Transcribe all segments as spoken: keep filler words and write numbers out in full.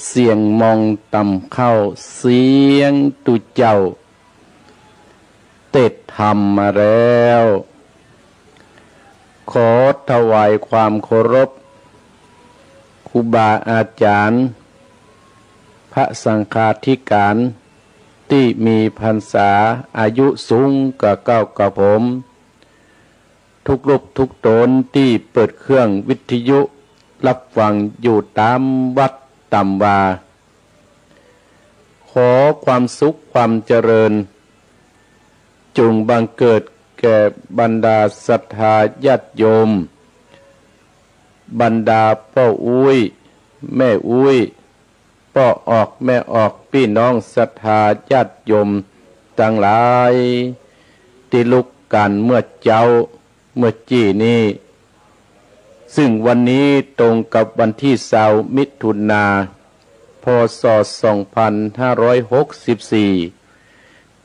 เสียงมองต่ำเข้า เสียงตุ๊เจ้า เตศน์ธรรมมาแล้ว ขอถวายความเคารพ ครูบาอาจ๋ารย์ พระสังฆาธิการ ตี้มีพรรษาอายุสูงกว่าเก้ากว่าผม ทุกรูปทุกต๋นตี้เปิดเครื่องวิทยุฮับฟังอยู่ต๋ามวัดต๋ามวา ขอความสุขความเจริญ จุ่งบังเกิดแก่บรรดาศรัทธาญาติโยม บรรดาป้ออุ๊ย แม่อุ๊ย ป้อออก แม่ออก ปี้น้องศรัทธาญาติโยมตังหลาย ตี้ลุกก๋านเมื่อเจ๊า เมื่อกี้นี้ ซึ่งวันนี้ตรงกับวันตี้ซาวมิถุนา พ.ศ. สองพันห้าร้อยหกสิบสี่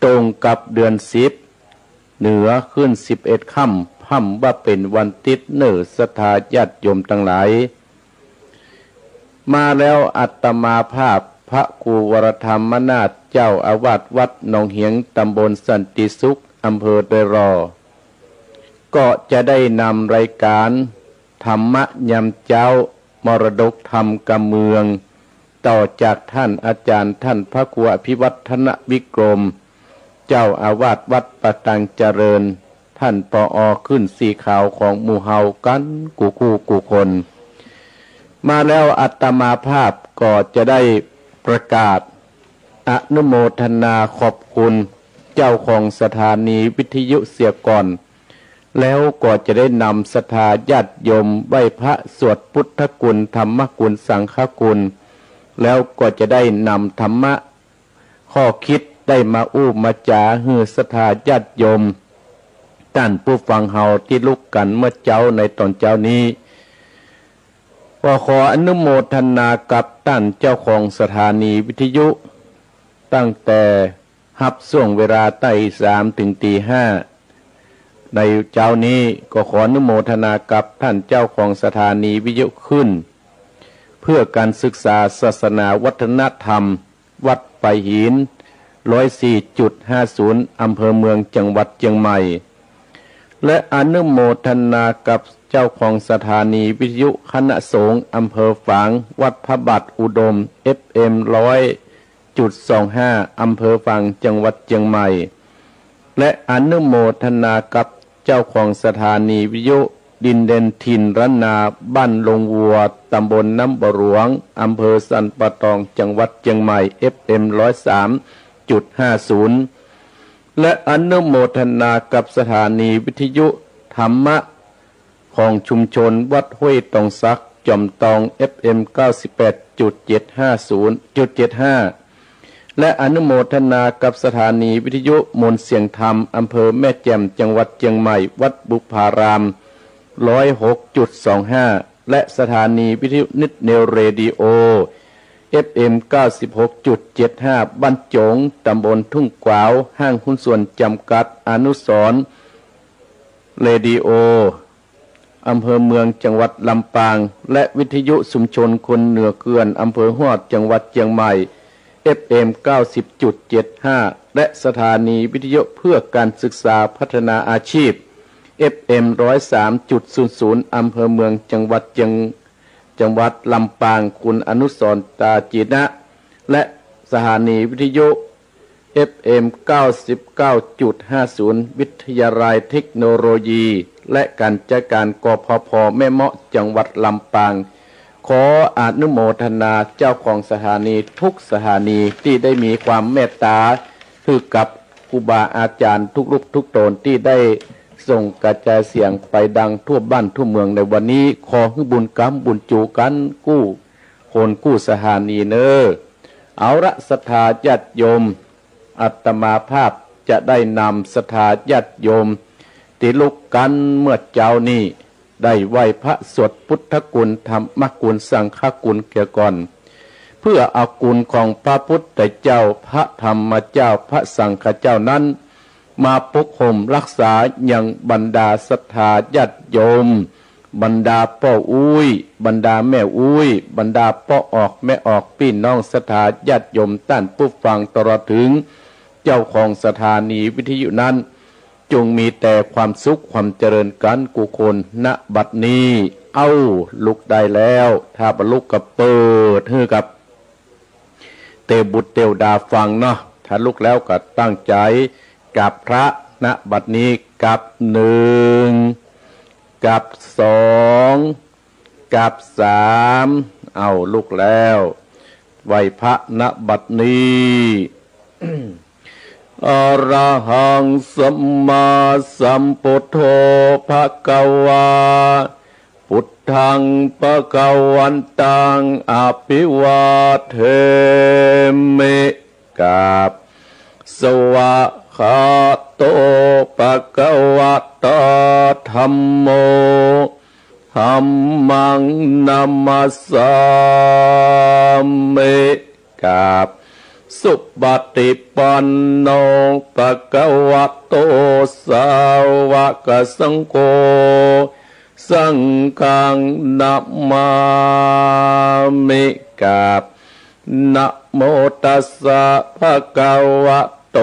ตรงกับเดือนสิบ เหนือขึ้นสิบเอ็ดค่ำ พ่ำว่าเป๋นวันติ๊ดเน่อศรัทธาญาติโยมตังหลาย มาแล้วอาตมาภาพพระครูวรธรรมนาถ เจ้าอาวาสวัดหนองเหียง ตำบลสันติสุข อำเภอดอยหล่อ ก็จะได้นำรายการธรรมะยามเจ๊า มรดกธรรมกำเมือง ต่อจากท่านอาจ๋ารย์ท่านพระครูอภิวัฒนวิกรม เจ้าอาวาสวัดป่าตางเจริญ ท่าน ผอ. ขึ้นสีขาวของหมู่เฮากั๋นกู้คู่กู้คน มาแล้วอาตมาภาพก็จะได้ประกาศอนุโมทนาขอบคุณเจ้าของสถานีวิทยุเสียก่อน แล้วก็จะได้นำศรัทธาญาติโยมไหว้พระสวดพุทธคุณ ธรรมคุณ สังฆคุณ แล้วก็จะได้นำธรรมะ ข้อคิดได้มาอู้มาจ๋าหื้อศรัทธาญาติโยม ต้านผู้ฟังเฮาตี้ลุกกั๋นเมื่อเจ๊าในต๋อนเจ๊านี้ ก็ขออนุโมทนากับต้านเจ้าของสถานีวิทยุ ตั้งแต่ฮับช่วงเวลาใต้สามเถิงตีห้า ในเจ๊านี้ ก็ขออนุโมทนากับต้านเจ้าของสถานีวิทยุคลื่น เพื่อการศึกษาศาสนาวัฒนธรรม วัดปายหิน ร้อยสี่จุดห้าศูนย์ อำเภอเมือง จังหวัดเจียงใหม่ และอนุโมทนากับเจ้าของสถานีวิทยุคณะสงฆ์อำเภอฝาง วัดพระบาทอุดม เอฟเอ็ม ร้อยจุดสองห้า อำเภอฝาง จังหวัดเจียงใหม่ และอนุโมทนากับเจ้าของสถานีวิทยุดินแดนถิ่นล้านนา บ้านโรงวัว ตำบลน้ำบ่อหลวง อำเภอสันป่าตอง จังหวัดเจียงใหม่ เอฟเอ็ม ร้อยสามจุดห้าศูนย์ และอนุโมทนากับสถานีวิทยุธรรมะของชุมชนวัดห้วยตองสัก จอมตอง เอฟเอ็ม เก้าสิบแปดจุดเจ็ดห้าศูนย์ จุดเจ็ดห้า และอนุโมทนากับสถานีวิทยุมนต์เสียงธรรม อำเภอแม่แจ่ม จังหวัดเจียงใหม่ วัดบุพาราม ร้อยหกจุดสองห้า และสถานีวิทยุนิดเดียวเรดิโอ เอฟเอ็ม เก้าสิบหกจุดเจ็ดห้า บ้านโจ๋ง ตำบลทุ่งกวาว ห้างหุ้นส่วนจำกัดอนุสรณ์เรดิโอ อำเภอเมือง จังหวัดลำปาง และวิทยุชุมชนคนเหนือเขื่อน อำเภอฮอด จังหวัดเจียงใหม่ เอฟเอ็ม เก้าสิบจุดเจ็ดห้า และสถานีวิทยุเพื่อการศึกษาพัฒนาอาชีพ เอฟเอ็ม ร้อยสามจุดศูนย์ศูนย์ อำเภอเมือง จังหวัดเจียง จังหวัดลำปาง คุณอนุสรณ์ ตาจีนะ และสถานีวิทยุ เอฟเอ็ม เก้าสิบเก้าจุดห้าศูนย์ วิทยาลัยเทคโนโลยี และการจัดการ กพพ แม่เมาะ จังหวัดลำปาง ขออนุโมทนาเจ้าของสถานีทุกสถานีตี้ได้มีความเมตตาหื้อกับครูบาอาจ๋ารย์ทุกรูปทุกต๋นตี้ได้ส่งกระจายเสียงไปดังทั่วบ้านทั่วเมืองในวันนี้ ขอหื้อบุญกำบุญจูกั๋นกู้คนกู้สถานีเน่อ เอาละศรัทธาญาติโยม อาตมาภาพจะได้นำศรัทธาญาติโยมตี้ลุกกั๋นเมื่อเจ๊านี้ ได้ไหว้พระสวดพุทธคุณ ธรรมคุณ สังฆคุณเสียก่อน เพื่อเอาคุณของพระพุทธเจ้า พระธรรมเจ้า พระสังฆเจ้านั้น มาปกห่มรักษายังบรรดาศรัทธาญาติโยม บรรดาป้ออุ๊ย บรรดาแม่อุ๊ย บรรดาป้อออกแม่ออก ปี้น้องศรัทธาญาติโยมต้านผู้ฟัง ตลอดเถิงเจ้าของสถานีวิทยุนั้น จงมีแต่ความสุขความเจริญกั๋นกู้คน ณ บัดนี้ เอ้า ลุกได้แล้ว ถ้าบ่ลุกก็เปิดหื้อกับ เตวบุตรเตวดาฟังเนาะ ถ้าลุกแล้วก็ตั้งใจ๋กราบพระ ณ บัดนี้ กับหนึ่ง กับสอง กับสาม เอ้า ลุกแล้ว ไหว้พระ ณ บัดนี้ อะระหังสัมมาสัมพุทโธ ภะคะวา พุทธัง ภะคะวันตัง อะภิวาเทมิ กราบ สวากขาโต ภะคะวะโต ธัมโม ธัมมัง นะมัสสามิ กราบ สุปะฏิปันโน ภะคะวะโต สาวกสังโฆ สังฆัง นะมามิ กราบ นะโมตัสสะ ภะคะวะโต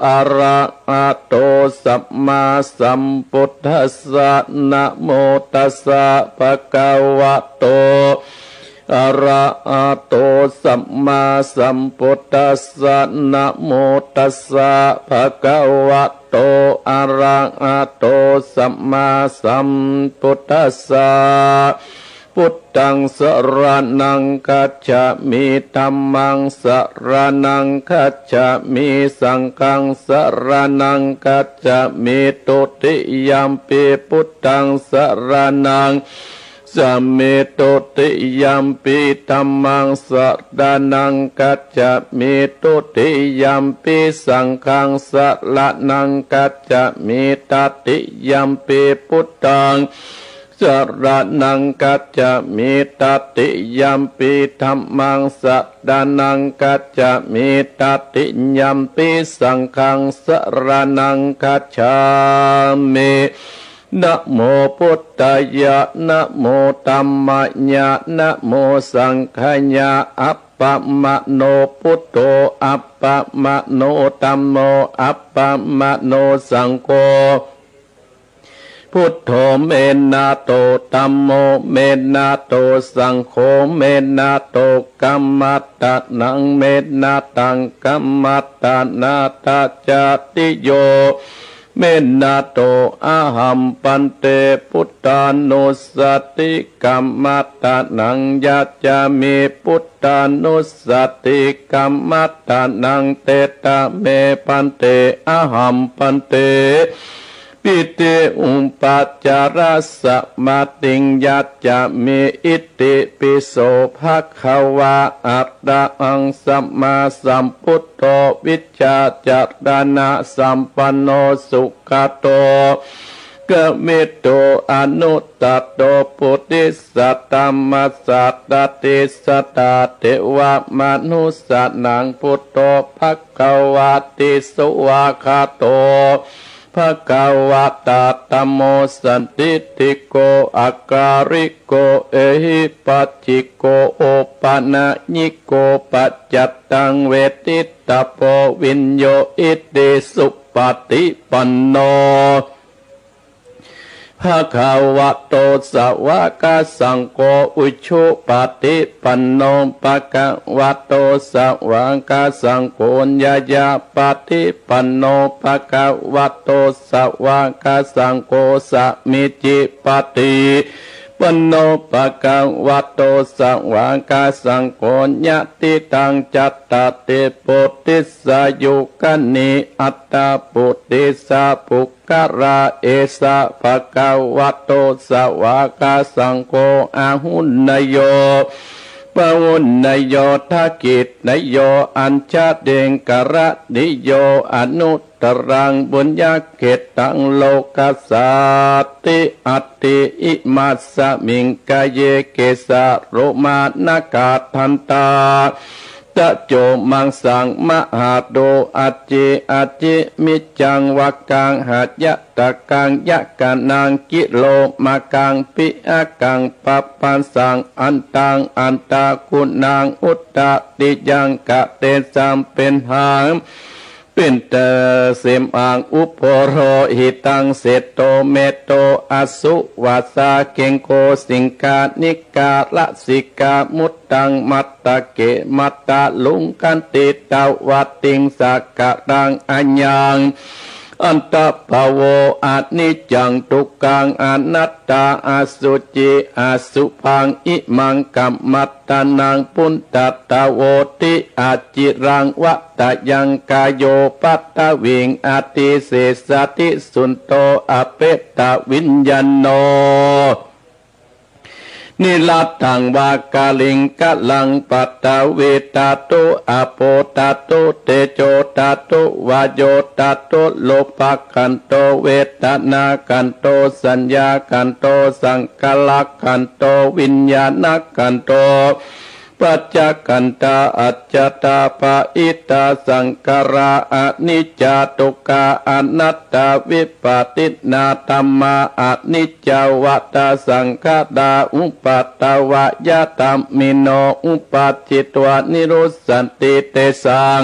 อะระหะโต สัมมาสัมพุทธัสสะ นะโมตัสสะ ภะคะวะโต อะระหะโต สัมมาสัมพุทธัสสะ นะโมตัสสะ ภะคะวะโต อะระหะโต สัมมาสัมพุทธัสสะ พุทธัง สะระณัง คัจฉามิ ธัมมัง สะระณัง คัจฉามิ สังฆัง สะระณัง คัจฉามิ ตุติยัมปิ พุทธัง สะระณัง คัจฉามิ ตุติยัมปิ ธัมมัง สะระณัง คัจฉามิ ตุติยัมปิ สังฆัง สะระณัง คัจฉามิ ตติยัมปิ พุทธัง สะระณัง คัจฉามิ ตติยัมปิ ธัมมัง สะระณัง คัจฉามิ ตติยัมปิ สังฆัง สะระณัง คัจฉามิ นะโมพุทธายะ นะโมธัมมายะ นะโมสังฆายะ อัปปะมะโนพุทโธ อัปปะมะโนธัมโม อัปปะมะโนสังโฆ พุทโธ เมนะโต ธัมโม เมนะโต สังโฆ เมนะโต กัมมัตตะนัง เมนะตัง กัมมัตตะนา ทะจะติโย เมนะโต อะหัม ภันเต พุทธานุสสะติ กัมมัตตะนัง ยัจฉามิ พุทธานุสสะติ กัมมัตตะนัง เตตะเม ภันเต อะหัม ภันเต ปิฏฐิอุปัจจาระสะมาติง ยัจฉามิ อิติปิโส ภะคะวา อะระหัง สัมมาสัมพุทโธ วิชชาจารณะสัมปันโน สุขะโต กะมิตโต อนุตตะโต ปุริสะธัมมะสะดาติสะดา เทวะมะนุสสานัง พุทโธ ภะคะวาติ สวากขาโต ภะคะวะตา ธัมโม สันทิฏฐิโก อะกาลิโก เอหิปัสสิโก โอปะนะยิโก ปัจจัตตัง เวทิตตะโพ วิญโญ อิติสุปะฏิปันโน ภะคะวะโต สะวากะสังโฆ อุจุปะฏิปันโน ภะคะวะโต สะวากะสังโฆ ญาญาปะฏิปันโน ภะคะวะโต สะวากะสังโฆ สามีจิปะฏิปันโน ภะคะวะโต สะวากะสังโฆ ญาติตัง จัตตาติ ปุริสายุคานิ อัตถะปุริสะปุคคะลา เอสะ ภะคะวะโต สะวากะสังโฆ อาหุเนยโย ปะหุเนยโย ทักขิเนยโย อัญชลีกรณีโย อนุตตรัง ปุญญะเขตตัง โลกัสสาติ อัตถิ อิมัสสะมิง กาเย เกสะ โลมา นะขะ ทันตา ตะโจ มังสัง มหาโต อัจจิ อัจจิ มิจจัง วะกัง หะยะตะกัง ยะกะนัง กิโลมะกัง ปิอะกัง ปะปัสสัง อันตัง อันตะกุณัง อุตตะติยัง กะเตสัง เป๋นหาง เป๋นตะเสมหัง อุโปโรหิตัง เสโต เมโต อสุวาสา เกงโก สิงคา นิกา ละสิกา มุตตัง มัตตะเก มัตตะลุงคันติตะวะติง สะกะตัง อะยัง อัตตะปะโว อะนิจจัง ทุกขัง อนัตตา อสุจิ อสุภัง อิมัง กัมมัตตะนัง ปุตตะตะโวติ อจิรัง วะตะยัง กาโย ปัตตะวิง อติเสสะติ สุนโต อะเปตะวิญญาโณ นิรัตถัง วะกะลิงกะลัง ปัตตะวีตะตุ อะโปตะตุ เตโจตะตุ วาโยตะตุ รูปะขันโต เวทนาขันโต สัญญาขันโต สังขารขันโต วิญญาณขันโต ปัจจขันธา อัจจตา ปะหิทา สังขารา อะนิจจา ทุกขา อนัตตา วิปะติตตา ธัมมา อะนิจจา วะตา สังขารา อุปาทวะยะธรรมมิโน อุปาทิตวา นิรุสสันติ เตสัง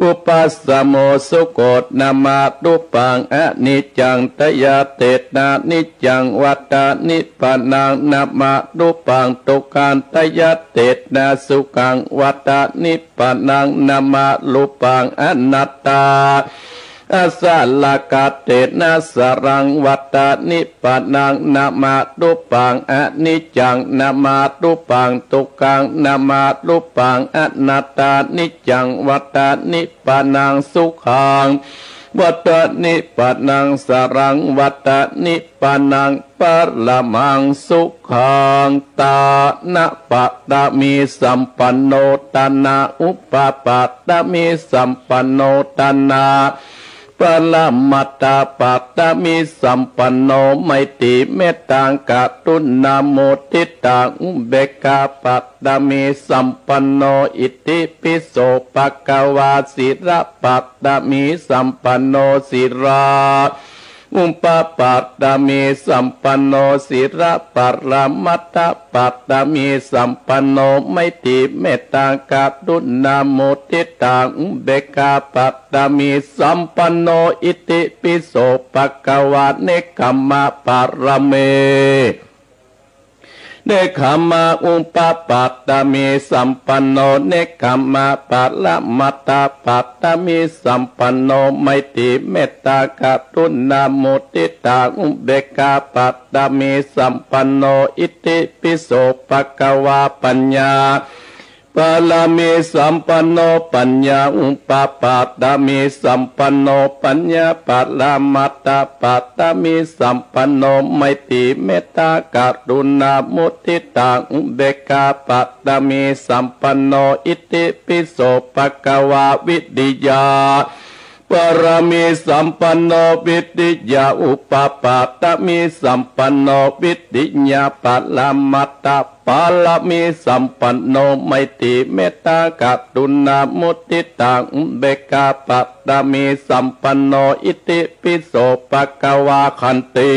อุปัสสโม สุโข นะมะ รูปัง อะนิจจัง ทะยะเตนะ นิจจัง วัตตา นิพพานัง นะมะ รูปัง ทุกขัง ทะยะเตนะ สุขัง วัตตา นิพพานัง นะมะ รูปัง อนัตตา อะสะละกะเตนะ สะรัง วัตตา นิพพานัง นะมะ รูปัง อะนิจจัง นะมะ รูปัง ทุกขัง นะมะ รูปัง อนัตตา นิจจัง วัตตา นิพพานัง สุขัง วัตตา นิพพานัง สะรัง วัตตา นิพพานัง ปะระมัง สุขัง ตานะปะตะมีสัมปันโน ตานะ อุปปาตะมีสัมปันโน ตานะ ปะระมัตตะปะตะมีสัมปันโน ไมตรี เมตตา กรุณา มุทิตา อุเบกขา ปะตะมีสัมปันโน อิติปิโส ภะคะวา ศีละปะตะมีสัมปันโน ศีลา อุปปาตะมีสัมปันโน ศีละปะระมัตตะปะตะมีสัมปันโน ไมตรี เมตตา กรุณา มุทิตา อุเบกขา ปะตะมีสัมปันโน อิติปิโส ภะคะวา เนกขัมมะปะระเม เนกขัมมา อุปปาตะมีสัมปันโน เนกขัมมะปะระมัตตะปะตะมีสัมปันโน ไมตรี เมตตา กรุณา มุทิตา อุเบกขา ปะตะมีสัมปันโน อิติปิโส ภะคะวา ปัญญา ปะระมีสัมปันโน ปัญญา อุปปาตะมีสัมปันโน ปัญญา ปะระมัตตะปะตะมีสัมปันโน ไมตรี เมตตา กรุณา มุทิตา อุเบกขา ปะตะมีสัมปันโน อิติปิโส ภะคะวา วิริยา ปะระมีสัมปันโน วิริยา อุปปาตะมีสัมปันโน วิริยา ปะระมัตตะปะระมีสัมปันโน ไมตรี เมตตา กรุณา มุทิตา อุเบกขา ปะระมีสัมปันโน อิติปิโส ภะคะวา ขันติ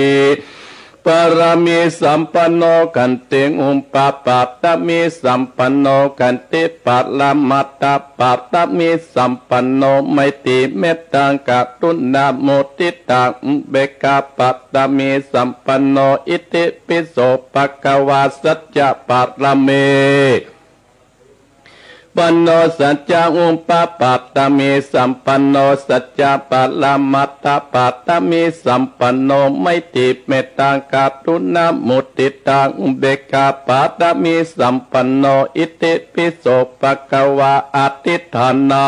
ปะระมีสัมปันโน ขันติ อุปปาตะมีสัมปันโน ขันติ ปะระมัตตะปะระมีสัมปันโน ไมตรี เมตตา กรุณา มุทิตา อุเบกขา ปะระมีสัมปันโน อิติปิโส ภะคะวา สัจจะปะระมี ปันโน สัจจะ อุปปาตะมีสัมปันโน สัจจะปะระมัตตะปะระมีสัมปันโน ไมตรี เมตตา กรุณา มุทิตา อุเบกขา ปะระมีสัมปันโน อิติปิโส ภะคะวา อธิฏฐานา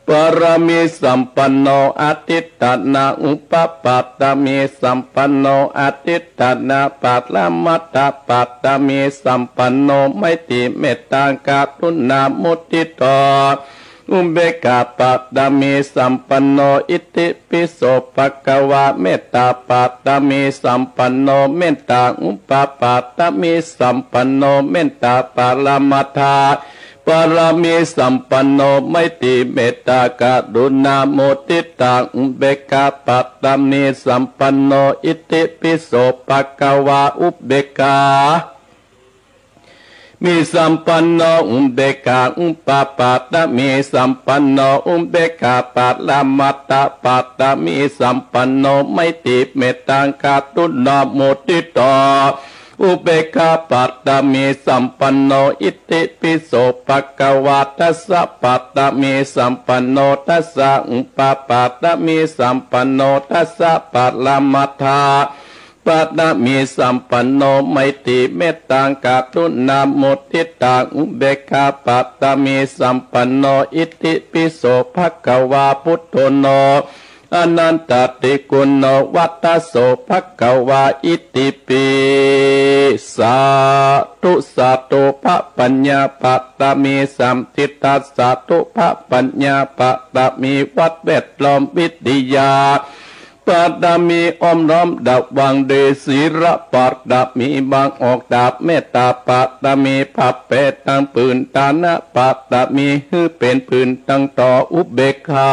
ปะระมีสัมปันโน อธิฏฐานา อุปปาตะมีสัมปันโน อธิฏฐานา ปะระมัตตะปะระมีสัมปันโน ไมตรี เมตตา กรุณา มุทิตา อุเบกขา ปะระมีสัมปันโน อิติปิโส ภะคะวา เมตตา ปะระมีสัมปันโน เมตตา อุปปาตะมีสัมปันโน เมตตา ปะระมัตถะ ปารมีสัมปันโน ไมตรีเมตตากรุณามุทิตาอุเบกขา ปารมีสัมปันโน อิติปิโสภะคะวา อุเบกขา มีสัมปันโน อุเบกขา อุปปารมีสัมปันโน อุเบกขาปรมัตถปารมีสัมปันโน ไมตรีเมตตากรุณามุทิตาอุเบกขาปารมีสัมปันโน อิติปิโสภะคะวา ทัสสะปารมีสัมปันโน ทัสสะอุปปารมีสัมปันโน ทัสสะปรมัตถ ปารมีสัมปันโน ไมตรีเมตตากรุณามุทิตาอุเบกขาปารมีสัมปันโน อิติปิโสภะคะวา พุทโธโน อนันตติคุณโน วัตโสภะคะวา อิติปิ สาธุ สาธุ พระปัญญาปารมีสามทิฏฐะ สาธุ พระปัญญาปารมีวัดแวดล้อมวิทยา ปารมีอ้อมล้อมระวังดี ศีลปารมีบังออกดาบ เมตตาปารมีผ้าแปดตังผืน ทานะปารมีหื้อเป๋นผืนตังต่อ อุเบกขา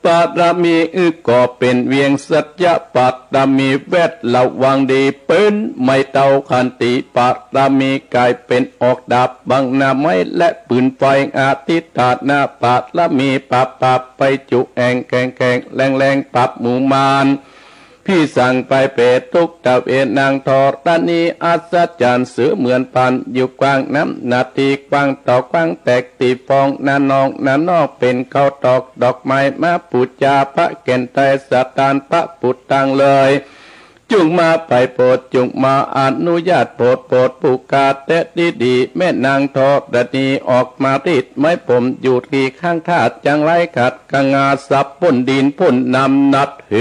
ปารมีหื้อก่อเป๋นเวียง สัจจะปารมีแวดระวังดี ปืนไม้เต้า ขันติปารมีก๋ายเป๋นออกดาบบังหน้าไม้และปืนไฟ อธิฏฐานะปารมี ปราบปราบไปจุแอ่ง แข่งแข่งแรงแรง ปราบหมู่มาร ผีสางไปเปรตทุกข์ ตะเวนางธรณี อัศจรรย์เสมือนพราน อยู่กว้างน้ำหน้าตี้กว้าง ต่อกว้างแตกตี้ฟอง หน้านอกหน้านอกเป๋นเขาตอก ดอกไม้มาปู๋จา พระแก่นไตรสถาน พระปุตตังเลย จุ่งมาไปโผด จุ่งมาอนุญาตโผด โผดผู้ข้าแต๊ดีดี แม่นางธรณีออกมารีดไม้ผม อยู่ตี้ข้างธาตุ จั่งไร้ขัด กะงาสับพ่นดินพ่นน้ำ นัดเห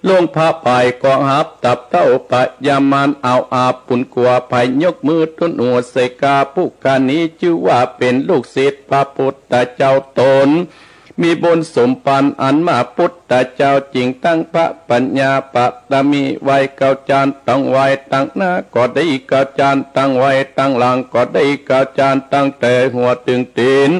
ลงผ้าป่ายก็หับ ตับเต้าพญามาร เอาอาบปุนกั๋ว ไผยกมือตุ๊นหัวใส่กา ผู้ข้านี้จื้อว่าเป๋นลูกศิษย์พระปุทธเจ้าต๋น มีบุญสมปันอันมา พุทธเจ้าจึ่งตั้งพระปัญญาปารมี ไหว้เก้าจานตังไหว้ตังหน้าก็ดี เก้าจานตังไหว้ตังหลังก็ดี เก้าจานตั้งแต่หัวเถิงตี๋น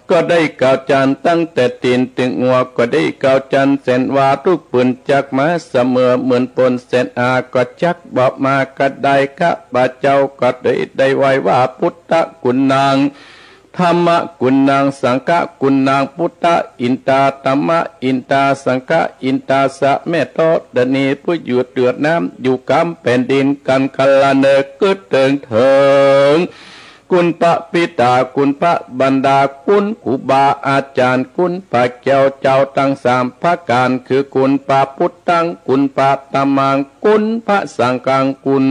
ก็ได้เก้าจานตั้งแต่ตี๋นเถิงหัว ก็ได้เก้าจานแสนวา ทุกปืนจักมาเสมอ หมื่นปนแสนอา ก็จักบ่มาก็ได้ ข้าพเจ้าก็ได้ ได้ไหว้ว่า พุทธกุณัง ธัมมกุณัง สังฆกุณัง พุทธอินตา ธัมมอินตา สังฆอินตา สะแม่ธรณี ผู้อยู่เหนือน้ำ อยู่กำแผ่นดิน กันคละเนิกกึ๊ดเถิงเถิง คุณพระปิตา คุณพระบรรดา คุณครูบาอาจ๋ารย์ คุณพระแก้วเจ้าตังสามประก๋าน คือคุณพระพุทธัง คุณพระธัมมัง คุณพระสังฆัง คุณ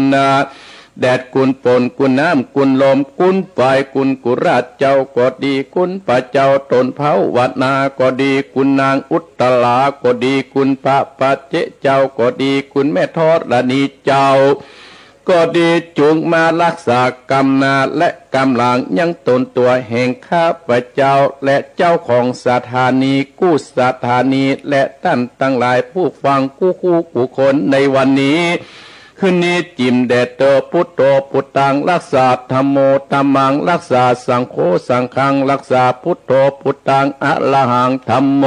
แดด คุณฝน คุณน้ำ คุณลม คุณไฟ คุณกุราชเจ้าก็ดี คุณพระเจ้าต๋นภาวนาก็ดี คุณนางอุตตราก็ดี คุณพระปัจเจกเจ้าก็ดี คุณแม่ธรณีเจ้า ก็ดี จุ่งมารักษากำหน้าและกำหลังยังต๋นตั๋วแห่งข้าพเจ้า และเจ้าของสถานีกู้สถานี และต้านตังหลายผู้ฟังกู้คู่กู้คนในวันนี้ คืนนี้จิ่มแด่เต๊อะ พุทโธพุทธัง รักษา ธัมโมธัมมัง รักษา สังโฆสังฆัง รักษา พุทโธพุทธัง อะระหัง ธัมโม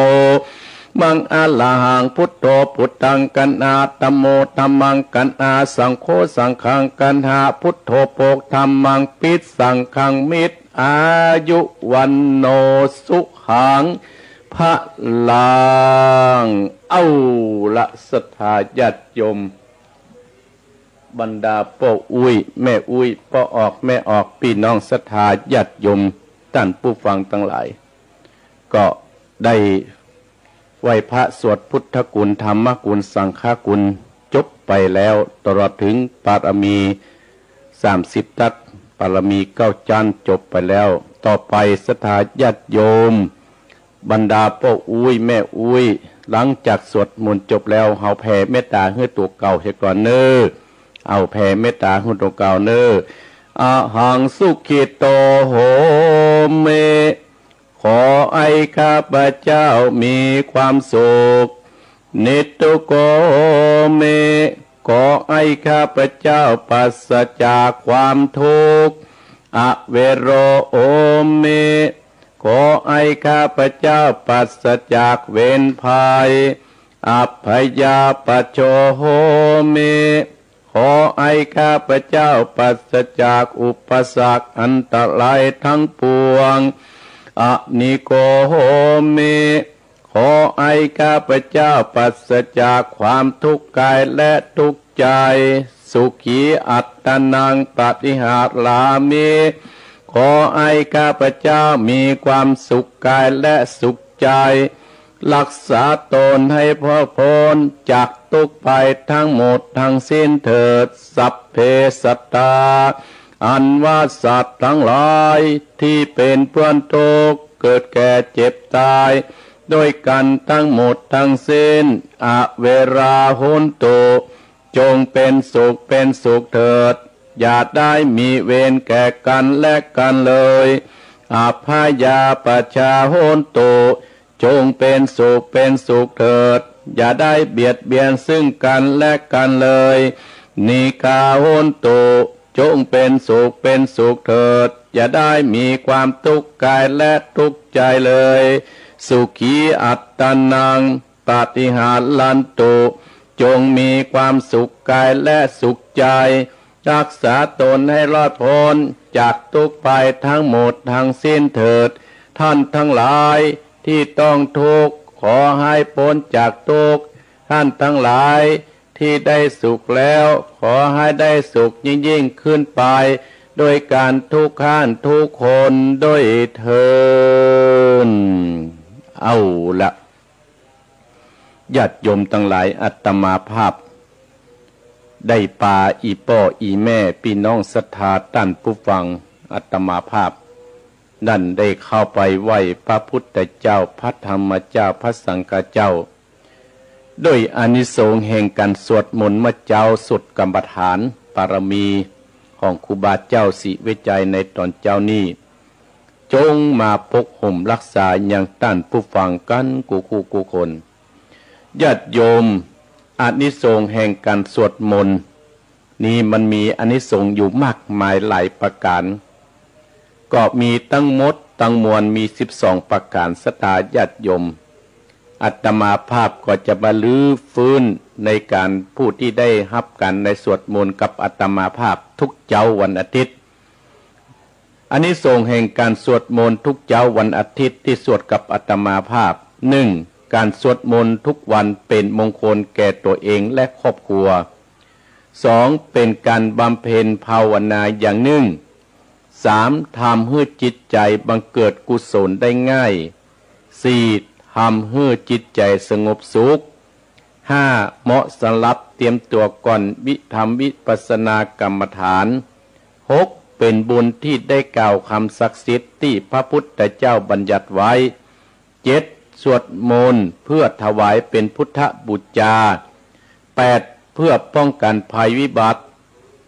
มัง อะระหัง พุทโธพุทธัง กัณหา ธัมโมธัมมัง กัณหา สังโฆสังฆัง กัณหา พุทโธโภค ธัมมัง ภิ สังฆัง มิตร อายุ วัณโณ สุขัง พลัง เอาละ ศรัทธาญาติโยม บรรดาป้ออุ๊ย แม่อุ๊ย ป้อออก แม่ออก ปี้น้องศรัทธาญาติโยม ต้านผู้ฟังตังหลาย ก็ได้ไหว้พระสวดพุทธคุณ ธรรมคุณ สังฆคุณ จบไปแล้ว ตลอดเถิงปารมีสามสิบทัศน์ ปารมีเก้าจั๊น จบไปแล้ว ต่อไปศรัทธาญาติโยม บรรดาป้ออุ๊ย แม่อุ๊ย หลังจากสวดมนต์จบแล้ว เฮาแผ่เมตต๋าหื้อตั๋วเก่าเหียก่อนเน่อ เอาแผ่เมตต๋าหื้อตั๋วเก่าเน่อ อะหัง สุขิโต โหมิ ขอให้ข้าพเจ้ามีความสุข นิตตุโก โหมิ ขอให้ข้าพเจ้าปราศจากความทุกข์ อเวโร โหมิ ขอให้ข้าพเจ้าปราศจากเวรภัย อัพพยาปจโจ โหมิ ขอให้ข้าพเจ้าปราศจากอุปสรรคอันตรายทั้งปวง อนิโก โหมิ ขอให้ข้าพเจ้าปราศจากความทุกข์กายและทุกข์ใจ สุขีอัตตานังปฏิหารามิ ขอให้ข้าพเจ้ามีความสุขกายและสุขใจ รักษาตนให้พ้นจากทุกข์ภัยทั้งหมดทั้งสิ้นเถิด สัพเพสัตตา อันว่าสัตว์ทั้งหลายที่เป็นเพื่อนทุกข์ เกิดแก่เจ็บตาย ด้วยกันทั้งหมดทั้งสิ้น อเวรา โหนตุ จงเป็นสุขเป็นสุขเถิด อย่าได้มีเวรแก่กันและกันเลย อัพพยาปจจา โหนตุ จงเป็นสุขเป็นสุขเถิด อย่าได้เบียดเบียนซึ่งกันและกันเลย นิกา โหนตุ จงเป็นสุขเป็นสุขเถิด อย่าได้มีความทุกข์กายและทุกข์ใจเลย สุขีอัตตานังปฏิหารันตุ จงมีความสุขกายและสุขใจ รักษาตนให้รอดพ้นจากทุกข์ภัยทั้งหมดทั้งสิ้นเถิด ท่านทั้งหลายที่ต้องทุกข์ ขอให้พ้นจากทุกข์ ท่านทั้งหลายที่ได้สุขแล้ว ขอให้ได้สุขยิ่งๆ ขึ้นไป ด้วยกันทุกท่านทุกคนด้วยเทอญ เอาละ ญาติโยมตังหลาย อาตมาภาพได้ปาอี่ป้ออี่แม่ ปี้น้องศรัทธาต้านผู้ฟัง อาตมาภาพนั้นได้เข้าไปไหว้พระพุทธเจ้า พระธรรมเจ้า พระสังฆเจ้า ด้วยอานิสงส์แห่งก๋านสวดมนต์เมื่อเจ๊า สวดกรรมฐานปารมีของครูบาเจ้าศรีวิชัยในต๋อนเจ๊านี้ จงมาปกห่มฮักษายังต้านผู้ฟังกั๋นกู้คู่กู้คน ญาติโยม อานิสงส์แห่งก๋านสวดมนต์นี้มันมีอานิสงส์อยู่มากมายหลายประก๋าน ก็มีตังหมดตังมวลมีสิบสองประก๋าน ศรัทธาญาติโยม อาตมาภาพก็จะมารื้อฟื้นในก๋านผู้ตี้ได้ฮับก๋านในสวดมนต์กับอาตมาภาพทุกเจ๊าวันอาทิตย์ อานิสงส์แห่งก๋านสวดมนต์ทุกเจ๊าวันอาทิตย์ตี้สวดกับอาตมาภาพ หนึ่ง ก๋านสวดมนต์ทุกวันเป๋นมงคลแก่ตั๋วเองและครอบครัว สอง เป๋นก๋านบำเพ็ญภาวนาอย่างนึ่ง สาม ทำหื้อจิตใจ๋บังเกิดกุศลได้ง่าย สี่ ทำหื้อจิตใจ๋สงบสุข ห้า เหมาะสำหรับเตรียมตั๋วก่อนวิ ทำวิปัสสนากรรมฐาน หก เป๋นบุญตี้ได้กล่าวกำศักดิ์สิทธิ์ตี้พระพุทธเจ้าบัญญัติไว้ เจ็ด สวดมนต์เพื่อถวายเป๋นพุทธบูชา แปด เพื่อป้องกั๋นภัยวิบัติ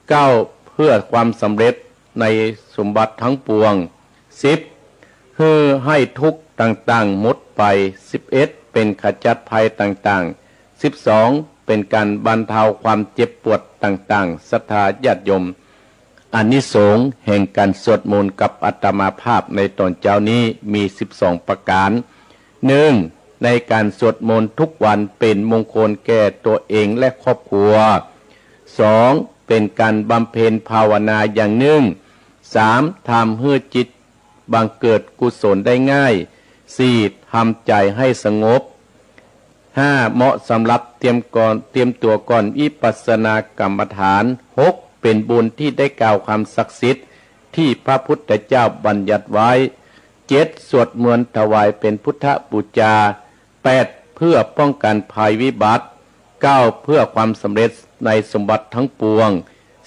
เก้า เพื่อความสำเร็จในสมบัติทั้งปวง สิบ หื้อให้ทุกข์ต่างๆ หมดไป สิบเอ็ด เป๋นขจัดภัยต่างๆ สิบสอง เป๋นก๋านบรรเทาความเจ็บปวดต่างๆ ศรัทธาญาติโยม อานิสงส์แห่งก๋านสวดมนต์กับอาตมาภาพในต๋อนเจ๊านี้มีสิบสองประก๋าน หนึ่ง ในก๋านสวดมนต์ทุกวันเป๋นมงคลแก่ตั๋วเองและครอบครัว สอง เป๋นก๋านบำเพ็ญภาวนาอย่างนึ่ง สาม ทำหื้อจิตบังเกิดกุศลได้ง่าย สี่ ทำใจ๋ให้สงบ ห้า เหมาะสำหรับเตรียมก่อน เตรียมตั๋วก่อนวิปัสสนากรรมฐาน หก เป๋นบุญตี้ได้กล่าวกำศักดิ์สิทธิ์ตี้พระพุทธเจ้าบัญญัติไว้ เจ็ด สวดมนต์ถวายเป๋นพุทธบูชา แปด เพื่อป้องกั๋นภัยวิบัติ เก้า เพื่อความสำเร็จในสมบัติทั้งปวง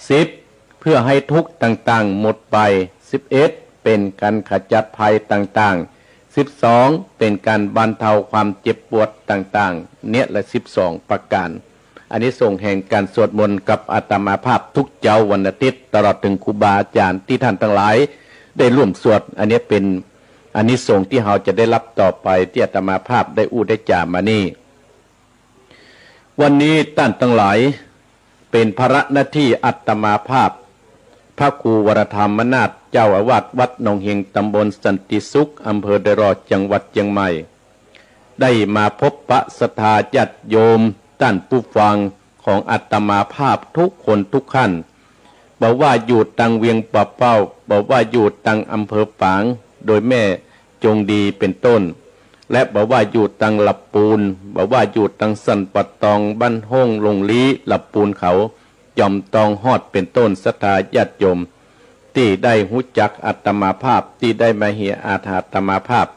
สิบ เพื่อให้ทุกข์ต่างๆ หมดไป สิบเอ็ด เป๋นก๋านขจัดภัยต่างๆ สิบสอง เป๋นก๋านบรรเทาความเจ็บปวดต่างๆ เนี่ยแหละสิบสองประก๋าน อานิสงส์แห่งก๋านสวดมนต์กับอาตมาภาพทุกเจ๊าวันอาทิตย์ ตลอดเถิงครูบาอาจ๋ารย์ตี้ต้านตังหลายได้ร่วมสวด อันนี้เป๋นอานิสงส์ตี้เฮาจะได้ฮับต่อไป ตี้อาตมาภาพได้อู้ได้จ๋ามานี่ วันนี้ต้านตังหลาย เป๋นภาระหน้าตี้อาตมาภาพ พระครูวรธรรมนาถ เจ้าอาวาสวัดหนองเฮง ตำบลสันติสุข อำเภอดอยหล่อ จังหวัดเจียงใหม่ ได้มาพบปะศรัทธาญาติโยมต้านผู้ฟังของอาตมาภาพทุกคนทุกท่าน บ่ว่าอยู่ตังเวียงป่าเป้า บ่ว่าอยู่ตังอำเภอฝาง โดยแม่จงดีเป็นต้น และบ่ว่าอยู่ตังละปูน บ่ว่าอยู่ตังสันป่าตอง บ้านห้องลงลี้ ละปูนเขา จอมตองฮอดเป็นต้น ศรัทธาญาติโยมตี้ได้ฮู้จักอาตมาภาพ ตี้ได้มาเหียอาตมาภาพ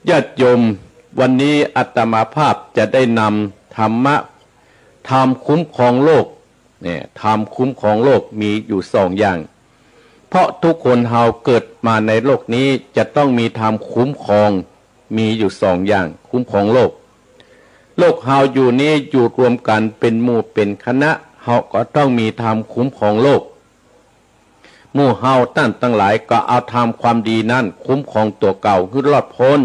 ญาติโยม วันนี้อาตมาภาพจะได้นำธรรมะ ธรรมคุ้มครองโลก เนี่ย ธรรมคุ้มครองโลกมีอยู่สองอย่าง เพราะทุกคนเฮาเกิดมาในโลกนี้จะต้องมีธรรมคุ้มครอง มีอยู่สองอย่าง คุ้มครองโลก โลกเฮาอยู่นี้อยู่รวมกันเป็นหมู่เป็นคณะ เฮาก็ต้องมีธรรมคุ้มครองโลก หมู่เฮาต้านตังหลายก็เอาธรรมความดีนั้นคุ้มครองตั๋วเก่าหื้อรอดป๊น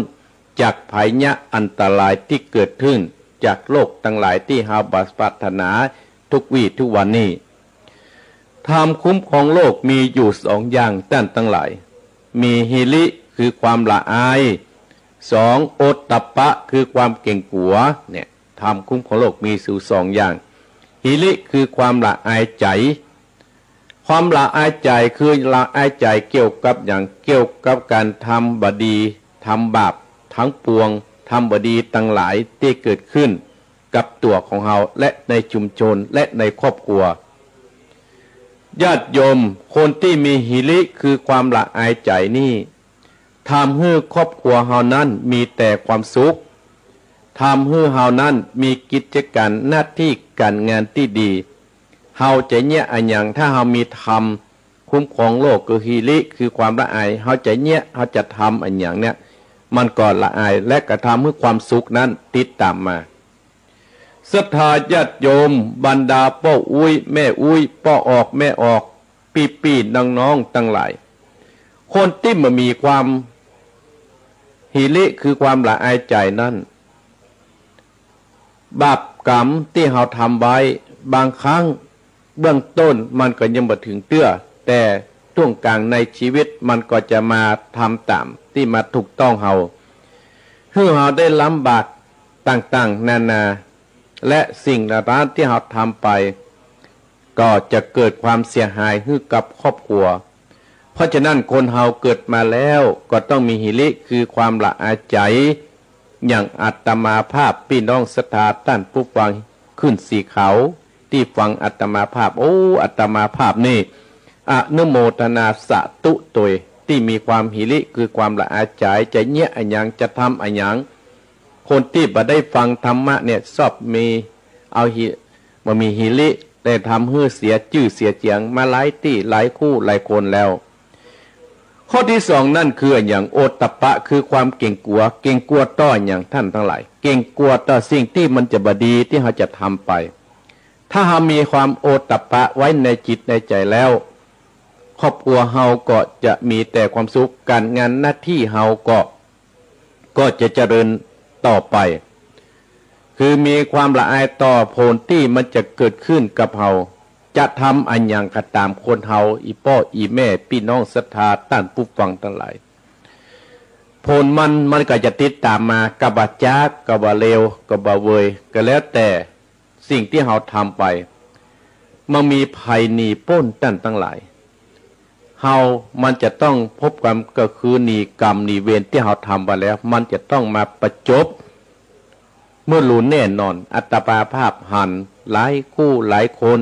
จากภัยยะอันตรายตี้เกิดขึ้นจากโรคตังหลายตี้เฮาบ่ปรารถนาทุกวี้ทุกวันนี้ ธรรมคุ้มครองโลกมีอยู่สองอย่างต้านตังหลาย มีหิริคือความละอาย สอง โอตตัปปะคือความเกรงกั๋ว เนี่ย ธรรมคุ้มครองโลกมีอยู่สองอย่าง หิริคือความละอายใจ๋ ความละอายใจ๋คือละอายใจ๋เกี่ยวกับหยัง เกี่ยวกับก๋านทำบ่ดี ทำบาปตังปวง ทำบ่ดีตังหลายตี้เกิดขึ้นกับตั๋วของเฮา และในชุมชน และในครอบครัว ญาติโยม คนตี้มีหิริคือความละอายใจ๋นี้ ทำหื้อครอบครัวเฮานั้นมีแต่ความสุข ทำหื้อเฮานั้นมีกิจก๋านหน้าตี้ก๋านงานตี้ดี เฮาจะเยียะอะหยัง ถ้าเฮามีธรรมคุ้มครองโลกคือหิริคือความละอาย เฮาจะเยียะ เฮาจะทำอะหยังเนี่ย มันก็ละอาย และก็ทำหื้อความสุขนั้นติดต๋ามมา ศรัทธาญาติโยม บรรดาป้ออุ๊ยแม่อุ๊ย ป้อออกแม่ออก ปี้ๆ น้องๆ ตังหลาย คนตี้บ่มีความหิริคือความละอายใจ๋นั้น บาปกรรมตี้เฮาทำไว้ บางครั้งเบื้องต้นมันก็ยังบ่เถิงเตื้อ แต่ต้วงก๋างในชีวิตมันก็จะมาทำต๋ามตี้มาถูกต้องเฮา หื้อเฮาได้ลำบากต่างๆ นานา และสิ่งเหล่านั้นตี้เฮาทำไป ก็จะเกิดความเสียหายหื้อกับครอบครัว เพราะฉะนั้นคนเฮาเกิดมาแล้วก็ต้องมีหิริคือความละอายใจ๋ อย่างอาตมาภาพ ปี้น้องศรัทธาต้านผู้ฟังขึ้นสีขาวตี้ฟังอาตมาภาพ โอ้ อาตมาภาพนี่ อนุโมทนาสาธุตวย ตี้มีความหิริคือความละอายใจ๋ จะเยียะอะหยัง จะทำอะหยัง คนตี้บ่ได้ฟังธรรมะเนี่ย ชอบมี เอาหิ บ่มีหิริ ได้ทำหื้อเสียจื้อเสียเสียงมาหลายตี้หลายคู่หลายคนแล้ว ข้อตี้สองนั้นคืออะหยัง โอตตัปปะคือความเกรงกั๋ว เกรงกั๋วต่ออะหยังต้านตังหลาย เกรงกั๋วต่อสิ่งตี้มันจะบ่ดีตี้เฮาจะทำไป ถ้าเฮามีความโอตตัปปะไว้ในจิตในใจ๋แล้ว ครอบครัวเฮาก็จะมีแต่ความสุข ก๋านงานหน้าตี้เฮาก็ ก็จะเจริญต่อไป คือมีความละอายต่อผลตี้มันจะเกิดขึ้นกับเฮา จะทำอะหยังก็ต๋ามคนเฮา อี่ป้ออี่แม่ปี้น้องศรัทธาต้านผู้ฟังตังหลาย ผลมัน มันก็จะติดต๋ามมา กะบ่จ๊าก กะบ่เลว กะบ่เวย ก็แล้วแต่ สิ่งตี้เฮาทำไป บ่มีใผหนีป๊นต้านตังหลาย เฮามันจะต้องพบกับ ก็คือหนีกรรมหนีเวรตี้เฮาทำไปแล้ว มันจะต้องมาประจบเมื่อลูแน่นอน อาตมาภาพหันหลายคู่หลายคน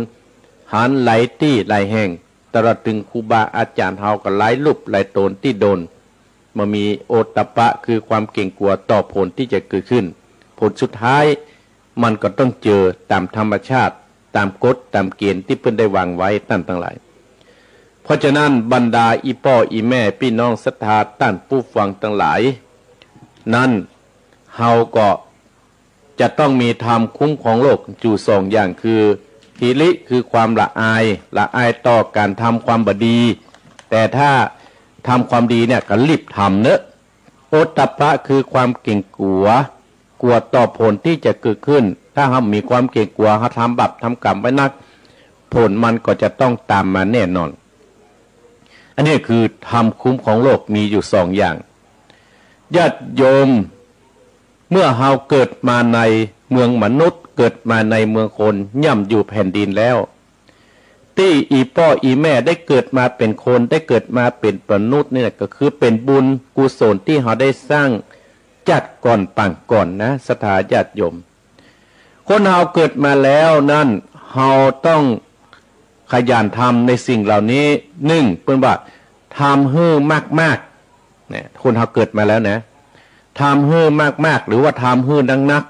หันหลายตี้หลายแห่ง ตลอดเถิงครูบาอาจ๋ารย์เฮาก็หลายรูปหลายต๋นตี้โดน บ่มีโอตตัปปะคือความเกรงกั๋วต่อผลตี้จะเกิดขึ้น ผลสุดท้ายมันก็ต้องเจอต๋ามธรรมชาติ ต๋ามกฎต๋ามเกณฑ์ตี้เปิ้นได้วางไว้ต้านตังหลาย เพราะฉะนั้นบรรดาอี่ป้ออี่แม่ปี้น้องศรัทธาต้านผู้ฟังตังหลาย นั้นเฮาก็ จะต้องมีธรรมคุ้มครองโลกอยู่สองอย่าง คือ หิริ คือความละอาย ละอายต่อก๋านทำความบ่ดี แต่ถ้าทำความดีเนี่ยก็รีบทำเนาะ โอตตัปปะ คือความเกรงกั๋ว กั๋วต่อผลตี้จะเกิดขึ้น ถ้าเฮามีความเกรงกั๋ว เฮาทำบาปทำกรรมไว้นัก ผลมันก็จะต้องต๋ามมาแน่นอน อันนี้คือธรรมคุ้มครองโลกมีอยู่สองอย่าง ญาติโยม เมื่อเฮาเกิดมาในเมืองมนุษย์ เกิดมาในเมืองคน ย่ำอยู่แผ่นดินแล้ว ตี้อี่ป้ออี่แม่ได้เกิดมาเป๋นคน ได้เกิดมาเป๋นมนุษย์นี่นะ ก็คือเป๋นบุญกุศลตี้เฮาได้สร้างจากก่อนปางก่อนนะ ศรัทธาญาติโยม คนเฮาเกิดมาแล้วนั้น เฮาต้องขยันทำในสิ่งเหล่านี้ นึ่ง เปิ้นว่าทำหื้อมากๆ เนี่ย คนเฮาเกิดมาแล้วนะ ทำหื้อมากๆ หรือว่าทำหื้อนัก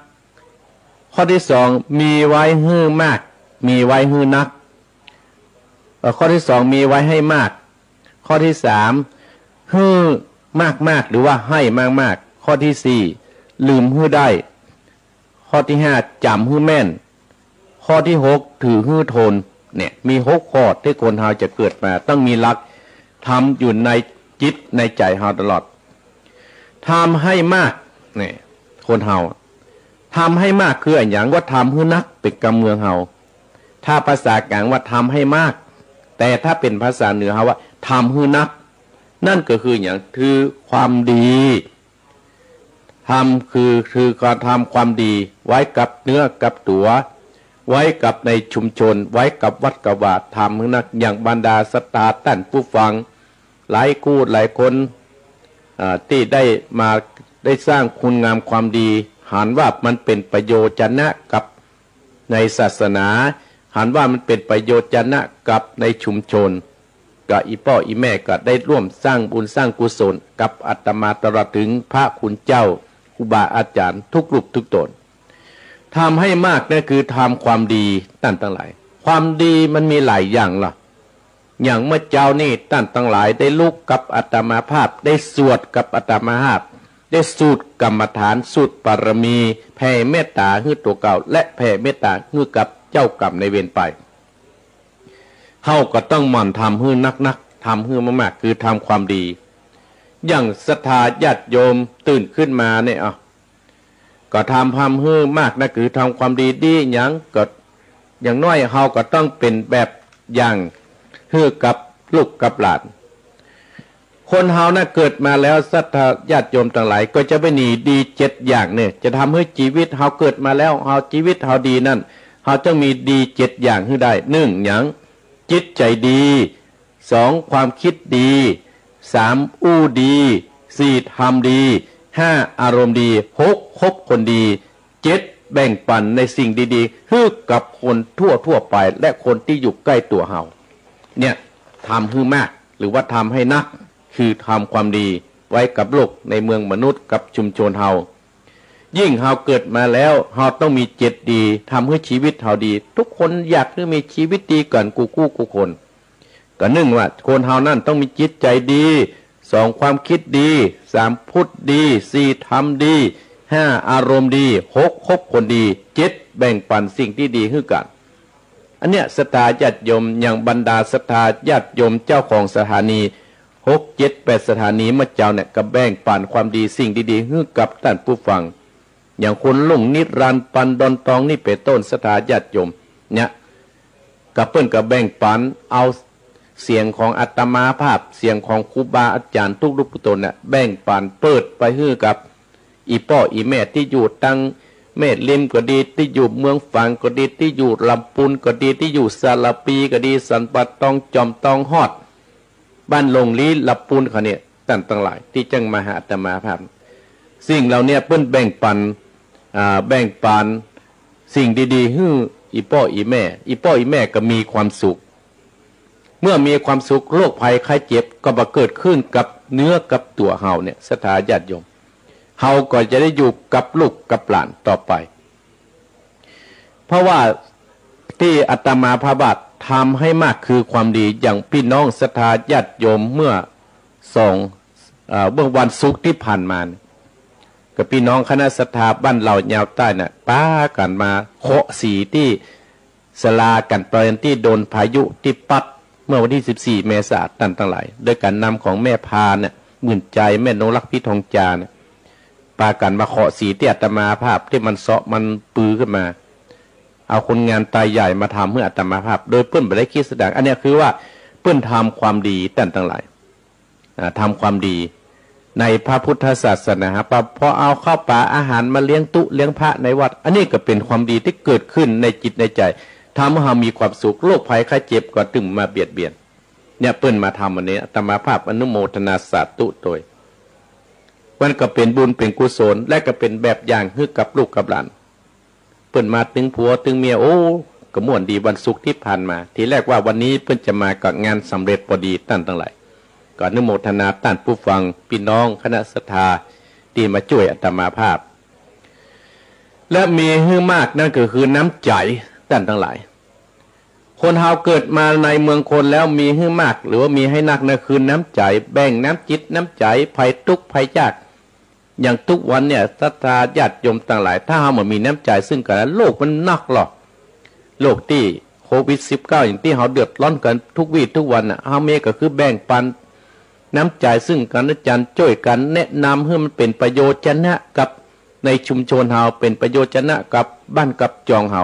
ๆ ข้อตี้สอง มีไว้หื้อมาก มีไว้หื้อนัก เอ่อ ข้อตี้สอง มีไว้ให้มาก ข้อตี้สาม หื้อมากๆ หรือว่าให้มากๆ ข้อตี้สี่ ลืมหื้อได้ ข้อตี้ห้า จ๋ำหื้อแม่น ข้อตี้หก ถือหื้อทน เนี่ย มีหกข้อตี้คนเฮาจะเกิดมา ต้องมีหลักธรรมอยู่ในจิตในใจ๋เฮาตลอด ทำให้มาก เนี่ย คนเฮา ทำให้มากคืออะหยัง ว่าทำหื้อนักเป๋นกำเมืองเฮา ถ้าภาษากลางว่าทำให้มาก แต่ถ้าเป๋นภาษาเหนือเฮาว่าทำหื้อนัก นั่นก็คืออะหยัง คือความดี ทำคือ คือการทำความดี ไว้กับเนื้อกับตั๋ว ไว้กับในชุมชน ไว้กับวัดกับวา ทำหื้อนัก อย่างบรรดาศรัทธาต้านผู้ฟัง หลายกู้หลายคน อ่า ตี้ได้มา ได้สร้างคุณงามความดี หันว่ามันเป๋นประโยชน์จะนะกับในศาสนา หันว่ามันเป๋นประโยชน์จะนะกับในชุมชน ก็อี่ป้ออี่แม่ก็ได้ร่วมสร้างบุญสร้างกุศลกับอาตมา ตลอดเถิงพระคุณเจ้า ครูบาอาจ๋ารย์ทุกรูปทุกต๋น ทำให้มากนั่นคือทำความดี ต้านตังหลาย ความดีมันมีหลายอย่างล่ะ อย่างเมื่อเจ๊านี้ต้านตังหลายได้ลุกกับอาตมาภาพ ได้สวดกับอาตมาภาพ ได้สูตรกรรมฐาน สูตรบารมี แผ่เมตต๋าหื้อตั๋วเก่า และแผ่เมตต๋าหื้อกับเจ้ากรรมนายเวรไป เฮาก็ต้องหมั่นทำหื้อนักๆ ทำหื้อมากๆ คือทำความดี อย่างศรัทธาญาติโยมตื่นขึ้นมาเนี่ย เอา ก็ทำ ทำหื้อมากนะ คือทำความดี ดีหยัง ก็อย่างน้อยเฮาก็ต้องเป๋นแบบอย่างหื้อกับลูกกับหลาน คนเฮานะเกิดมาแล้ว ศรัทธาญาติโยมตังหลาย ก็จะบ่หนีดีเจ็ดอย่างเนี่ย จะทำหื้อจีวิตเฮาเกิดมาแล้ว เฮาจีวิตเฮาดีนั้น เฮาต้องมีดีเจ็ดอย่างหื้อได้ นึ่ง หยัง จิตใจ๋ดี สอง ความกึ๊ดดี สาม อู้ดี สี่ ทำดี ห้า อารมณ์ดี หก คบคนดี เจ็ด แบ่งปั๋นในสิ่งดีๆ หื้อกับคนทั่วๆ ไป และคนตี้อยู่ใก้ตั๋วเฮา เนี่ย ทำหื้อมาก หรือว่าทำให้นัก คือทำความดีไว้กับโลกในเมืองมนุษย์กับชุมชนเฮา ยิ่งเฮาเกิดมาแล้ว เฮาต้องมีเจ็ดดี ทำหื้อจีวิตเฮาดี ทุกคนอยากหื้อมีจีวิตดีกั๋นกู้กู้กู้คน ก็นึ่งว่าคนเฮานั้นต้องมีจิตใจ๋ดี สอง ความกึ๊ดดี สาม พูดดี สี่ ทำดี ห้า อารมณ์ดี หก คบคนดี เจ็ด แบ่งปั๋นสิ่งตี้ดีหื้อกั๋น อันเนี้ยศรัทธาญาติโยม อย่างบรรดาศรัทธาญาติโยมเจ้าของสถานี หก เจ็ด แปด สถานีเมื่อเจ๊าเนี่ย ก็แบ่งปั๋นความดีสิ่งดีๆ หื้อกับต้านผู้ฟัง อย่างคุณลุงนิรันดร์ ปันดอนตองนี่เป๋นต้น ศรัทธาญาติโยมเนี่ย ก็เปิ้นก็แบ่งปั๋นเอาเสียงของอาตมาภาพ เสียงของครูบาอาจ๋ารย์ทุกรูปทุกต๋นเนี่ย แบ่งปั๋นเปิดไปหื้อกับอี่ป้ออี่แม่ตี้อยู่ตังแม่ริมก็ดี ตี้อยู่เมืองฝางก็ดี ตี้อยู่ลำปูนก็ดี ตี้อยู่สารภีก็ดี สันป่าตอง จอมตอง ฮอดบ้านหลงลี้ ลำปูนเขาเนี่ย ต้านตังหลายตี้จั้งมาหาอาตมาภาพ สิ่งเหล่าเนี้ยเปิ้นแบ่งปั๋น อ่า แบ่งปั๋นสิ่งดีๆ หื้ออี่ป้ออี่แม่ อี่ป้ออี่แม่ก็มีความสุข เมื่อมีความสุข โรคภัยไข้เจ็บก็บ่เกิดขึ้นกับเนื้อกับตั๋วเฮาเนี่ย ศรัทธาญาติโยม เฮาก็จะได้อยู่กับลูกกับหลานต่อไป เพราะว่าตี้อาตมาภาพว่าทำให้มากคือความดี อย่างปี้น้องศรัทธาญาติโยมเมื่อสอง เอ่อ เมื่อวันศุกร์ตี้ผ่านมาเนี่ย ก็ปี้น้องคณะศรัทธาบ้านเหล่ายาวใต้น่ะ ปากั๋นมาเคาะสีตี้ศาลาก๋านประเรียนตี้โดนพายุตี้ปั๊ดเมื่อวันตี้สิบสี่เมษา ต้านตังหลาย โดยก๋านนำของแม่พาเนี่ย หมื่นใจ แม่นงรัก พิทองจาเนี่ย ปากั๋นมาเคาะสีตี้อาตมาภาพตี้มันเซาะมันปือขึ้นมา เอาคนงานตายใหญ่มาทำหื้ออาตมาภาพ โดยเปิ้นบ่ได้กึ๊ดสตางค์ อันเนี้ยคือว่าเปิ้นทำความดี ต้านตังหลาย อ่า ทำความดีในพระพุทธศาสนา ปะ พอเอาข้าวป๋าอาหารมาเลี้ยงตุ๊เลี้ยงพระในวัด อันนี้ก็เป๋นความดีตี้เกิดขึ้นในจิตในใจ๋ ทำหื้อเฮามีความสุข โรคภัยไข้เจ็บก็ตึงบ่มาเบียดเบียน เนี่ยเปิ้นมาทำอันนี้ อาตมาภาพอนุโมทนาสาธุโตย มันก็เป๋นบุญเป๋นกุศล และก็เป๋นแบบอย่างหื้อกับลูกกับหลาน เปิ้นมาตึงผัวตึงเมีย โอ้ ก็ม่วนดี วันศุกร์ตี้ผ่านมา ทีแรกว่าวันนี้เปิ้นจะมาก็งานสำเร็จปอดี ต้านตังหลาย ก็อนุโมทนาต้านผู้ฟัง ปี้น้องคณะศรัทธาตี้มาจ้วยอาตมาภาพ และมีหื้อมากนั้นก็คือน้ำใจ๋ ต้านตังหลาย คนเฮาเกิดมาในเมืองคนแล้วมีหื้อมาก หรือว่ามีหื้อนักนั้นคือน้ำใจ๋ แบ่งน้ำจิตน้ำใจ๋ ใผตุ๊กข์ใผยาก อย่างตุ๊กวันเนี่ย ศรัทธาญาติโยมตังหลาย ถ้าเฮาบ่มีน้ำใจ๋ซึ่งกั๋น โลกมันหนักหรอก โลกตี้โควิดสิบเก้า อย่างตี้เฮาเดือดร้อนกั๋นทุกวี้ทุกวันน่ะ เฮามีก็คือแบ่งปันน้ำใจ๋ซึ่งกั๋นและกั๋น จ้วยกั๋นแนะนำหื้อมันเป๋นประโยชน์จะนะกับในชุมชนเฮา เป๋นประโยชน์จะนะกับบ้านกับจองเฮา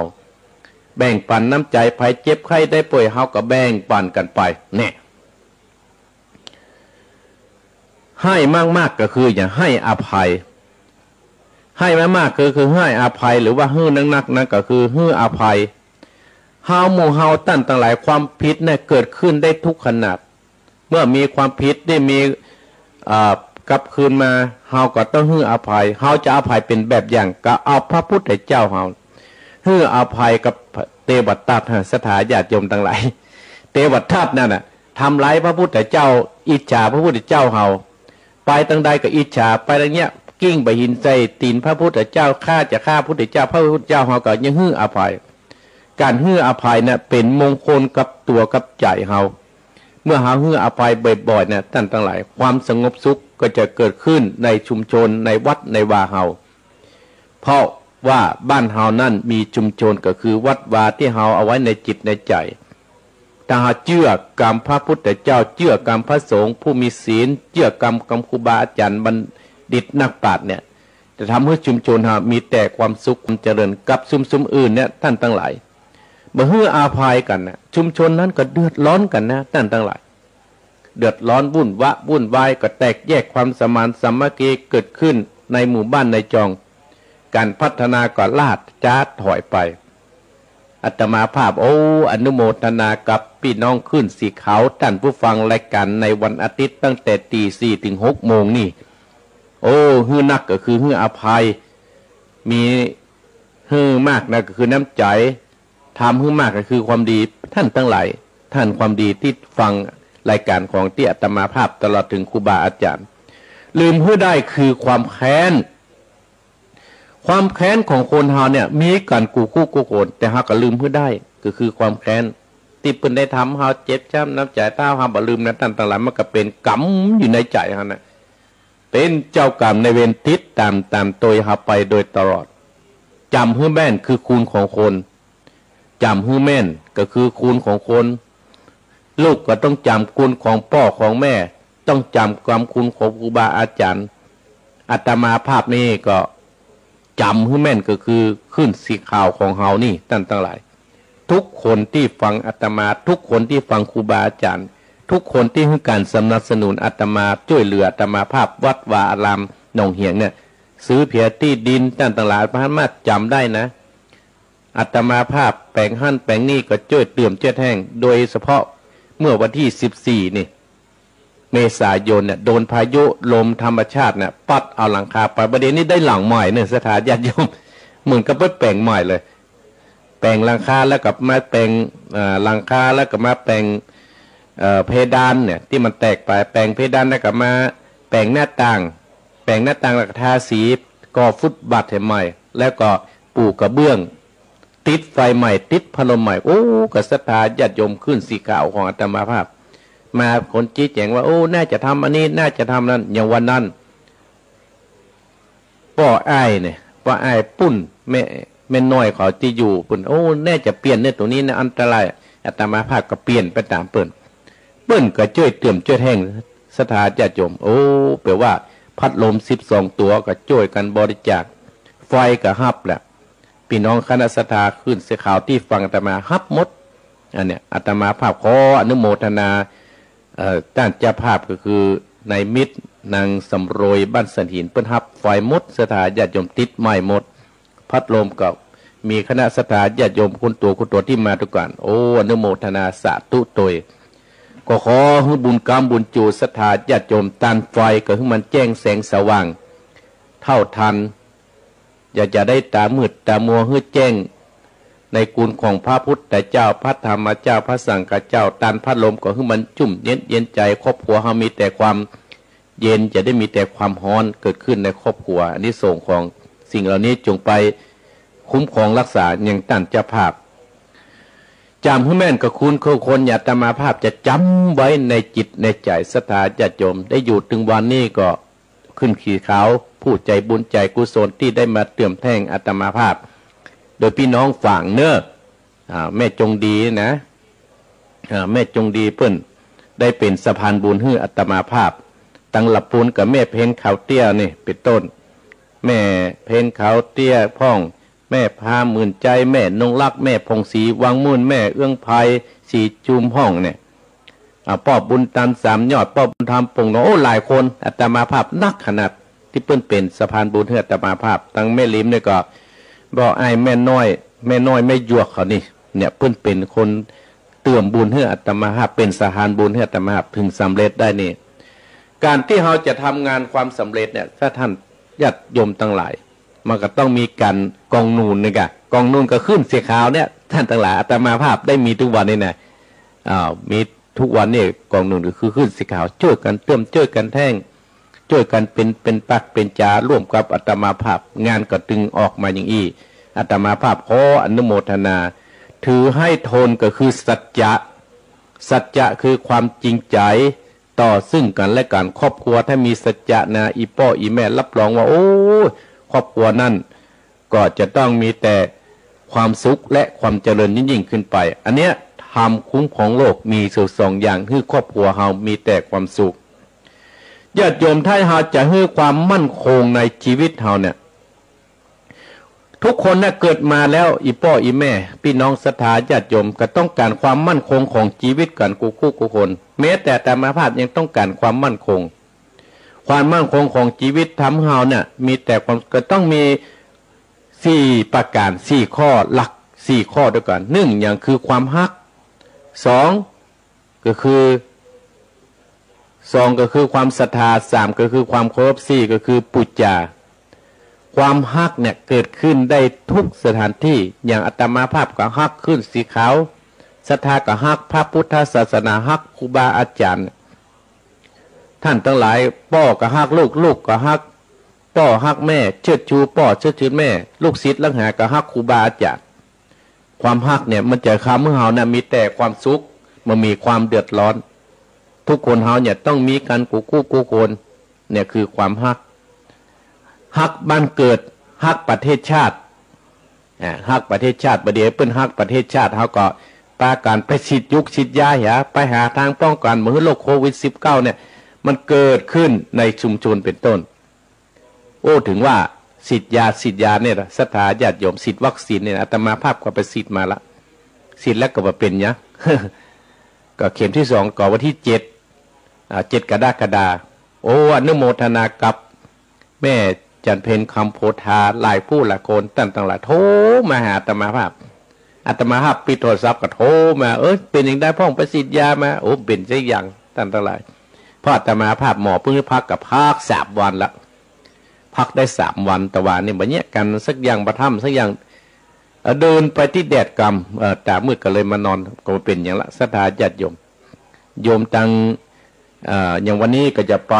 แบ่งปันน้ำใจ๋ ใผเจ็บไข้ได้ป่วย เฮาก็แบ่งปันกั๋นไป แน่ หื้อมากๆ ก็คือหยัง หื้ออภัย หื้อมากๆ คือ คือหื้ออภัย หรือว่าหื้อนักๆ นั้นก็คือหื้ออภัย เฮาหมู่เฮาต้านตังหลาย ความผิดเนี่ยเกิดขึ้นได้ทุกขนาด เมื่อมีความผิดได้มี เอ่อ กลับคืนมา เฮาก็ต้องหื้ออภัย เฮาจะอภัยเป๋นแบบอย่าง ก็เอาพระพุทธเจ้าเฮา หื้ออภัยกับเตวทัต ศรัทธาญาติโยมตังหลาย เตวทัตนั่นน่ะ ทำร้ายพระพุทธเจ้า อิจฉาพระพุทธเจ้าเฮา ไปตังใดก็อิจฉา ไปตังเนี้ย กลิ้งไปหินใส่ตี๋นพระพุทธเจ้า ฆ่าจะฆ่าพุทธเจ้า พระพุทธเจ้าเฮาก็ยังหื้ออภัย ก๋านหื้ออภัยน่ะเป๋นมงคลกับตั๋วกับใจ๋เฮา เมื่อเฮาหื้ออภัยบ่อยๆ น่ะ ต้านตังหลาย ความสงบสุขก็จะเกิดขึ้นในชุมชน ในวัดในวาเฮา เพราะว่าบ้านเฮานั้นมีชุมชนก็คือวัดวาตี้เฮาเอาไว้ในจิตในใจ๋ ถ้าเฮาเจื้อกำพระพุทธเจ้า เจื้อกำพระสงฆ์ผู้มีศีล เจื้อกำ กำครูบาอาจ๋ารย์บัณฑิตนักปราชญ์เนี่ย จะทำหื้อชุมชนเฮามีแต่ความสุขความเจริญกับชุมชนอื่นเนี่ย ต้านตังหลาย บ่หื้ออภัยกั๋นน่ะ ชุมชนนั้นก็เดือดร้อนกั๋นนะ ต้านตังหลาย เดือดร้อนวุ่นวะวุ่นวาย ก็แตกแยก ความสมานสามัคคีเกิดขึ้นในหมู่บ้านในจอง ก๋านพัฒนาก็ล่าจ๊าถอยไป อาตมาภาพ โอ้ อนุโมทนากับปี้น้องคลื่นสีขาว ต้านผู้ฟังรายก๋านในวันอาทิตย์ตั้งแต่ตีสี่เถิงหกโมงนี่ โอ้ หื้อนักก็คือหื้ออภัย มีหื้อมากนะก็คือน้ำใจ๋ ทำหื้อมากก็คือความดี ต้านตังหลาย ต้านความดีตี้ฟังรายก๋านของตี้อาตมาภาพตลอดเถิงครูบาอาจ๋ารย์ ลืมหื้อได้คือความแค้น ความแค้นของคนเฮาเนี่ยมีกั๋นกู้คู่กู้คน แต่เฮาก็ลืมหื้อได้ ก็คือความแค้นตี้เปิ้นได้ทำเฮาเจ็บจ๊ำน้ำใจ๋ ถ้าเฮาบ่ลืมนะ ต้านตังหลาย มันก็เป๋นกรรมอยู่ในใจ๋เฮานะ เป๋นเจ้ากรรมนายเวรติดต๋าม ต๋ามโตยเฮาไปโดยตลอด จ๋ำหื้อแม่นคือคุณของคน จ๋ำหื้อแม่นก็คือคุณของคน ลูกก็ต้องจ๋ำคุณของป้อของแม่ ต้องจ๋ำกำคุณของครูบาอาจ๋ารย์ อาตมาภาพนี่ก็จ๋ำหื้อแม่นก็คือคลื่นสีขาวของเฮานี่ ต้านตังหลาย ทุกคนตี้ฟังอาตมา ทุกคนตี้ฟังครูบาอาจ๋ารย์ ทุกคนตี้หื้อก๋านสนับสนุนอาตมา จ้วยเหลืออาตมาภาพ วัดวาอารามหนองเหียงเนี่ย ซื้อเผียตี้ดิน ต้านตังหลายสามารถจ๋ำได้นะ อาตมาภาพแป๋งหั้นแป๋งนี่ก็จ้วยเติมจ้วยแถม โดยเฉพาะเมื่อวันตี้สิบสี่นี่ เมษายนเนี่ย โดนพายุลมธรรมชาติเนี่ย ปั๊ดเอาหลังคาไป บ่าเดี่ยวนี้ได้หลังใหม่เนี่ย ศรัทธาญาติโยม เหมือนกับไปแป๋งใหม่เลย แป๋งหลังคาแล้วก็มาแป๋ง เอ่อ หลังคาแล้วก็มาแป๋ง เอ่อ เพดานเนี่ยตี้มันแตกไป แป๋งเพดานแล้วก็มาแป๋งหน้าต่าง แป๋งหน้าต่างแล้วก็ทาสี ก่อฟุตบาทให้ใหม่ แล้วก็ปูกระเบื้อง ติดไฟใหม่ ติดพัดลมใหม่ โอ้ ก็ศรัทธาญาติโยมคลื่นสีขาวของอาตมาภาพ มาคนชี้แจ๋งว่า โอ้ น่าจะทำอันนี้ น่าจะทำนั้น อย่างวันนั้น ป้ออ้ายเนี่ย ป้ออ้ายปุ้น แม่ แม่น้อยเขาตี้อยู่ปุ้น โอ้ น่าจะเปลี่ยนเนี่ย ตั๋วนี้นะอันตราย อาตมาภาพก็เปลี่ยนไปต๋ามเปิ้น เปิ้นก็จ้วยเติมจ้วยแถม ศรัทธาญาติโยม โอ้ แป๋ว่าพัดลมสิบสองตั๋วก็จ้วยกั๋นบริจาค ไฟก็ฮับแหละ ปี้น้องคณะศรัทธาคลื่นสีขาวตี้ฟังอาตมาฮับหมด อันเนี้ยอาตมาภาพขออนุโมทนา เอ่อ ต้านเจ้าภาพก็คือ นายมิตร นางสำรวย บ้านสันหิน เปิ้นฮับไฟหมด ศรัทธาญาติโยม ติดไหม้หมด พัดลมก็มี คณะศรัทธาญาติโยม คุณตั๋ว คุณตั๋ว ตี้มาดูก่อน โอ้ อนุโมทนาสาธุโตย ก็ขอหื้อบุญกำบุญจู ศรัทธาญาติโยม ต้านไฟก็หื้อมันแจ้งแสงสว่าง เต้าตัน อย่า อย่าได้ต๋ามืดต๋ามัว หื้อแจ้งในคุณของพระพุทธเจ้า พระธรรมเจ้า พระสังฆเจ้า ต้านพัดลมก็หื้อมันจุ่มเย็น เย็นใจ๋ ครอบครัวเฮามีแต่ความเย็น จะได้มีแต่ความฮ้อนเกิดขึ้นในครอบครัว อานิสงส์ของสิ่งเหล่านี้จงไปคุ้มครองรักษายังต้านเจ้าภาพ จ๋ำหื้อแม่นกะคุณ คือคนอย่างอาตมาภาพจะจ๋ำไว้ในจิตในใจ๋ ศรัทธาญาติโยม ได้อยู่เถิงวันนี้ก็ ขึ้นสีขาว ผู้ใจ๋บุญใจ๋กุศลตี้ได้มาเติมแท่งอาตมาภาพ โดยปี้น้องฝางเน่อ อ่า แม่จงดีนะ อ่า แม่จงดีเปิ้นได้เป๋นสะพานบุญหื้ออาตมาภาพ ตังหลับปูนกับแม่เพ็ญขาวเตี้ยนี่เป๋นต้น แม่เพ็ญขาวเตี้ยพ่อง แม่พาหมื่นใจ๋ แม่นงรัก แม่ผ่องศรี วังมุ่น แม่เอื้องไพ ศรีจุมพ่องเนี่ย อ่า ป้อบุญธรรมสามยอด ป้อบุญธรรมป่งหนอง โอ้ หลายคน อาตมาภาพนักขนาดตี้เปิ้นเป๋นสะพานบุญหื้ออาตมาภาพ ตังแม่ลิมเนี่ยก็ บ่ออ้าย แม่น้อย แม่น้อย แม่หยวกเขานี่ เนี่ย เปิ้นเป๋นคนเติมบุญหื้ออาตมาภาพ เป๋นสะพานบุญหื้ออาตมาภาพ เถิงสำเร็จได้นี่ ก๋านตี้เฮาจะทำงานความสำเร็จเนี่ย ถ้าต้านญาติโยมตังหลาย มันก็ต้องมีก๋านกองหนุนนี่ก่ะ กองหนุนก็ขึ้นสีขาวเนี่ย ต้านตังหลาย อาตมาภาพได้มีทุกวันนี่นะ อ่า มีทุกวันนี่ กองหนุนก็คือขึ้นสีขาว จ้วยกั๋นเติม จ้วยกั๋นแท่ง จ้วยกั๋นเป๋น เป๋นปากเป๋นจ๋าร่วมกับอาตมาภาพ งานก็ตึงออกมาอย่างอี้ อาตมาภาพขออนุโมทนา ถือให้ทนก็คือสัจจะ สัจจะคือความจริงใจ๋ต่อซึ่งกั๋นและกั๋น ครอบครัวถ้ามีสัจจะนะ อี่ป้ออี่แม่รับรองว่า โอ้ ครอบครัวนั้น ก็จะต้องมีแต่ความสุขและความเจริญยิ่งๆ ขึ้นไป อันเนี้ยธรรมคุ้มของโลกมีอยู่สองอย่าง หื้อครอบครัวเฮามีแต่ความสุข ญาติโยม ถ้าเฮาจะหื้อความมั่นคงในชีวิตเฮาเนี่ย ทุกคนน่ะเกิดมาแล้ว อี่ป้ออี่แม่ ปี้น้องศรัทธาญาติโยม ก็ต้องก๋านความมั่นคงของชีวิตกั๋นกู้คู่กู้คน แม้แต่อาตมาภาพยังต้องก๋านความมั่นคง ความมั่นคงของชีวิตธรรมเฮาเนี่ย มีแต่ความ ก็ต้องมี สี่ประก๋าน สี่ข้อหลัก สี่ข้อด้วยกั๋น นึ่งอย่างคือความฮัก สองก็คือ สองก็คือความศรัทธา สามก็คือความเคารพ สี่ก็คือปู๋จา ความฮักเนี่ยเกิดขึ้นได้ทุกสถานตี้ อย่างอาตมาภาพก็ฮักขึ้นสีขาว ศรัทธาก็ฮักพระพุทธศาสนา ฮักครูบาอาจ๋ารย์ ต้านตังหลาย ป้อก็ฮักลูก ลูกก็ฮักป้อ ฮักแม่ เชิดชูป้อ เชิดชูแม่ ลูกศิษย์ลูกหาก็ฮักครูบาอาจ๋ารย์ ความฮักเนี่ยมันจะทำหื้อเฮานะมีแต่ความสุข บ่มีความเดือดร้อน ทุกคนเฮาเนี่ยต้องมีกั๋นกู้คู่กู้คน เนี่ยคือความฮัก ฮักบ้านเกิด ฮักประเทศชาติ อ่า ฮักประเทศชาติ บ่าเดี่ยวเปิ้นฮักประเทศชาติ เฮาก็ปากั๋นไปฉีดยุงฉีดยาเหีย ไปหาตางป้องกั๋น บ่หื้อโรคโควิดสิบเก้าเนี่ย มันเกิดขึ้นในชุมชนเป๋นต้น โอ้ เถิงว่าฉีดยา ฉีดยาเนี่ยนะ ศรัทธาญาติโยม ฉีดวัคซีนเนี่ยนะ อาตมาภาพก็ไปฉีดมาละ ฉีดแล้วก็บ่เป๋นหยัง ก็เข็มตี้สองก็วันตี้เจ็ด อ่า เจ็ดกรกฎาคม โอ้ อนุโมทนากับแม่จันเพ็ญ คำโพธา หลายผู้หลายคน ต้านตังหลายโทรมาหาอาตมาภาพ อาตมาภาพปิดโทรศัพท์ก็โทรมา เอ้ย เป๋นหยังใดพ่อง ไปฉีดยามา โอ้ เป๋นสักอย่าง ต้านตังหลาย เพราะอาตมาภาพหมอเปิ้นหื้อพักก็พักสามวันละ พักได้สามวัน แต่ว่านี่บ่เยียะกั๋นสักอย่าง บ่ทำสักอย่าง เอ่อ เดินไปตี้แดดก่ำ เอ่อ ต๋ามืดก็เลยมานอน ก็บ่เป๋นหยังละ ศรัทธาญาติโยม โยมตัง เอ่อ อย่างวันนี้ก็จะไป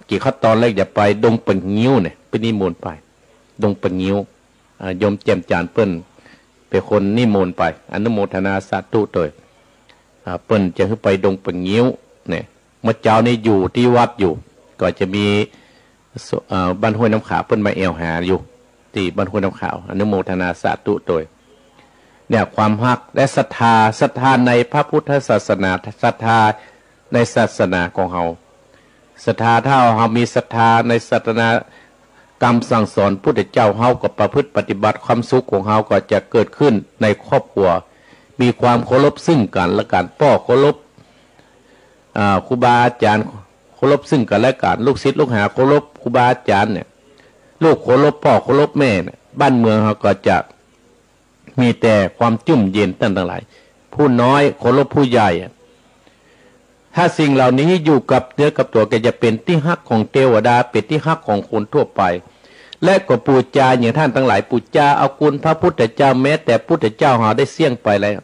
กิ๋วข้าวตอนแรกจะไปดงปะงิ้วเนี่ย ไปนิมนต์ไป ดงปะงิ้ว อ่า โยมแจ่มจันทร์เปิ้นเป๋นคนนิมนต์ไป อนุโมทนาสาธุโตย อ่า เปิ้นจะหื้อไปดงปะงิ้วเนี่ย เมื่อเจ๊านี้อยู่ตี้วัดอยู่ ก็จะมี เอ่อ บ้านห้วยน้ำขาว เปิ้นมาแอ่วหาอยู่ ตี้บ้านห้วยน้ำขาว อนุโมทนาสาธุโตย เนี่ย ความฮักและศรัทธา ศรัทธาในพระพุทธศาสนา ศรัทธาในศาสนาของเฮา ศรัทธา ถ้าเฮามีศรัทธาในศาสนา กำสั่งสอนพุทธเจ้า เฮาก็ประพฤติปฏิบัติ ความสุขของเฮาก็จะเกิดขึ้นในครอบครัว มีความเคารพซึ่งกั๋นและกั๋น ป้อเคารพ อ่า ครูบาอาจ๋ารย์ เค เคารพซึ่งกันและกัน ลูกศิษย์ลูกหาเคารพครูบาอาจ๋ารย์เนี่ย ลูกเคารพป้อเคารพแม่เนี่ย บ้านเมืองเฮาก็จะมีแต่ความจุ่มเย็นต้านตังหลาย ผู้น้อยเคารพผู้ใหญ่อะ ถ้าสิ่งเหล่านี้อยู่กับเนื้อกับตั๋วก็จะเป๋นตี้ฮักของเตวดา เป๋นตี้ฮักของคนทั่วไป และก็ปู๋จาอย่างต้านตังหลาย ปู๋จาเอากุณพระพุทธเจ้า แม้แต่พุทธเจ้าเฮาได้เสี้ยงไปแล้ว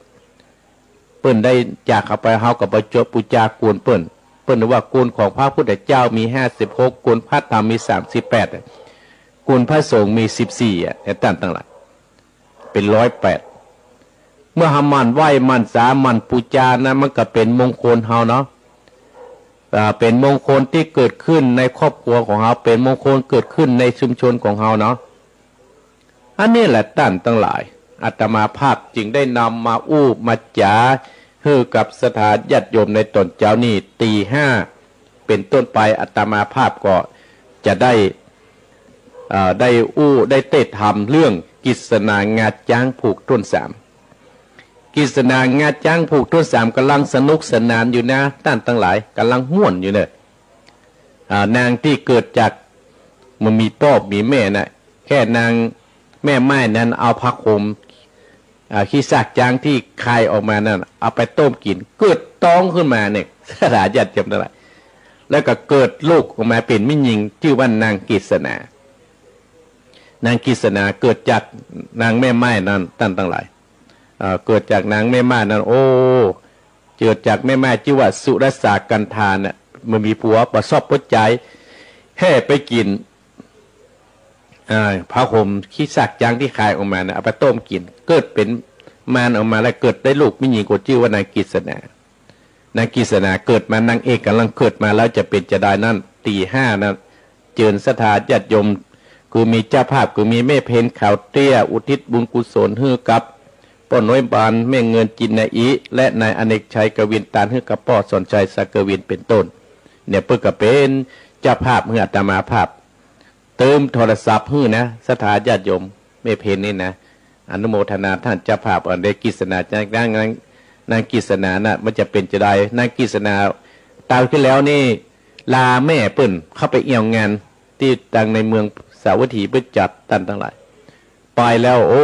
เปิ้นได้จากเฮาไป เฮาก็ไปปู๋จากุณเปิ้น เปิ้นว่ากุณของพระพุทธเจ้ามีห้าสิบหก กุณพระธรรมมีสามสิบแปด กุณพระสงฆ์มีสิบสี่ อะ เนี่ยต้านตังหลาย เป๋นร้อยแปด เมื่อเฮาหมั่นไหว้หมั่นสาหมั่นปู๋จานะ มันก็เป๋นมงคลเฮาเนาะ อ่า เป๋นมงคลตี้เกิดขึ้นในครอบครัวของเฮา เป๋นมงคลเกิดขึ้นในชุมชนของเฮาเนาะ อันนี้แหละต้านตังหลาย อาตมาภาพจึงได้นำมาอู้มาจ๋าหื้อกับศรัทธาญาติโยมในต๋อนเจ๊านี้ ตีห้าเป๋นต้นไป อาตมาภาพก็จะได้ เอ่อ ได้อู้ได้เตศน์ธรรมเรื่องกฤษณางาจ๊างผูกต้นสาม กฤษณางาจ๊างผูกต้นสามก่ำลังสนุกสนานอยู่นะ ต้านตังหลาย ก่ำลังม่วนอยู่เน่อ อ่า นางตี้เกิดจาก บ่มีป้อมีแม่น่ะ แค่นางแม่ไม้นั้นเอาผ้าห่ม อ่า ขี้ซากจ๊างตี้คายออกมานั้น เอาไปต้มกิ๋น เกิดต๊องขึ้นมาเนี่ย ศรัทธาญาติโยมตังหลาย แล้วก็เกิดลูกออกมาเป๋นแม่ญิง จื้อว่านางกฤษณา นางกฤษณาเกิดจากนางแม่ไม้นั้น ต้านตังหลาย เอ่อ เกิดจากนางแม่ไม้นั้น โอ้ เกิดจากแม่ไม้จื้อว่าสุรสากันธาน่ะ บ่มีผัว บ่ชอบหัวใจ๋ แห่ไปกิ๋น อ่า ผ้าห่มขี้ซากจ๊างตี้คายออกมาน่ะ เอาไปต้มกิ๋น เกิดเป๋นมารออกมา แล้วเกิดได้ลูกแม่ญิงก็จื้อว่านางกฤษณา นางกฤษณาเกิดมา นางเอกก่ำลังเกิดมาแล้วจะเป๋นจาใดนั้น ตีห้านั้น เจิญศรัทธาญาติโยม คือมีเจ้าภาพ คือมีแม่เพ็ญขาวเตี้ย อุทิศบุญกุศลหื้อกับป้อน้อยบาน แม่เงินจินนาอิ และนายอเนกชัยกวิน ตานหื้อกับป้อสอนชัยสังกวินเป๋นต้น เนี่ย เปิ้นก็เป๋นเจ้าภาพหื้ออาตมาภาพ เติมโทรศัพท์หื้อนะ ศรัทธาญาติโยม แม่เพ็ญนี่นะ อนุโมทนาต้านเจ้าภาพ อันได้กฤษณา จากนาง นาง นางกฤษณาน่ะ มันจะเป๋นจาใด นางกฤษณา ตาวตี้แล้วนี่ ลาแม่เปิ้นเข้าไปเอี่ยวงานตี้ตางในเมืองสาวัตถี เปิ้นจัด ต้านตังหลาย ไปแล้ว โอ้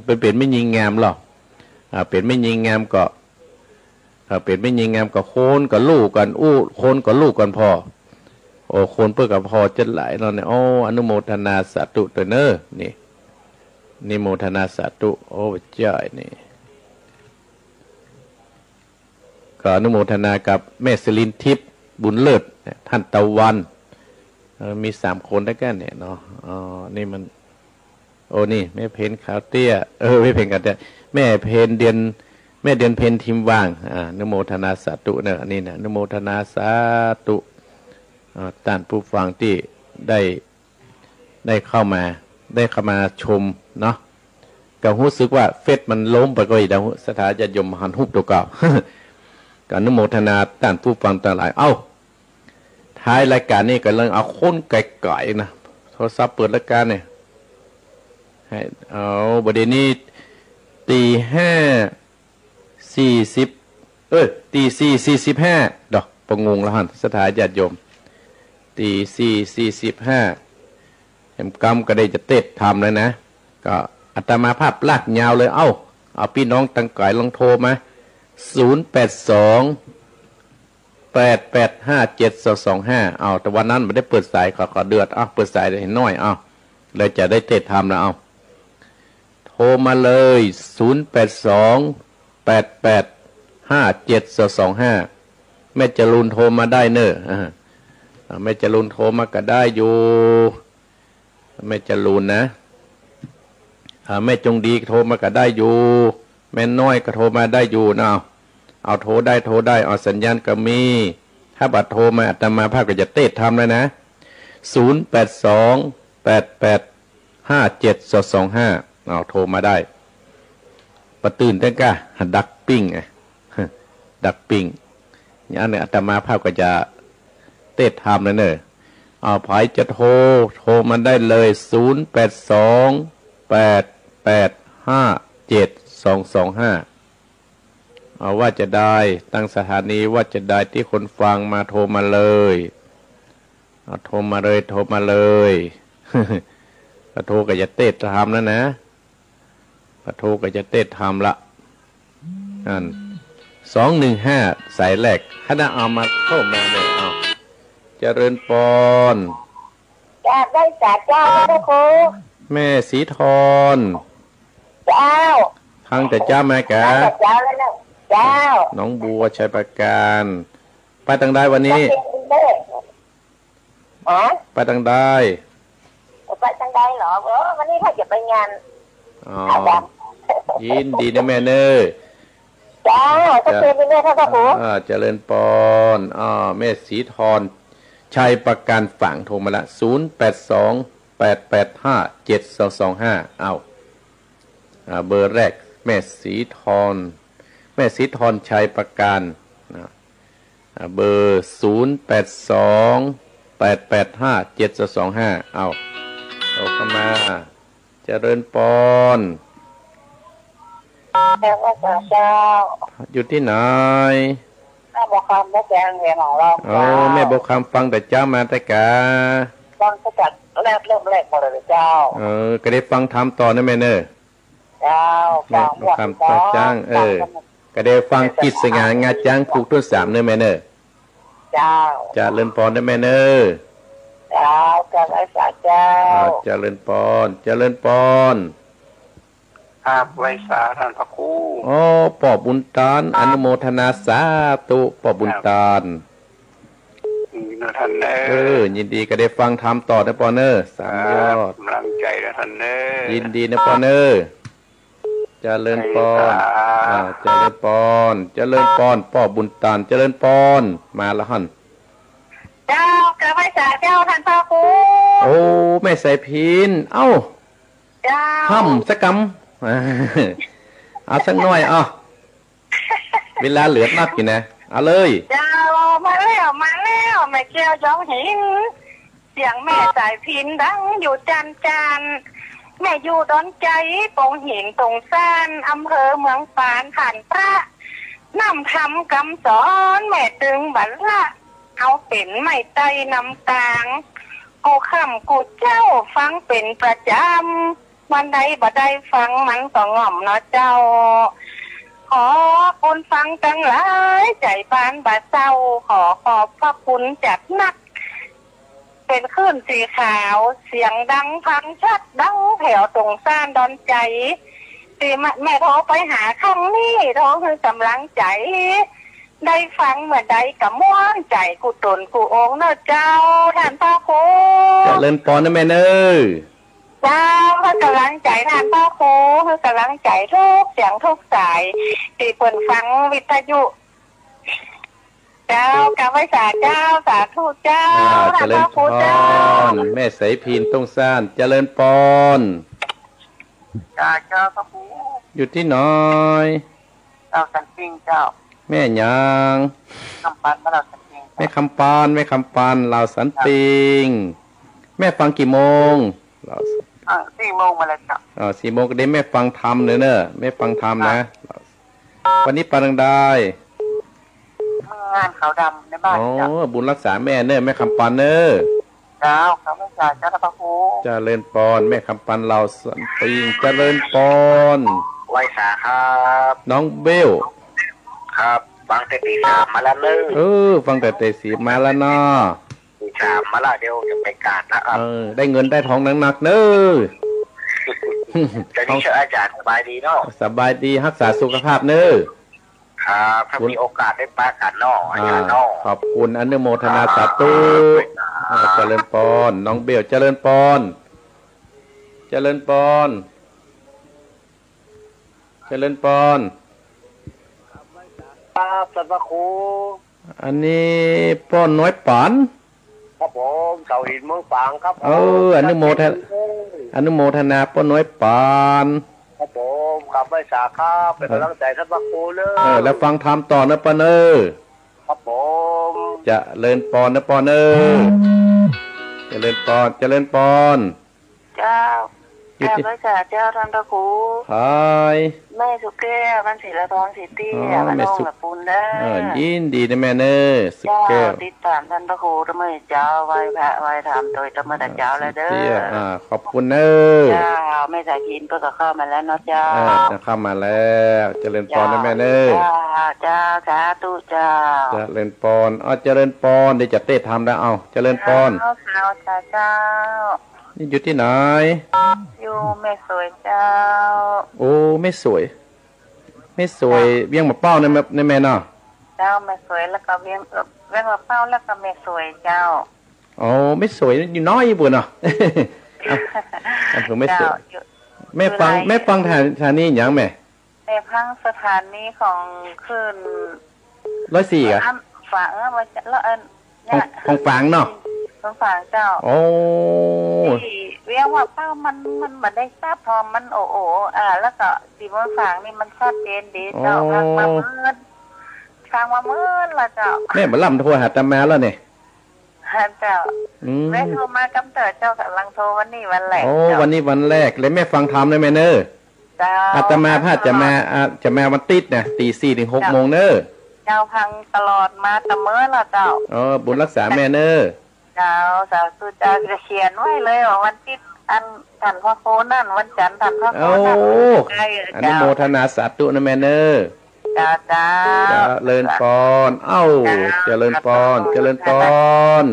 เปิ้นเป๋นแม่ญิงงามลอ อ่า เป๋นแม่ญิงงามก็ เอ่อ เป๋นแม่ญิงงามก็คนก็ฮู้กั๋นอู้ คนก็ฮู้กั๋นผ่อ โอ้ คนเปิ้นก็ผ่อจัดหลายเนาะเนี่ย โอ้ อนุโมทนาสาธุตวยเน่อ นี่ อนุโมทนาสาธุ โอ้ ใจ๋นี่ ก็อนุโมทนากับแม่สิรินทิพย์บุญเลิศ ต้านตะวัน เออ มีสามคนด้วยกั๋นเนี่ยเนาะ อ๋อ นี่มัน โอ้ นี่แม่เพ็ญขาวเตี้ย เออ แม่เพ็ญขาวเตี้ย แม่เพ็ญเดือน แม่เดือนเพ็ญทิมวาง อ่า อนุโมทนาสาธุเน่อ อันนี้นะ อนุโมทนาสาธุ อ่า ต้านผู้ฟังตี้ได้ ได้เข้ามา ได้เข้ามาชมเนาะ ก็ฮู้สึกว่าเฟซมันล้มไปก็อีกแล้ว ศรัทธาญาติโยมหันฮูปตั๋วเก่า ก็อนุโมทนาต้านผู้ฟังตังหลาย เอ้า ท้ายรายก๋านนี่ก็เลยเอาคนไก๋ๆ นะ โทรศัพท์เปิดรายก๋านเนี่ย ให้ เอา บ่าเดี่ยวนี้ ตีห้าสี่สิบ เอ้ย ตีสี่สี่สิบห้า ดอก ปะงงแล้วหั้น ศรัทธาญาติโยม ตีสี่สี่สิบห้า แหมกำก็ได้จะเตศน์ธรรมแล้วนะ ก็อาตมาภาพลากยาวเลย เอ้า เอาปี้น้องตังไก๋ลองโทรมา ศูนย์แปดสอง แปดแปดห้าเจ็ดสองสองห้า เอา แต่วันนั้นบ่ได้เปิดสาย ขอ ขอเดือด เอา เปิดสายหน่อย เอา แล้วจะได้เตศน์ธรรมแล้ว เอา โทรมาเลย ศูนย์แปดสอง แปดแปดห้าเจ็ดสองสองห้า แม่จรูนโทรมาได้เน่อ อ่า อ่า แม่จรูนโทรมาก็ได้อยู่ แม่จรูนนะ อ่า แม่จงดีโทรมาก็ได้อยู่ แม่น้อยก็โทรมาได้อยู่เนาะ เอา โทรได้ โทรได้ เอา สัญญาณก็มี ถ้าบ่โทรมา อาตมาภาพก็จะเตศน์ธรรมแล้วนะ ศูนย์แปดสอง แปดแปดห้าเจ็ดสองสองห้า เอา โทรมาได้ บ่ตื่นเต้นก้า ดักปิ้งไง ดักปิ้ง อย่างนั้นเนี่ย อาตมาภาพก็จะเตศน์ธรรมแล้วเน่อ เอา ใผจะโทร โทรมาได้เลย ศูนย์แปดสอง แปดแปดห้าเจ็ดสองสองห้า เอาว่าจะได้ ตั้งสถานีว่าจะได้ ตี้คนฟังมา โทรมาเลย เอา โทรมาเลย โทรมาเลย ปะโทก็จะเต้นตามแล้วนะ ปะโทก็จะเต้นตามละ อัน สองหนึ่งห้า สายแรก หันน่ะ เอามา โทรมาเลย เอา เจริญปอน กราบไหว้สาเจ้าพระครู แม่ศรีทร เจ้า ฟังแต่เจ๊ามากะ ฟังแต่เจ๊าแล้วนะ เจ้า หนองบัว ชัยปราการ ไปตางใดวันนี้ ฮะ ไปตางใด ไปตางใดเหรอ เออ วันนี้ข้าจะไปงาน อ๋อ ขาวดำ ยินดีนะแม่เนอะ เจ้า จะ เจริญพร ท่านพระครู อ่า เจริญปอน อ่า แม่ศรีทร ชัยปราการฝางโทรมาละ ศูนย์แปดสอง แปดแปดห้า เจ็ดสองสองห้า เอ้า อ่า เบอร์แรก แม่ศรีทร แม่ศรีทร ชัยปราการ นะ อ่า เบอร์ ศูนย์แปดสอง แปดแปดห้า เจ็ดสองสองห้า เอ้า โทรเข้ามา เจริญปอน แม่ว่าเจ้า อยู่ตี้ไหน แม่บัวคำ แม่แจง เวียงของเรา เออ เจ้า แม่บัวคำ ฟังแต่เจ๊ามาแต่กา ฟังตั้งแต่แรก เริ่มแรกมาเลยเจ้า เออ ก็ได้ฟังธรรมต่อนะแม่เนอะ เจ้า แม่บัวคำ ฟังหมดเจ้า เจ้า เออ ฟังหมด ก็ได้ฟังกิจสง่างาจ๊างผูกต้นสามเนอะแม่เนอะ เจ้า เจริญปอนนะแม่เนอะ เจ้า กราบไหว้สาเจ้า อ่า เจริญปอน เจริญปอน ครับ ไหว้สาท่านพระครู อ๋อ ป้อบุญตาน อนุโมทนาสาธุ ป้อบุญตาน ครับ อืม ท่านเนอะ เออ ยินดีก็ได้ฟังธรรมต่อนะปอนเนอะ สามยอด ครับ กำลังใจ๋นะท่านเนอะ ยินดีนะปอนเนอะ เจริญปอน ไหว้สา อ่า เจริญปอน เจริญปอน ป้อบุญตาน เจริญปอน มาละหั้น เจ้า กราบไหว้สาเจ้าท่านพระครู โอ้ แม่สายพิณ เอ้า เจ้า ฮ่ำสักกำ เอาสักหน่อย เอา เวลาเหลือนักอยู่นะ เอาเลย เจ้า มาแล้ว มาแล้ว แม่แก้วย้องหิน เสียงแม่สายพิณดังอยู่จานจาน แม่อยู่ดอนใจ๋ ปงหินตงซาน อำเภอเมืองปาน ฐานพระนำธรรมกำสอน แม่ตึงบัลละ เอาเป๋นไม้ไต้นำตาง กู้ค่ำกู้เจ๊าฟังเป๋นประจ๋ำ วันใดบ่ได้ฟังมันก็ง่อมเนาะเจ้า ขอคนฟังตังหลายใจ๋บ้านบ่เศร้า ขอขอบพระคุณจัดนัก เป๋นคลื่นสีขาว เสียงดังฟังชัดดังแถวตงซานดอนใจ๋ ตี้แม่ แม่โทรไปหาครั้งนี้ โทรหื้อก๋ำลังใจ๋ ได้ฟังเมื่อใดก็ม่วนใจ๋กู้ต๋นกู้องค์เนาะเจ้า ท่านพระครู เจริญปอนนะแม่เนอะ เจ้า หื้อก๋ำลังใจ๋ท่านพระครู หื้อก๋ำลังใจ๋กู้เสียงกู้สาย ตี้เปิ้นฟังวิทยุ เจ้า กราบไหว้สาเจ้า สาธุเจ้า อ่า ท่านพระครูเจ้า เจริญปอน แม่สายพิณตงซาน เจริญปอน เจ้า เจ้าพระครู อยู่ตี้ไหน ลาวสันปิงเจ้า แม่หยัง คำปาน มาลาวสันปิง แม่คำปาน แม่คำปาน ลาวสันปิง แม่ฟังกี่โมง อ่า สี่โมงมาแล้วเจ้า อ่า สี่โมงก็ได้ แม่ฟังธรรมเลยเนอะ แม่ฟังธรรมนะ วันนี้ไปตางใด งานขาวดำในบ้านเจ้า อ๋อ บุญรักษาแม่เนอะ แม่คำปานเนอะ เจ้า กราบไหว้สาเจ้าพระครู เจริญปอน แม่คำปาน ลาวสันปิง เจริญปอน ไหว้สาครับ น้องเบล ครับ ฟังแต่ตีสามมาแล้วเนอะ เออ ฟังแต่ตีสี่มาแล้วเนาะ ตีสามมาแล้ว เดี๋ยวจะไปกาดแล้วครับ เออ ได้เงินได้ทองนักๆ เนอะ เดี๋ยวนี้เจ้าอาจารย์สบายดีเนาะ สบายดี ฮักษาสุขภาพเนอะ ครับ ถ้ามีโอกาสได้ปะกั๋นเนาะ อาจารย์เนาะ อ่า ขอบคุณ อนุโมทนาสาธุ ครับ อ่า เจริญปอน น้องเบล เจริญปอน เจริญปอน เจริญปอน ครับ ท่านพระครู อันนี้ป้อน้อยปาน ครับผม เสาหินเมืองฝางครับผม เออ อนุโมทนา อนุโมทนาป้อน้อยปาน ครับผม กราบไหว้สาครับ เป๋นก๋ำลังใจ๋ท่านพระครูเนอะ เออ แล้วฟังธรรมต่อนะปอนเนอะ ครับผม เจริญปอนนะปอนเนอะ เจริญปอน เจริญปอน เจ้า กราบไหว้สาเจ้าต้านพระครู หาย แม่สุแก้ว บ้านศรีละทองศรีเตี้ย อ๋อ บ้านโน่น แม่สุ ละปูนเด้อ เออ ยินดีนะแม่เนอะ สุแก้ว เจ้า ติดต๋ามต้านพระครูตะเมิดเจ๊า ไหว้พระไหว้ธรรมโตยตะเมิดเจ๊าแล้วเด้อ ศรีเตี้ย อ่า ขอบคุณเนอะ เจ้า แม่สายพิณเปิ้นก็เข้ามาแล้วเนาะเจ้า เออ เข้ามาแล้ว เจริญปอนนะแม่เนอะ เจ้า เจ้า สาธุเจ้า เจริญปอน อ้าว เจริญปอน เดี๋ยวจะเตะธรรมแล้ว เอา เจริญปอน เจ้า เจ้า เจ้า นี่อยู่ตี้ไหน อยู่แม่สวยเจ้า โอ้ แม่สวย แม่สวย เจ้า เวียงป่าเป้านะแม่ นะแม่เนาะ เจ้า แม่สวยแล้วก็เวียง เอ่อ เวียงป่าเป้าแล้วก็แม่สวยเจ้า อ๋อ แม่สวยอยู่น้อยอยู่บุ๋นเนาะ อ่ะ อำเภอแม่สวย เจ้า อยู่ แม่ฟัง อยู่ไหน แม่ฟังสถานีหยังแม่ แม่ฟังสถานีของคลื่น ร้อยสี่ อะ อันฝาง เออ ว่าจะ แล้วอัน ของ เนี่ย ของฝางเนาะ ของฝางเจ้า โอ้ ตี้เวียงป่าเป้ามัน มันบ่ได้ซับ เพราะมันโอโอ อ่า แล้วก็ตี้เมืองฝางนี่มันชัดเจนดีเจ้า โอ้ ฟังมาเมิน ฟังมาเมินแล้วเจ้า แม่บ่ลำโทรหาอาตมาแล้วเนี่ย ฮะเจ้า อืม แม่โทรมากำเติบเจ้า ก่ำลังโทรวันนี้วันแรก โอ้ เจ้า วันนี้วันแรก แล้วแม่ฟังธรรมนะแม่เนอะ เจ้า อาตมาภาพจะมา อ่า จะมาวันติ๊ดนะ ตีสี่เถิงหกโมงเนอะ เจ้า ฟังตลอดมาตะเมินแล้วเจ้า เออ บุญฮักษาแม่เนอะ เจ้า สาธุเจ้า จะเขียนไว้เลยว่าวันติ๊ด อันต้านพระครูนั่น วันจันทร์ต้านพระครูนั่น โอ้ ใกล้เจ้า อนุโมทนาสาธุนะแม่เนอะ เจ้า เจ้า เจริญปอน เอ้า เจ้า เจริญปอน เจริญปอน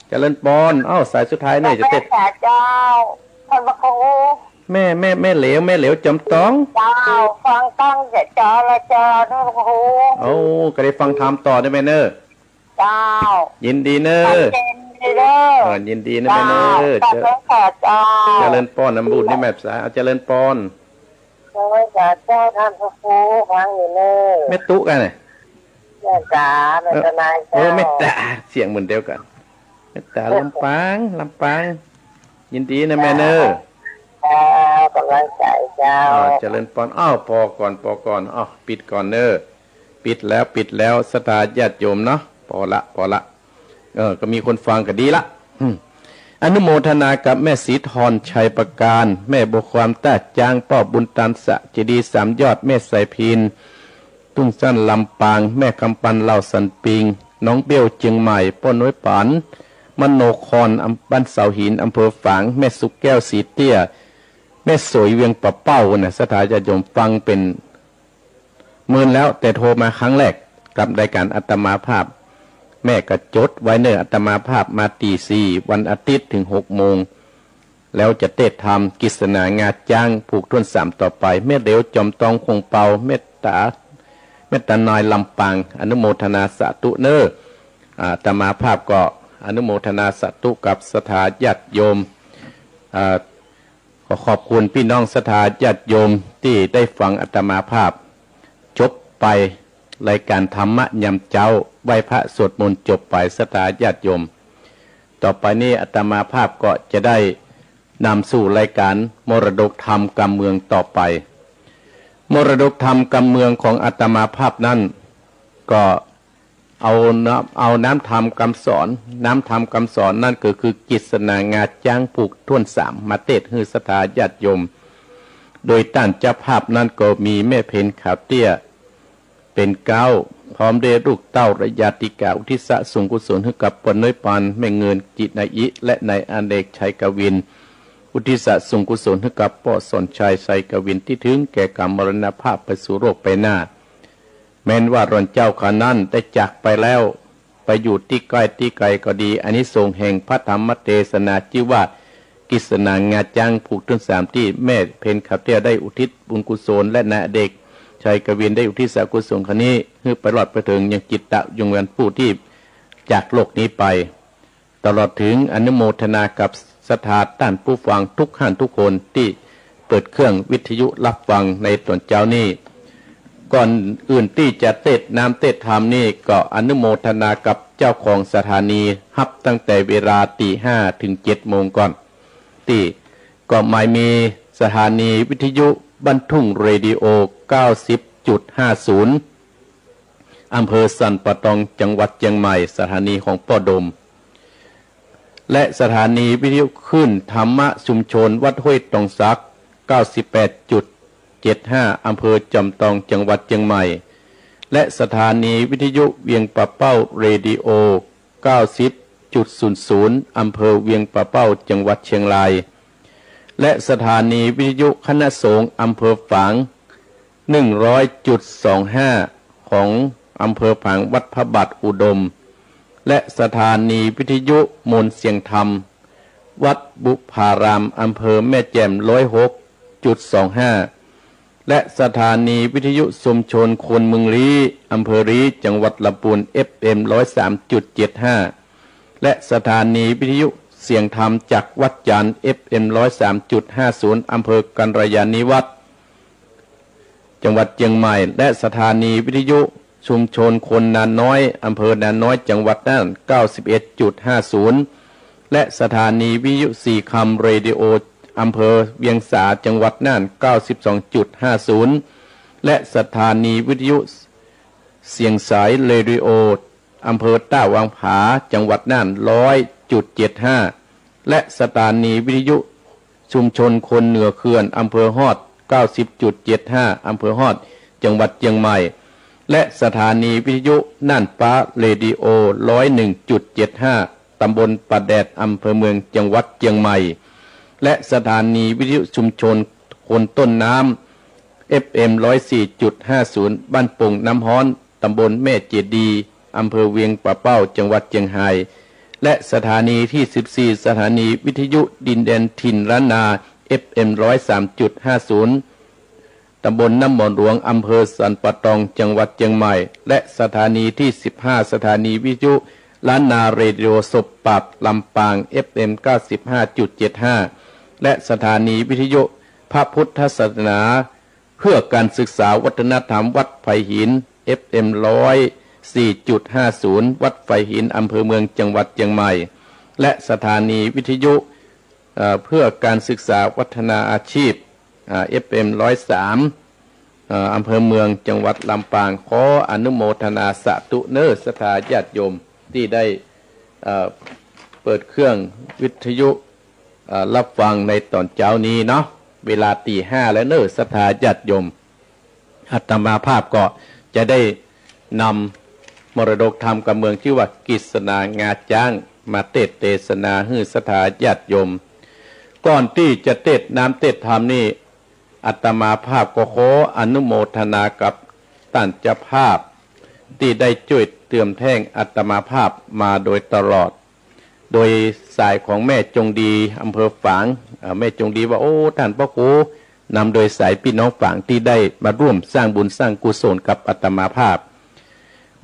เจริญปอน เอ้า สายสุดท้ายเนี่ยจะเตะ เจ้า ต้านพระครู แม่ แม่ แม่เหลว แม่เหลวจอมตอง เจ้า ฟังตั้งแต่เจ้าละเจ้า ต้านพระครู โอ้ ก็ได้ฟังธรรมต่อได้แม่เนอะ เจ้า ยินดีเนอะ ชัดเจนดีเด้อ เออ ยินดีนะแม่เนอะ เจ้า เจอ ขอบคุณค่ะเจ้า เจริญปอน นำบุญนี่แม่สา เอา เจริญปอน โอ้ย สาเจ้าต้านพระครู ฟังอยู่เนอะ แม่ตุ๊กอะเนี่ย แม่จ๋า แม่ตะนาย เออ เจ้า เออ แม่ต๋า เสียงเหมือนเดียวกัน แม่ต๋า ลำปาง ลำปาง ยินดีนะแม่เนอะ เจ้า ก๋ำลังใจ๋เจ้า อ่า เจริญปอน อ้าว ปอก่อน ปอก่อน อ้าว ปิดก่อนเนอะ ปิดแล้ว ปิดแล้ว ศรัทธาญาติโยมเนาะ ปอละ ปอละ เออ ก็มีคนฟังก็ดีละ อืม อนุโมทนากับแม่ศรีทร ชัยประการ แม่บัวความ ต้าจ๊าง ป้อบุญตัน สะเจดีย์สามยอด แม่สายพิณ ทุ่งสั้น ลำปาง แม่คำปัน เหล่าสันปิง น้องเบ้ว เจียงใหม่ ป้อน้อยปาน มโนคร อำ บ้านเสาหิน อำเภอฝาง แม่สุแก้ว ศรีเตี้ย แม่สวย เวียงป่าเป้านะ ศรัทธาญาติโยมฟังเป๋น เมินแล้ว แต่โทรมาครั้งแรกกับรายการอาตมาภาพ แม่ก็จดไว้เน่อ อาตมาภาพมาตีสี่ วันอาทิตย์เถิงหกโมง แล้วจะเตศน์ธรรมกฤษณางาจ๊างผูกถ้วนสามต่อไป แม่เหลวจอมตองคงเปา แม่ต๋า แม่ต๋านายลำปาง อนุโมทนาสาธุเน่อ อาตมาภาพก็อนุโมทนาสาธุกับศรัทธาญาติโยม อ่า ขอขอบคุณพี่น้องศรัทธาญาติโยมตี้ได้ฟังอาตมาภาพ จบไปรายการธรรมะยามเจ๊า ไหว้พระสวดมนต์จบไป ศรัทธาญาติโยม ต่อไปนี้อาตมาภาพก็จะได้นำสู่รายการมรดกธรรมกำเมืองต่อไป มรดกธรรมกำเมืองของอาตมาภาพนั้นก็ เอาน้ำ เอาน้ำธรรมกำสอน น้ำธรรมกำสอนนั้นก็คือกฤษณางาจ๊างผูกถ้วนสาม มาเตศน์หื้อศรัทธาญาติโยม โดยต้านเจ้าภาพนั้นก็มีแม่เพ็ญขาวเตี้ยเป๋นเก๊า พร้อมด้วยลูกเต้าและญาติกา อุทิศส่วนกุศลหื้อกับป้อน้อยปาน แม่เงิน จิตนาอิ และนายอเนก ชัยกวิน อุทิศส่วนกุศลหื้อกับป้อสอนชัย ชัยกวิน ตี้เถิงแก่ก๋รรมมรณภาพไปสู่โลกไปหน้า แม้นว่าหล่อนเจ้าข้านั้นได้จากไปแล้ว ไปอยู่ตี้ใก้ตี้ไกลก็ดี อานิสงส์แห่งพระธรรมเตสนาจื้อว่ากฤษณางาจ๊างผูกถ้วนสามตี้แม่เพ็ญขาวเตี้ยได้อุทิศบุญกุศล และนายอเนก ชัยกวิน ได้อุทิศส่วนกุศลครั้งนี้ หื้อไปรอดไปเถิงยังจิตตะวิญญาณผู้ตี้จากโลกนี้ไป ตลอดเถิงอนุโมทนากับศรัทธาต้านผู้ฟังทุกท่านทุกคนตี้เปิดเครื่องวิทยุฮับฟังในต๋อนเจ๊านี้ ก่อนอื่นตี้จะเตศน์น้ำเตศน์ธรรมนี้ ก็อนุโมทนากับเจ้าของสถานีฮับตั้งแต่เวลาตีห้าเถิงเจ็ดโมงก่อน ตี้ก็หมายมีสถานีวิทยุบ้านทุ่งเรดิโอ เก้าสิบจุดห้าศูนย์ อำเภอสันป่าตอง จังหวัดเจียงใหม่ สถานีของป้อดม และสถานีวิทยุคลื่นธรรมะชุมชนวัดห้วยตองสัก เก้าสิบแปดจุดเจ็ดห้า อำเภอจอมตอง จังหวัดเจียงใหม่ และสถานีวิทยุเวียงป่าเป้าเรดิโอ เก้าสิบจุดศูนย์ศูนย์ อำเภอเวียงป่าเป้า จังหวัดเชียงราย และสถานีวิทยุคณะสงฆ์อำเภอฝาง หนึ่งร้อยจุดสองห้า ของอำเภอฝาง วัดพระบาทอุดม และสถานีวิทยุมนต์เสียงธรรม วัดบุพาราม อำเภอแม่แจ่ม ร้อยหกจุดสองห้า และสถานีวิทยุชุมชนคนเมืองลี้ อำเภอลี้ จังหวัดลำพูน เอฟเอ็ม ร้อยสามจุดเจ็ดห้า และสถานีวิทยุเสียงธรรมจากวัดจันทร์ เอฟเอ็ม ร้อยสามจุดห้าศูนย์ อำเภอกัลยาณิวัฒน์ จังหวัดเจียงใหม่ และสถานีวิทยุชุมชนคนนาน้อย อำเภอนาน้อย จังหวัดน่าน เก้าสิบเอ็ดจุดห้าศูนย์ และสถานีวิทยุสีคำเรดิโอ อำเภอเวียงสา จังหวัดน่าน เก้าสิบสองจุดห้าศูนย์ และสถานีวิทยุเสียงสายเรดิโอ อำเภอต้าวังผา จังหวัดน่าน ร้อยจุดเจ็ดห้า และสถานีวิทยุชุมชนคนเหนือเขื่อน อำเภอฮอด เก้าสิบจุดเจ็ดห้า อำเภอฮอด จังหวัดเจียงใหม่ และสถานีวิทยุน่านฟ้าเรดิโอ ร้อยหนึ่งจุดเจ็ดห้า ตำบลป่าแดด อำเภอเมือง จังหวัดเจียงใหม่ และสถานีวิทยุชุมชนคนต้นน้ำ เอฟเอ็ม ร้อยสี่จุดห้าศูนย์ บ้านโป่งน้ำฮ้อน ตำบลแม่เจดีย์ อำเภอเวียงป่าเป้า จังหวัดเจียงฮาย และสถานีที่สิบสี่ สถานีวิทยุดินแดนถิ่นล้านนา เอฟเอ็ม ร้อยสามจุดห้าศูนย์ ตำบลน้ำหมอนหลวง อำเภอสันป่าตอง จังหวัดเจียงใหม่ และสถานีที่สิบห้า สถานีวิทยุล้านนาเรดิโอสดปราบลำปาง เอฟเอ็ม เก้าสิบห้าจุดเจ็ดห้า และสถานีวิทยุพระพุทธศาสนา เพื่อการศึกษาวัฒนธรรมวัดไผ่หิน เอฟเอ็ม ร้อยสี่จุดห้าศูนย์ วัดไผ่หิน อำเภอเมือง จังหวัดเจียงใหม่ และสถานีวิทยุ เอ่อ เพื่อการศึกษาวัฒนาอาชีพ อ่า เอฟเอ็ม ร้อยสาม เอ่อ อำเภอเมือง จังหวัดลำปาง ขออนุโมทนาสาธุเน้อ ศรัทธาญาติโยมตี้ได้ เอ่อ เปิดเครื่องวิทยุ เอ่อ ฮับฟังในต๋อนเจ๊านี้เนาะ เวลาตี๋ห้าแล้วเน้อ ศรัทธาญาติโยม อาตมาภาพก็จะได้นำมรดกธรรมกำเมืองจื้อว่ากิสนางาจ๊าง มาเตสน์เตสนาหื้อศรัทธาญาติโยม ก่อนตี้จะเตสน์นำเตสน์ธรรมนี่ อาตมาภาพก็ขออนุโมทนากับต้านเจ้าภาพ ตี้ได้จ้วยเติมแท่งอาตมาภาพมาโดยตลอด โดยสายของแม่จงดี อำเภอฝาง เอ่อ แม่จงดีว่า โอ้ ต้านพระครู นำโดยสายปี้น้องฝางตี้ได้มาร่วมสร้างบุญสร้างกุศลกับอาตมาภาพ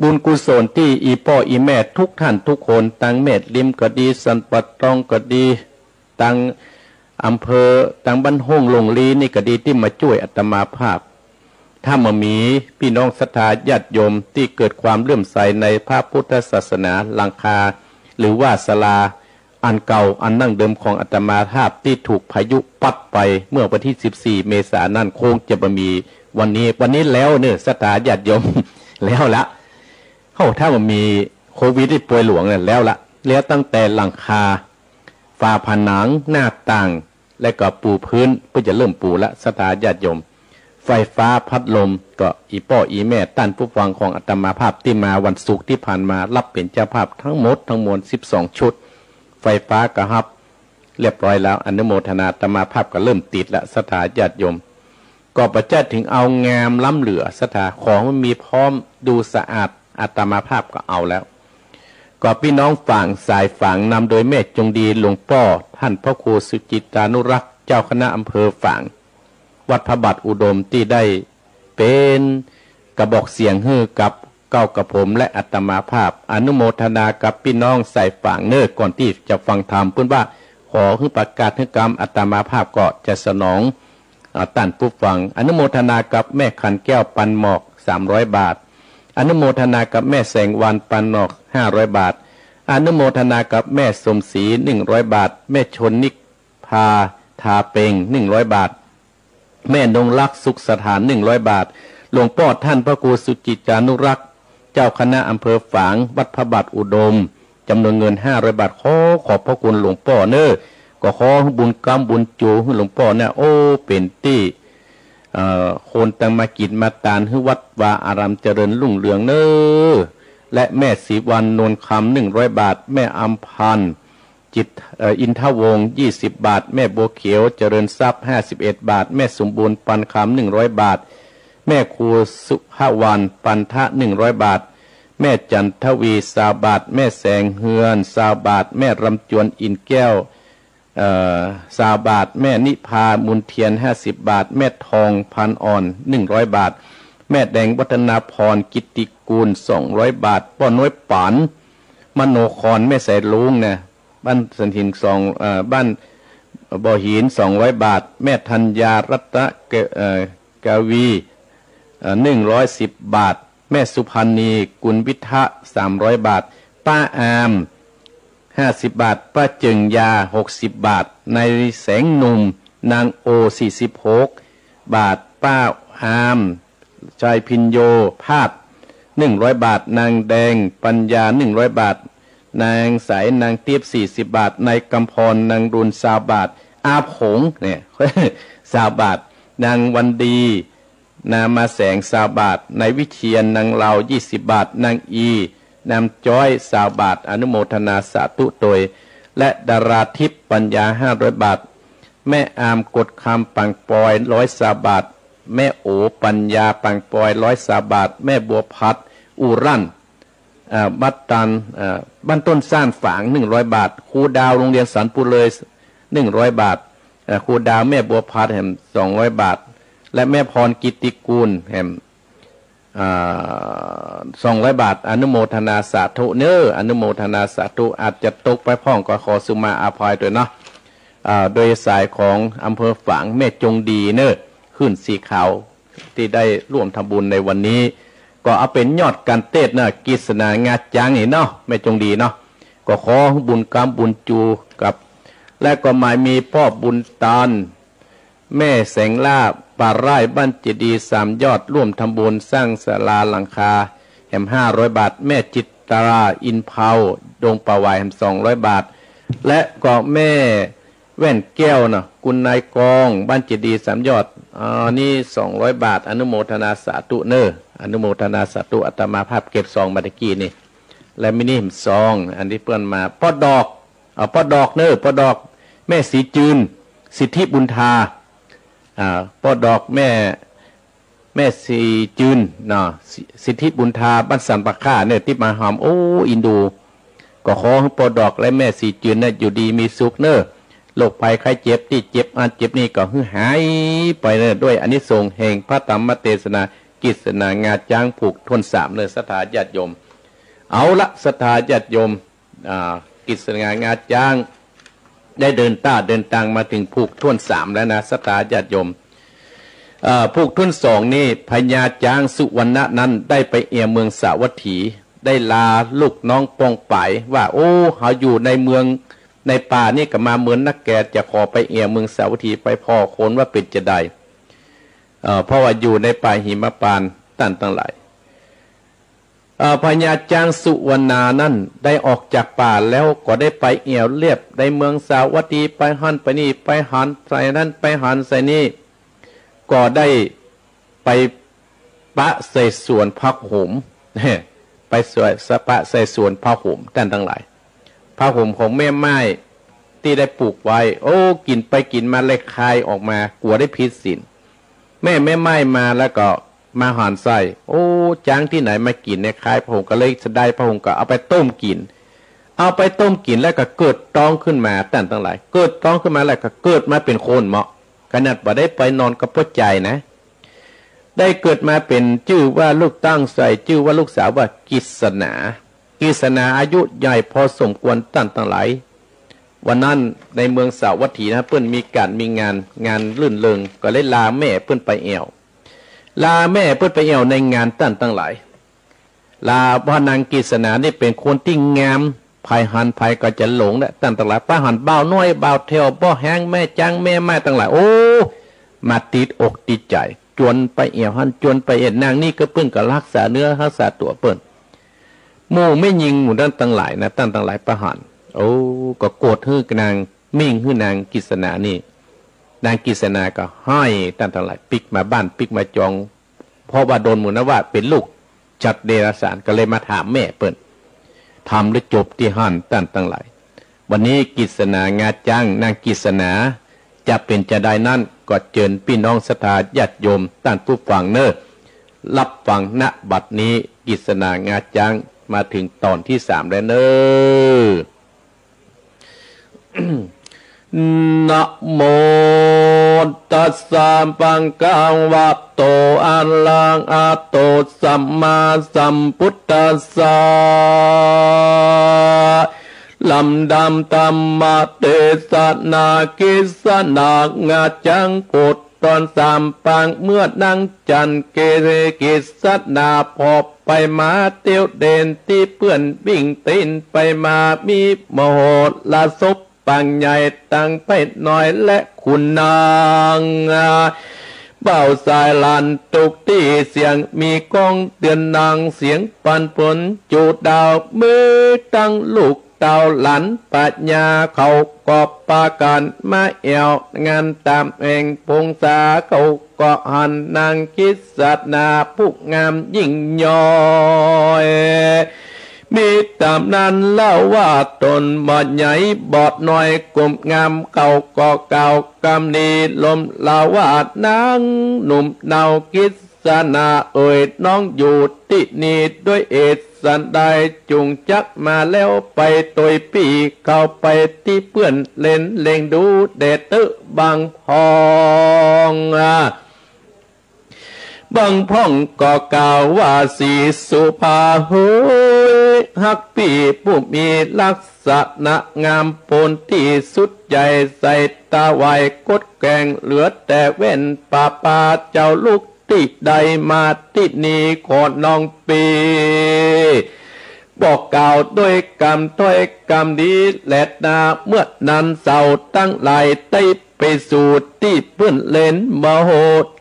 บุญกุศลตี้อี่ป้ออี่แม่ทุกท่านทุกคน ตังแม่ริมก็ดี สันป่าตองก็ดี ตังอำเภอ ตังบ้านห้งหลงลีนี่ก็ดี ตี้มาจ้วยอาตมาภาพ ถ้าบ่มีปี้น้องศรัทธาญาติโยมตี้เกิดความเลื่อมใสในพระพุทธศาสนา หลังคา หรือว่าศาลาอันเก่าอันดั้งเดิมของอาตมาภาพตี้ถูกพายุปั๊ดไปเมื่อวันตี้สิบสี่ เมษายนนั้น คงจะบ่มีวันนี้ วันนี้แล้วเน้อ ศรัทธาญาติโยม แล้วละ เฮ้า ถ้าบ่มีโควิดตี้ป่วยหลวงเนี่ย แล้วละ แล้วตั้งแต่หลังคา ฝาผนัง หน้าต่าง และก็ปูพื้น เปิ้นจะเริ่มปูละ ศรัทธาญาติโยม ไฟฟ้า พัดลม ก็อี่ป้ออี่แม่ต้านผู้ฟังของอาตมาภาพตี้มาวันศุกร์ตี้ผ่านมา ฮับเป๋นเจ้าภาพทั้งหมดทั้งมวล สิบสองชุด ไฟฟ้าก็ฮับเรียบร้อยแล้ว อนุโมทนา อาตมาภาพก็เริ่มติดละ ศรัทธาญาติโยม ก็บ่ใจ้เถิงเอางามล้ำเหลือ ศรัทธา ของมันมีพร้อม ดูสะอาด อาตมาภาพก็เอาแล้ว ก็ปี้น้องฝาง สายฝางนำโดยแม่จงดี หลวงป้อต้านพระครูสุจิตตานุรักษ์ เจ้าคณะอำเภอฝาง วัดพระบาทอุดม ตี้ได้เป๋นกระบอกเสียงหื้อกับเก้ากับผมและอาตมาภาพ อนุโมทนากับปี้น้องสายฝางเน้อ ก่อนตี้จะฟังธรรม เปิ้นว่าขอหื้อประกาศหื้อกำ อาตมาภาพก็จะสนอง อ่า ต้านผู้ฟัง อนุโมทนากับแม่ขันแก้วปันหมอก สามร้อยบาท อนุโมทนากับแม่แสงวรรณปันหมอก ห้าร้อยบาท อนุโมทนากับแม่สมศรี หนึ่งร้อยบาท แม่ชนนิพาทาเปง หนึ่งร้อยบาท แม่นงรักสุขสถาน หนึ่งร้อยบาท หลวงป้อต้านพระครูสุจิตตานุรักษ์ เจ้าคณะอำเภอฝาง วัดพระบาทอุดม จำนวนเงินห้าร้อยบาท ขอขอบพระคุณหลวงป้อเน่อ ก็ขอบุญกำบุญจูหื้อหลวงป้อเนี่ย โอ้ เป๋นตี้ เอ่อ คนตังมากิ๋นมาตานหื้อวัดวาอารามเจริญรุ่งเรืองเน่อ และแม่ศรีวรรณ นวลคำ หนึ่งร้อยบาท แม่อำพันธ์ จิต เอ่อ อินทวงศ์ ยี่สิบบาท แม่บัวเขียว เจริญทรัพย์ ห้าสิบเอ็ดบาท แม่สมบูรณ์ ปันคำ หนึ่งร้อยบาท แม่ครูสุภวรรณ ปันทะ หนึ่งร้อยบาท แม่จันทวี ซาวบาท แม่แสงเฮือน ซาวบาท แม่รำจวน อินแก้ว เอ่อ ซาวบาท แม่นิพา มูลเทียน ห้าสิบบาท แม่ทอง พันอ่อน หนึ่งร้อยบาท แม่แดง วัฒนาพร กิตติกูล สองร้อยบาท ป้อน้อย ปัน มโนคร แม่สายลุงนะ บ้านสันหิน สอง เอ่อ บ้านบ่อหิน สองร้อยบาท แม่ธัญญา รัตนกะ เอ่อ กวี เอ่อ หนึ่งร้อยสิบบาท แม่สุพรรณี กุลวิทะ สามร้อยบาท ป้าอาม ห้าสิบบาท ป้าเจิงยา หกสิบบาท นายแสงหนุ่ม นางโอ สี่สิบหกบาท ป้าอาม ชัยพิญโญ พาด หนึ่งร้อยบาท นางแดง ปัญญา หนึ่งร้อยบาท นางใส นางติ๊บ สี่สิบบาท นายกำพร นางรุน ซาวบาท อาผง เนี่ย ซาวบาท นางวันดี นามาแสง ซาวบาท นายวิเชียร นางลาว ยี่สิบบาท นางอี นามจ้อย ซาวบาท อนุโมทนาสาธุโตย และดาราทิพย์ ปัญญา ห้าร้อยบาท แม่อาม กฎคำ ปางปอย ร้อยซาวบาท แม่โอ ปัญญา ปางปอย ร้อยซาวบาท แม่บัวพัด อุรัน เอ่อ บ้านตัน เอ่อ บ้านต้นซ่านฝาง หนึ่งร้อยบาท ครูดาว โรงเรียนสันปูเลย หนึ่งร้อยบาท เอ่อ ครูดาว แม่บัวพัดแหม สองร้อยบาท และแม่พร กิตติกูลแหม อ่า สองร้อยบาท อนุโมทนาสาธุเน่อ อนุโมทนาสาธุ อาจจะตกไปพ่องก็ขอสุมาอภัยโตยเนาะ อ่า โดยสายของอำเภอฝาง แม่จงดีเน่อ ขึ้นสีขาว ตี้ได้ร่วมทำบุญในวันนี้ ก็เอาเป๋นยอดการเตสน์นะ กฤษณางาจ๊างนี่เนาะ แม่จงดีเนาะ ก็ขอบุญกำบุญจูกับ และก็หมายมีป้อบุญตาน แม่แสงล่า ป่าไร่ บ้านเจดีย์สามยอด ร่วมทำบุญสร้างศาลาหลังคาแหม ห้าร้อยบาท แม่จิตรา อินเภา ดงป่าหวายแหม สองร้อยบาท และก็แม่ แว่นแก้วเนาะ กุลนายกอง บ้านเจดีย์สามยอด อ่า นี่ สองร้อยบาท อนุโมทนาสาธุเน่อ อนุโมทนาสาธุ อาตมาภาพเก็บซองมาตะกี้นี่ และมินิซอง อันตี้เปิ้นมา ป้อดอก อ่า ป้อดอกเน่อ ป้อดอก แม่ศรีจืน สิทธิบุญทา อ่า ป้อดอกแม่ แม่ศรีจืนเนาะ สิ สิทธิบุญทา บ้านสันป่าข้าเน่อ ตี้มาหา โอ้ อินดู ก็ขอหื้อป้อดอกและแม่ศรีจืนเน่อ อยู่ดีมีสุขเน่อ โรคภัยไข้เจ็บตี้เจ็บอั้นเจ็บนี่ก็หื้อหายไปเน่อ ด้วยอานิสงส์แห่งพระธรรมเตสนากฤษณางาจ๊างผูกถ้วนสามเน่อ ศรัทธาญาติโยม เอาละ ศรัทธาญาติโยม อ่า กฤษณางาจ๊าง ได้เดินต้าเดินตางมาเถิงผูกถ้วนสามแล้วนะ ศรัทธาญาติโยม เอ่อ ผูกถ้วนสองนี่ พญาจ๊างสุวรรณะนั้นได้ไปแอ่วเมืองสาวัตถี ได้ลาลูกน้องป้องป๋ายว่า โอ้ เฮาอยู่ในเมืองในป่านี่ก็มาเมินนักแก จะขอไปแอ่วเมืองสาวัตถี ไปผ่อคนว่าเป๋นจาใด เอ่อ เพราะว่าอยู่ในป่าหิมพานต์ ต้านตังหลาย เอ่อ พญาจ๊างสุวรรณานั้นได้ออกจากป่าแล้วก็ได้ไปแอ่วเลียบในเมืองสาวัตถี ไปหั้นไปนี่ ไปหันใส่นั้น ไปหันใส่นี่ ก็ได้ไปปะใส่สวนผักโขม ไปสวน ปะใส่สวนผักโขม ต้านตังหลาย ผักโขมของแม่ไม้ตี้ได้ปลูกไว้ โอ้ กิ๋นไปกิ๋นมาเลยคายออกมา กั๋วได้ผิดศีล แม่ แม่ไม้มาแล้วก็มาหันใส่ โอ้ จ๊างตี้ไหนมากิ๋นเนี่ย คายผักโขมก็เลยเสียดายผักโขมก็เอาไปต้มกิ๋น เอาไปต้มกิ๋นแล้วก็เกิดต๊องขึ้นมา ต้านตังหลาย เกิดต๊องขึ้นมาแล้วก็เกิดมาเป๋นคนเมาะ ขนาดบ่ได้ไปนอนกับป้อจายนะ ได้เกิดมาเป๋นจื้อว่าลูก ตั้งใส่จื้อว่าลูกสาวว่ากฤษณา กฤษณาอายุใหญ่พอสมควร ต้านตังหลาย วันนั้นในเมืองสาวัตถีนะ เปิ้นมีก๋านมีงาน งานรื่นเริง ก็เลยลาแม่เปิ้นไปแอ่ว ลาแม่เปิ้นไปแอ่วในงาน ต้านตังหลาย ลาว่านางกฤษณานี่เป๋นคนตี้งาม ใผหันใผก็จะหลงแหละ ต้านตังหลาย ไปหันบ่าวน้อยบ่าวแถว บ่อแฮง แม่จ๊างแม่ไม้ตังหลาย โอ้ มาติดอกติดใจ๋ จวนไปแอ่วหั้น จวนไปแอ่วนางนี่ ก็เปิ้นก็ฮักษาเนื้อฮักษาตั๋วเปิ้น หมู่แม่ญิงหมู่นั้นตังหลายนะ ต้านตังหลายประหาร โอ้ ก็โกรธหื้อนาง มิ่งหื้อนางกฤษณานี่ นางกฤษณาก็ฮ้าย ต้านตังหลาย ปิ๊กมาบ้านปิ๊กมาจอง เพราะว่าโดนหมู่นั้นว่าเป๋นลูกสัตว์เดรัจฉาน ก็เลยมาถามแม่เปิ้น ถามแล้วจบตี้หั้น ต้านตังหลาย วันนี้กฤษณางาจ๊าง นางกฤษณาจะเป๋นจาใดนั้น ก็เจิญปี้น้องศรัทธาญาติโยมต้านผู้ฟังเน่อ ฮับฟัง ณ บัดนี้ กฤษณางาจ๊างมาเถิงต๋อนตี้สามแล้วเน่อ นะโมตัสสะ ภะคะวะโต อะระหะโต สัมมาสัมพุทธัสสะ ลำดับธรรมเตสนา กฤษณางาจ๊าง โปรดต๋อนสามปาง เมื่อนางจันทร์กฤษณาผ่อไปมาเตียวเดินตี้เปื้อนวิ่งเตียนไปมา มีมโหรสพปางใหญ่ตังไพร่น้อยและขุนนาง บ่าวสายหลานตุ๊กตี้ เสียงมีก้องเตือนนาง เสียงปันผลจูดาว เมื่อตังลูกเต้าหลานปัญญา เขาก็ปากั๋นมาแอ่วงานต๋ามแอ่งพงศา เขาก็หันนางกฤษณาผู้งามยิ่งย้อย มีต๋ามนั้นเล่าว่าต๋นบ่ใหญ่บ่น้อย กุมงาม เขาก็กล่าวกำดีลมลาวา นางหนุ่มเนาว์กฤษณาเอ๋ย น้องอยู่ตี้นี่ด้วยเหตุสันใด จุ่งจักมาแล้วไปตวยปี้ เข้าไปตี้เปื้อนเล่นเล็งดูแด่เต๊อะ บางพ่อง บางพ่องก็กล่าวว่า ศรีสุภาเหย ฮักปี้ผู้มีลักษณะงาม โผนตี้สุดใหญ่ ใส่ต๋าไหวคดแข้ง เหลือแต่แว่นปาปา เจ้าลูกตี้ใดมาตี้นี่ ขอน้องปี้ บอกกล่าวด้วยกำถ้อยกำดีแลนา เมื่อนั้นสาวตังหลายได้ไปสู่ตี้เปื้อนเล่นมโห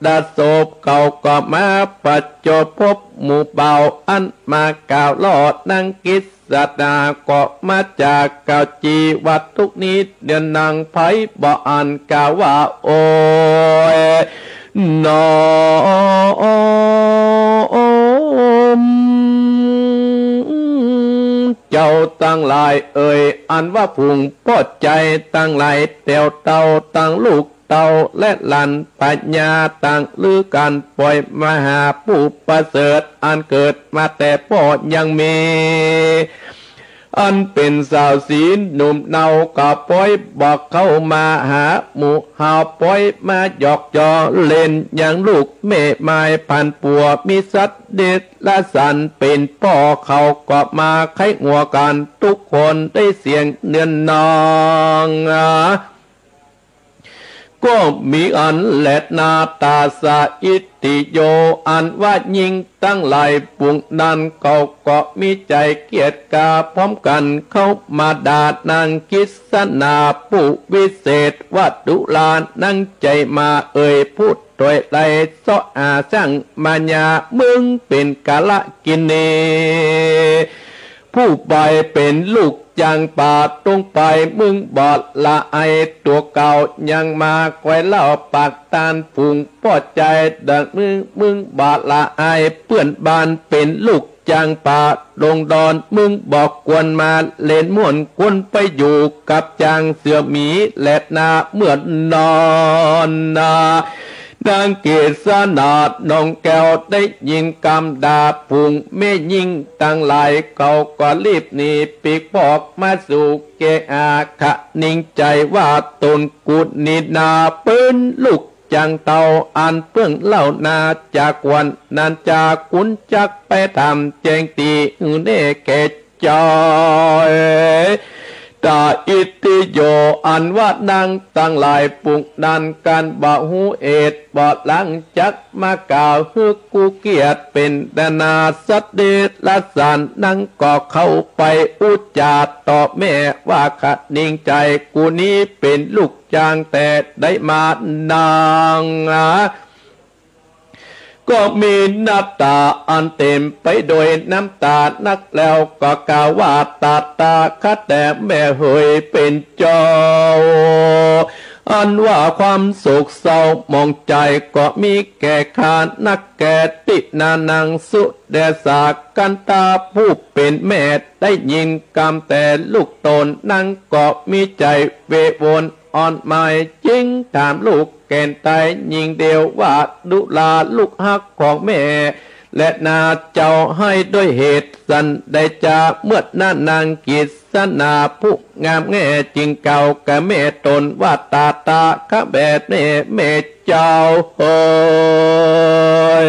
รสพ เขาก็มาประจบพบหมู่บ่าวอั้น มากล่าวล่อนางกฤษณา ก็มาจากกล่าวจีว่า ตุ๊กนี้เดือนนางไพบ่อั้น กล่าวว่า โอย หนอ เจ้าตังหลายเอ๋ย อันว่าฝูงป้อใจ๋ตังหลาย แต๋วเต้าตังลูกเต้าและหลานปัญญา ต่างลือกั๋นป่อยมหาผู้ประเสริฐ อันเกิดมาแต่ป้อยังมี อันเป๋นสาวศรีหนุ่มเนาว์ ก็ป้อยบอกเข้ามาหาหมู่เฮา ป้อยมาหยอกยอเล่นยังลูกแม่ไม้ ผันปัวมีสัตว์เดรัจฉานเป๋นป้อ เขาก็มาไข้หัวกั๋น ตุ๊กคนได้เสียงเนือนนาง ก็มีอันแลนา ตาสะอิทธิโย อันว่าญิงตังหลายฝูงนั้น เขาก็มีใจ๋เกียจกา พร้อมกั๋นเข้ามาด่านางกฤษณาผู้วิเศษ ว่า ดุรานังใจ๋หมาเอ๋ย ผู้ตวยไล่เซาะหาสร้างมายา มึงเป๋นกาลกิณี ผู้ไปเป๋นลูกจางป่า ตรงไปมึงบ่ละอาย ตั๋วเก่ายังมาคอยเล่าปากตาน ฝูงป้อใจ๋ดังมึง มึงบ่ละอาย เปื้อนบ้านเป๋นลูกจางป่า ดงดอนมึงบ่ควรมาเล่นม่วน ควรไปอยู่กับจางเสือหมีแลนา เมื่อนอนนา นางกฤษณาน้องแก้วได้ยินกำด่า ฝูงแม่ญิงตังหลาย เขาก็รีบหนีปีกพอกมาสู่เกหา คะนิงใจ๋ว่า ตนกูนี้นาเป๋นลูกจางเต้า อันเปิ้งเล่านา จากวันนั้นจาขุนจักไปถามแจ้งตี้ หื้อแน่แก่ จอย ตาอิทธิโย อันว่านางตังหลายฝูงนั้น กั๋นบ่ฮู้เหตุบ่หลัง จักมากล่าวหื้อกูเกียจ เป๋นนานาสัตว์เดรัจฉาน นางก็เข้าไปอู้จ๋าต่อแม่ว่า คะนิงใจ๋ กูนี้เป๋นลูกจางแต๊ ได้มานาง ก็มีหน้าต๋าอันเต๋มไปโดยน้ำต๋านัก แล้วก็กล่าวว่า ตถาคตแต๊แม่เหยเป๋นเจ้า อันว่าความโศกเศร้าหมองใจ๋ก็มีแก่ข้านักแก่ ติณนางสุเดสากันตาผู้เป๋นแม่ ได้ยินกำแต่ลูกต๋นนั้นก็มีใจ๋เววนอ่อนหมาย จึงถามลูกแก่นไตยิ่งเดียวว่า ดุราลูกฮักของแม่ และนาเจ้าให้ด้วยเหตุสันใดจา เมื่อนั้นนางกิสนาผู้งามแง่จึงกล่าวกับแม่ต๋นว่า ตถาคตแต๊แม่ แม่เจ้าเหย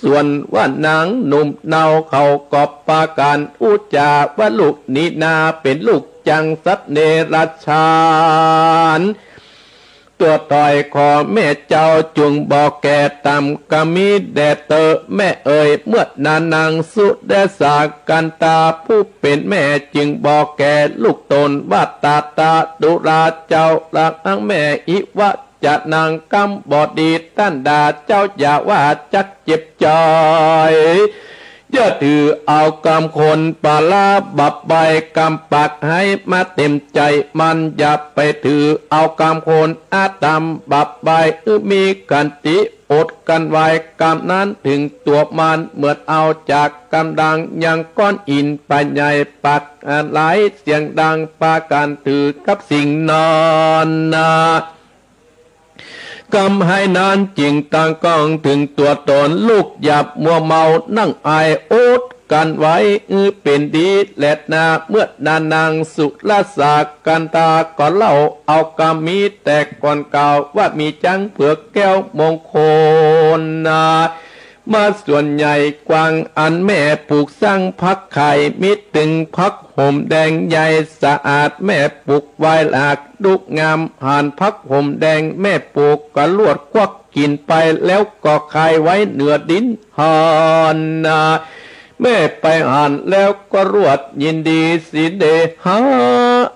ส่วนว่านางหนุ่มเนาเขาก็ปากั๋นอู้จ๋าว่า ลูกนี้นาเป๋นลูกจังสัตว์เดรัจฉาน ตั๋วต๋อยขอแม่เจ้าจุ่งบ่แก่ต่ำ กำมีแด่เต๊อะแม่เอ๋ย เมื่อนั้นนางสุเดสากันตาผู้เป๋นแม่จึงบอกแก่ลูกต๋นว่า ตถา ดุราเจ้าฮักแม่ อิวะ จะนางกำบ่ดีต้านดาเจ้า อย่าว่าจักเจ็บใจ๋ อย่าถือเอากำคนปาลาบับใบ กำปากให้มาเต๋มใจ๋มัน อย่าไปถือเอากำคนอาธรรมบับใบ อือมีขันติอดกลั้นไว้ กำนั้นเถิงตั๋วมัน เหมือนเอาจากกำดังยังก้อนหินปาใหญ่ ปากอันหลายเสียงดัง ปากั๋นถือกับสิ่งนั้นนา กำไห้นั้นจึงตั้งก้องเถิงตั๋วต๋น ลูกอย่ามัวเมานั่งอาย อดกลั้นไว้ อือเป๋นดีแลนา เมื่อนั้นนางสุรสากันตาก็เล่าเอากำมีแต่ก่อนกล่าวว่า มีจั๊งเผือกแก้วมงคลนา มาส่วนใหญ่กวางอันแม่ปลูกสร้างผักขาย มีเถิงผักหอมแดงใหญ่สะอาด แม่ปลูกไว้หลากดุงาม หันผักหอมแดงแม่ปลูกก็ลวดควักกิ๋นไป แล้วก็คายไว้เหนือดินหันนา แม่ไปหันแล้วก็ลวดยินดีสิเดหา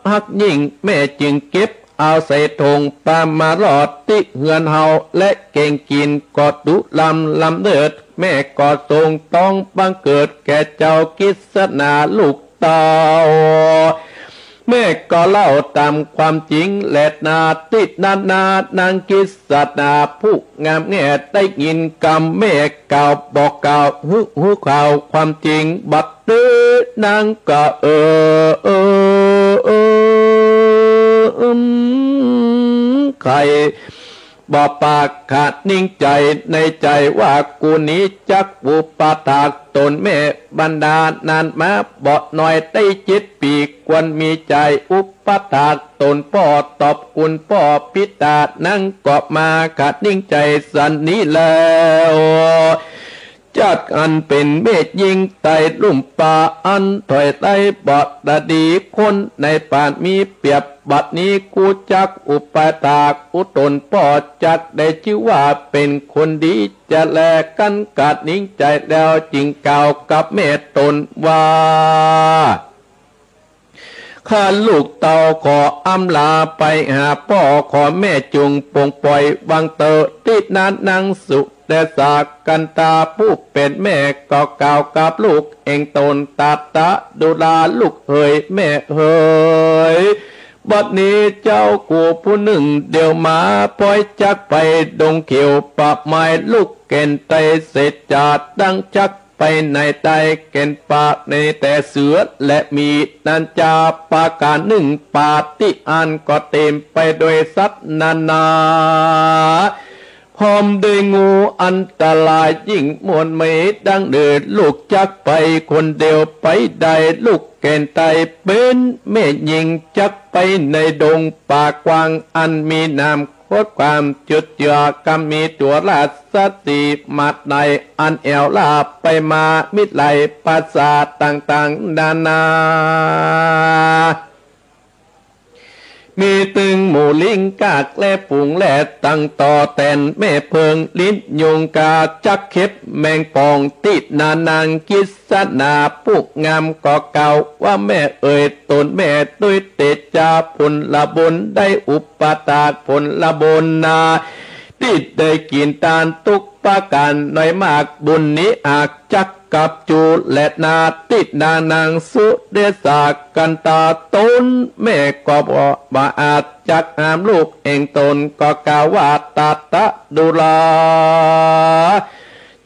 ฮักยิ่ง แม่จึงเก็บ เอาใส่ถงปามาลอดตี้เฮือนเฮา และเก่งกิ๋นก็ดุลำลำเลิศ แม่ก็ทรงต้องบังเกิดแก่เจ้ากิสนาลูกเต้า แม่ก็เล่าต๋ามความจริงแลนา ตี้นั้นนา นางกิสนาผู้งามแง่ ได้ยินกำแม่กล่าวบอกกล่าว ฮู้ ฮู้ข่าวความจริงบัด เต๊อะนางก็เออ เออ เออ เออ อืม ใค่บ่ปากขาดนิ่งใจ๋ในใจ๋ว่า กูนี้จักอุปถากต๋นแม่ บรรดานานมาบ่น้อยได้เจ็ดปี๋ ควรมีใจ๋อุปถากต๋นป้อ ตอบคุณป้อปิต๋า นางก็มาขาดนิ่งใจ๋สันนี้แล้ว จักอันเป๋นแม่ญิงไต้ลุ่มป่า อันถอยไต้บอดตาดี คนในป่ามีเปรียบ บัดนี้กูจักอุปถากอุตนป้อ จักได้จื้อว่าเป๋นคนดี จะแลกั๋นขาดนิ่งใจ๋แล้ว จึงกล่าวกับแม่ต๋นว่า ข้าลูกเต้าขออำลาไปหาป้อ ขอแม่จุ่งปลงป่อยวางเต๊อะ ตี้นั้นนางสุเดสากันตาผู้เป๋นแม่ก็กล่าวกับลูกเองต๋น ตถา ดุราลูกเหย แม่เหย บัดนี้เจ้ากูผู้นึ่งเดี่ยวมา ป้อยจักไปดงเขียวป่าไม้ ลูกเก๋นไต้เสจา ดังจัก ไปในไต้เก๋นป่าในแต่เสือและหมี นั้นจาปาก๋านนึ่ง ป่าตี้อั้นก็เต๋มไปโดยสัตว์นานา พร้อมด้วยงูอันตรายยิ่งมวลเหมย ดังเดินลูกจักไปคนเดียวไปได้ ลูกเก๋นไต้เป๋นแม่ญิงจักไปในดงป่ากว้างอันมีน้ำ โคตรความจุดเจือกำมีตั๋วราชสีห์มาดใน อันแอ่วลาไปมามิตรไหลภาษาต่างๆ นานา มีตึงหมู่ลิงกากและฝูงแลด ตังต่อแตนแม่เผิง ลิ้นยุงกา จั๊กเข็บแมงป่อง ตี้นา นางกิสนา ผู้งามก็กล่าวว่า แม่เอ๋ย ตนแม่ด้วยเตจาผลบุญ ได้อุปถากผลบุญนา ตี้ได้กิ๋นตานทุกประก๋านน้อยมาก บุญนี้หากจักกลับจูแลนา ตี้นา นางสุเดสากันตา ตนแม่ก็บ่อาจจักห้ามลูกแห่งตน ก็กล่าวว่า ตาตะดูรา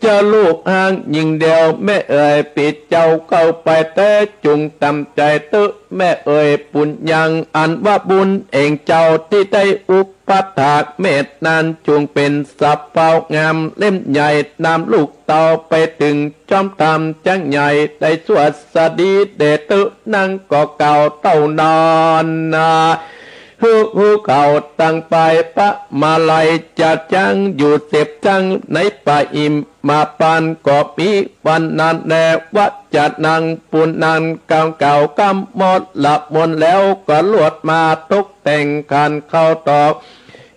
เจ้าลูกฮ้างญิงเดียว แม่เอ๋ย ปิดเจ้าเข้าไปแต๊ จุ่งต๋ามใจ๋เต๊อะ แม่เอ๋ย ปุญญังอันว่าบุญแห่งเจ้า ตี้ได้อุปถากแม่นั้น จุ่งเป๋นสะเปางามเล่มใหญ่ นำลูกเต้าไปเถิงจอมธรรมจั๊กใหญ่ ได้สวัสดีแด่เต๊อะ นางก็กล่าวเต้านั้นนา ฮู้ฮู้ข่าวตังไป พระมาลัยจะจั้งอยู่เสพจั้ง ในป่าหิมพานต์ก็มีวันนั้นแล ว่าจะนางผู้นั้นกล่าวกล่าวกำมอดละมนแล้ว ก็ลวดมาตกแต่งขันข้าวตอก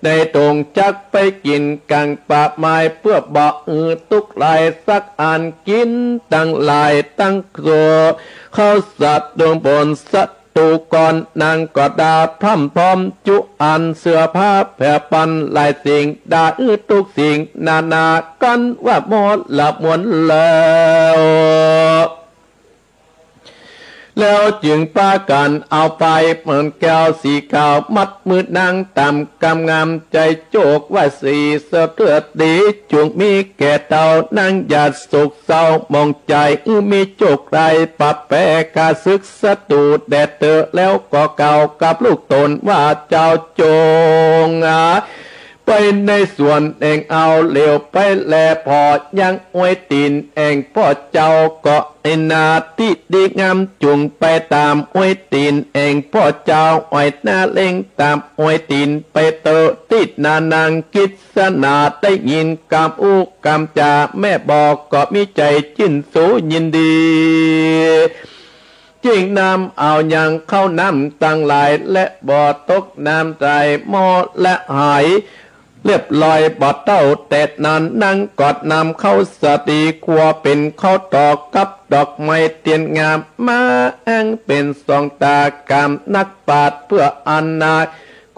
ในโถงจักไปกิ๋นก๋างป่าไม้ เปื้อบ่หื้อตุ๊กข์หลายสักอัน กิ๋นตังหลายตังโส เข้าสัตว์ดวงบนสัตว์ ตูก่อนนางก็ด่าพร่ำพร้อมจุอัน เสื้อผ้าแผ่ปันหลายสิ่ง ด่าอื้อทุกสิ่งนานา กั๋นว่ามอดละมนแล้ว แล้วจึงปากั๋นเอาไปเหมือนแก้วสีขาว มัดมือนางต๋ามกำงาม ใจ๋โจกว่าสีสะเทือดดี จุ่งมีแก่เต้านางอย่าโศก เศร้าหมองใจ๋ อื้อมีโจกได้ปะแปะ ข้าศึกศัตรูแด่เต๊อะ แล้วก็กล่าวกับลูกตนว่า เจ้าจงอา ไปในสวนแห่งเอาเหลียวไปแล ผ่อยังอ้วยตี๋นแห่งป้อเจ้า ก็ไอ้นาตี้ดีงาม จุ่งไปต๋ามอ้วยตี๋นแห่งป้อเจ้า อ้อยนาเล็งต๋ามอ้วยตี๋นไปเต๊อะ ตี้นา นางกิสนา ได้ยินกำอู้กำจ๋าแม่บอก ก็มีใจ๋จื้นสูยินดี จึงนำเอายังข้าวน้ำตังหลาย และบ่ตกน้ำใจ๋ หม้อละหายเรียบร้อยบ่เต้า แต่นั้นนางก็นำข้าวสาลีครัวเป๋นข้าวตอกกับดอกไม้เตียนงาม มาอ้างเป๋นสองต๋ากำนักปราชญ์ เปื้ออันนา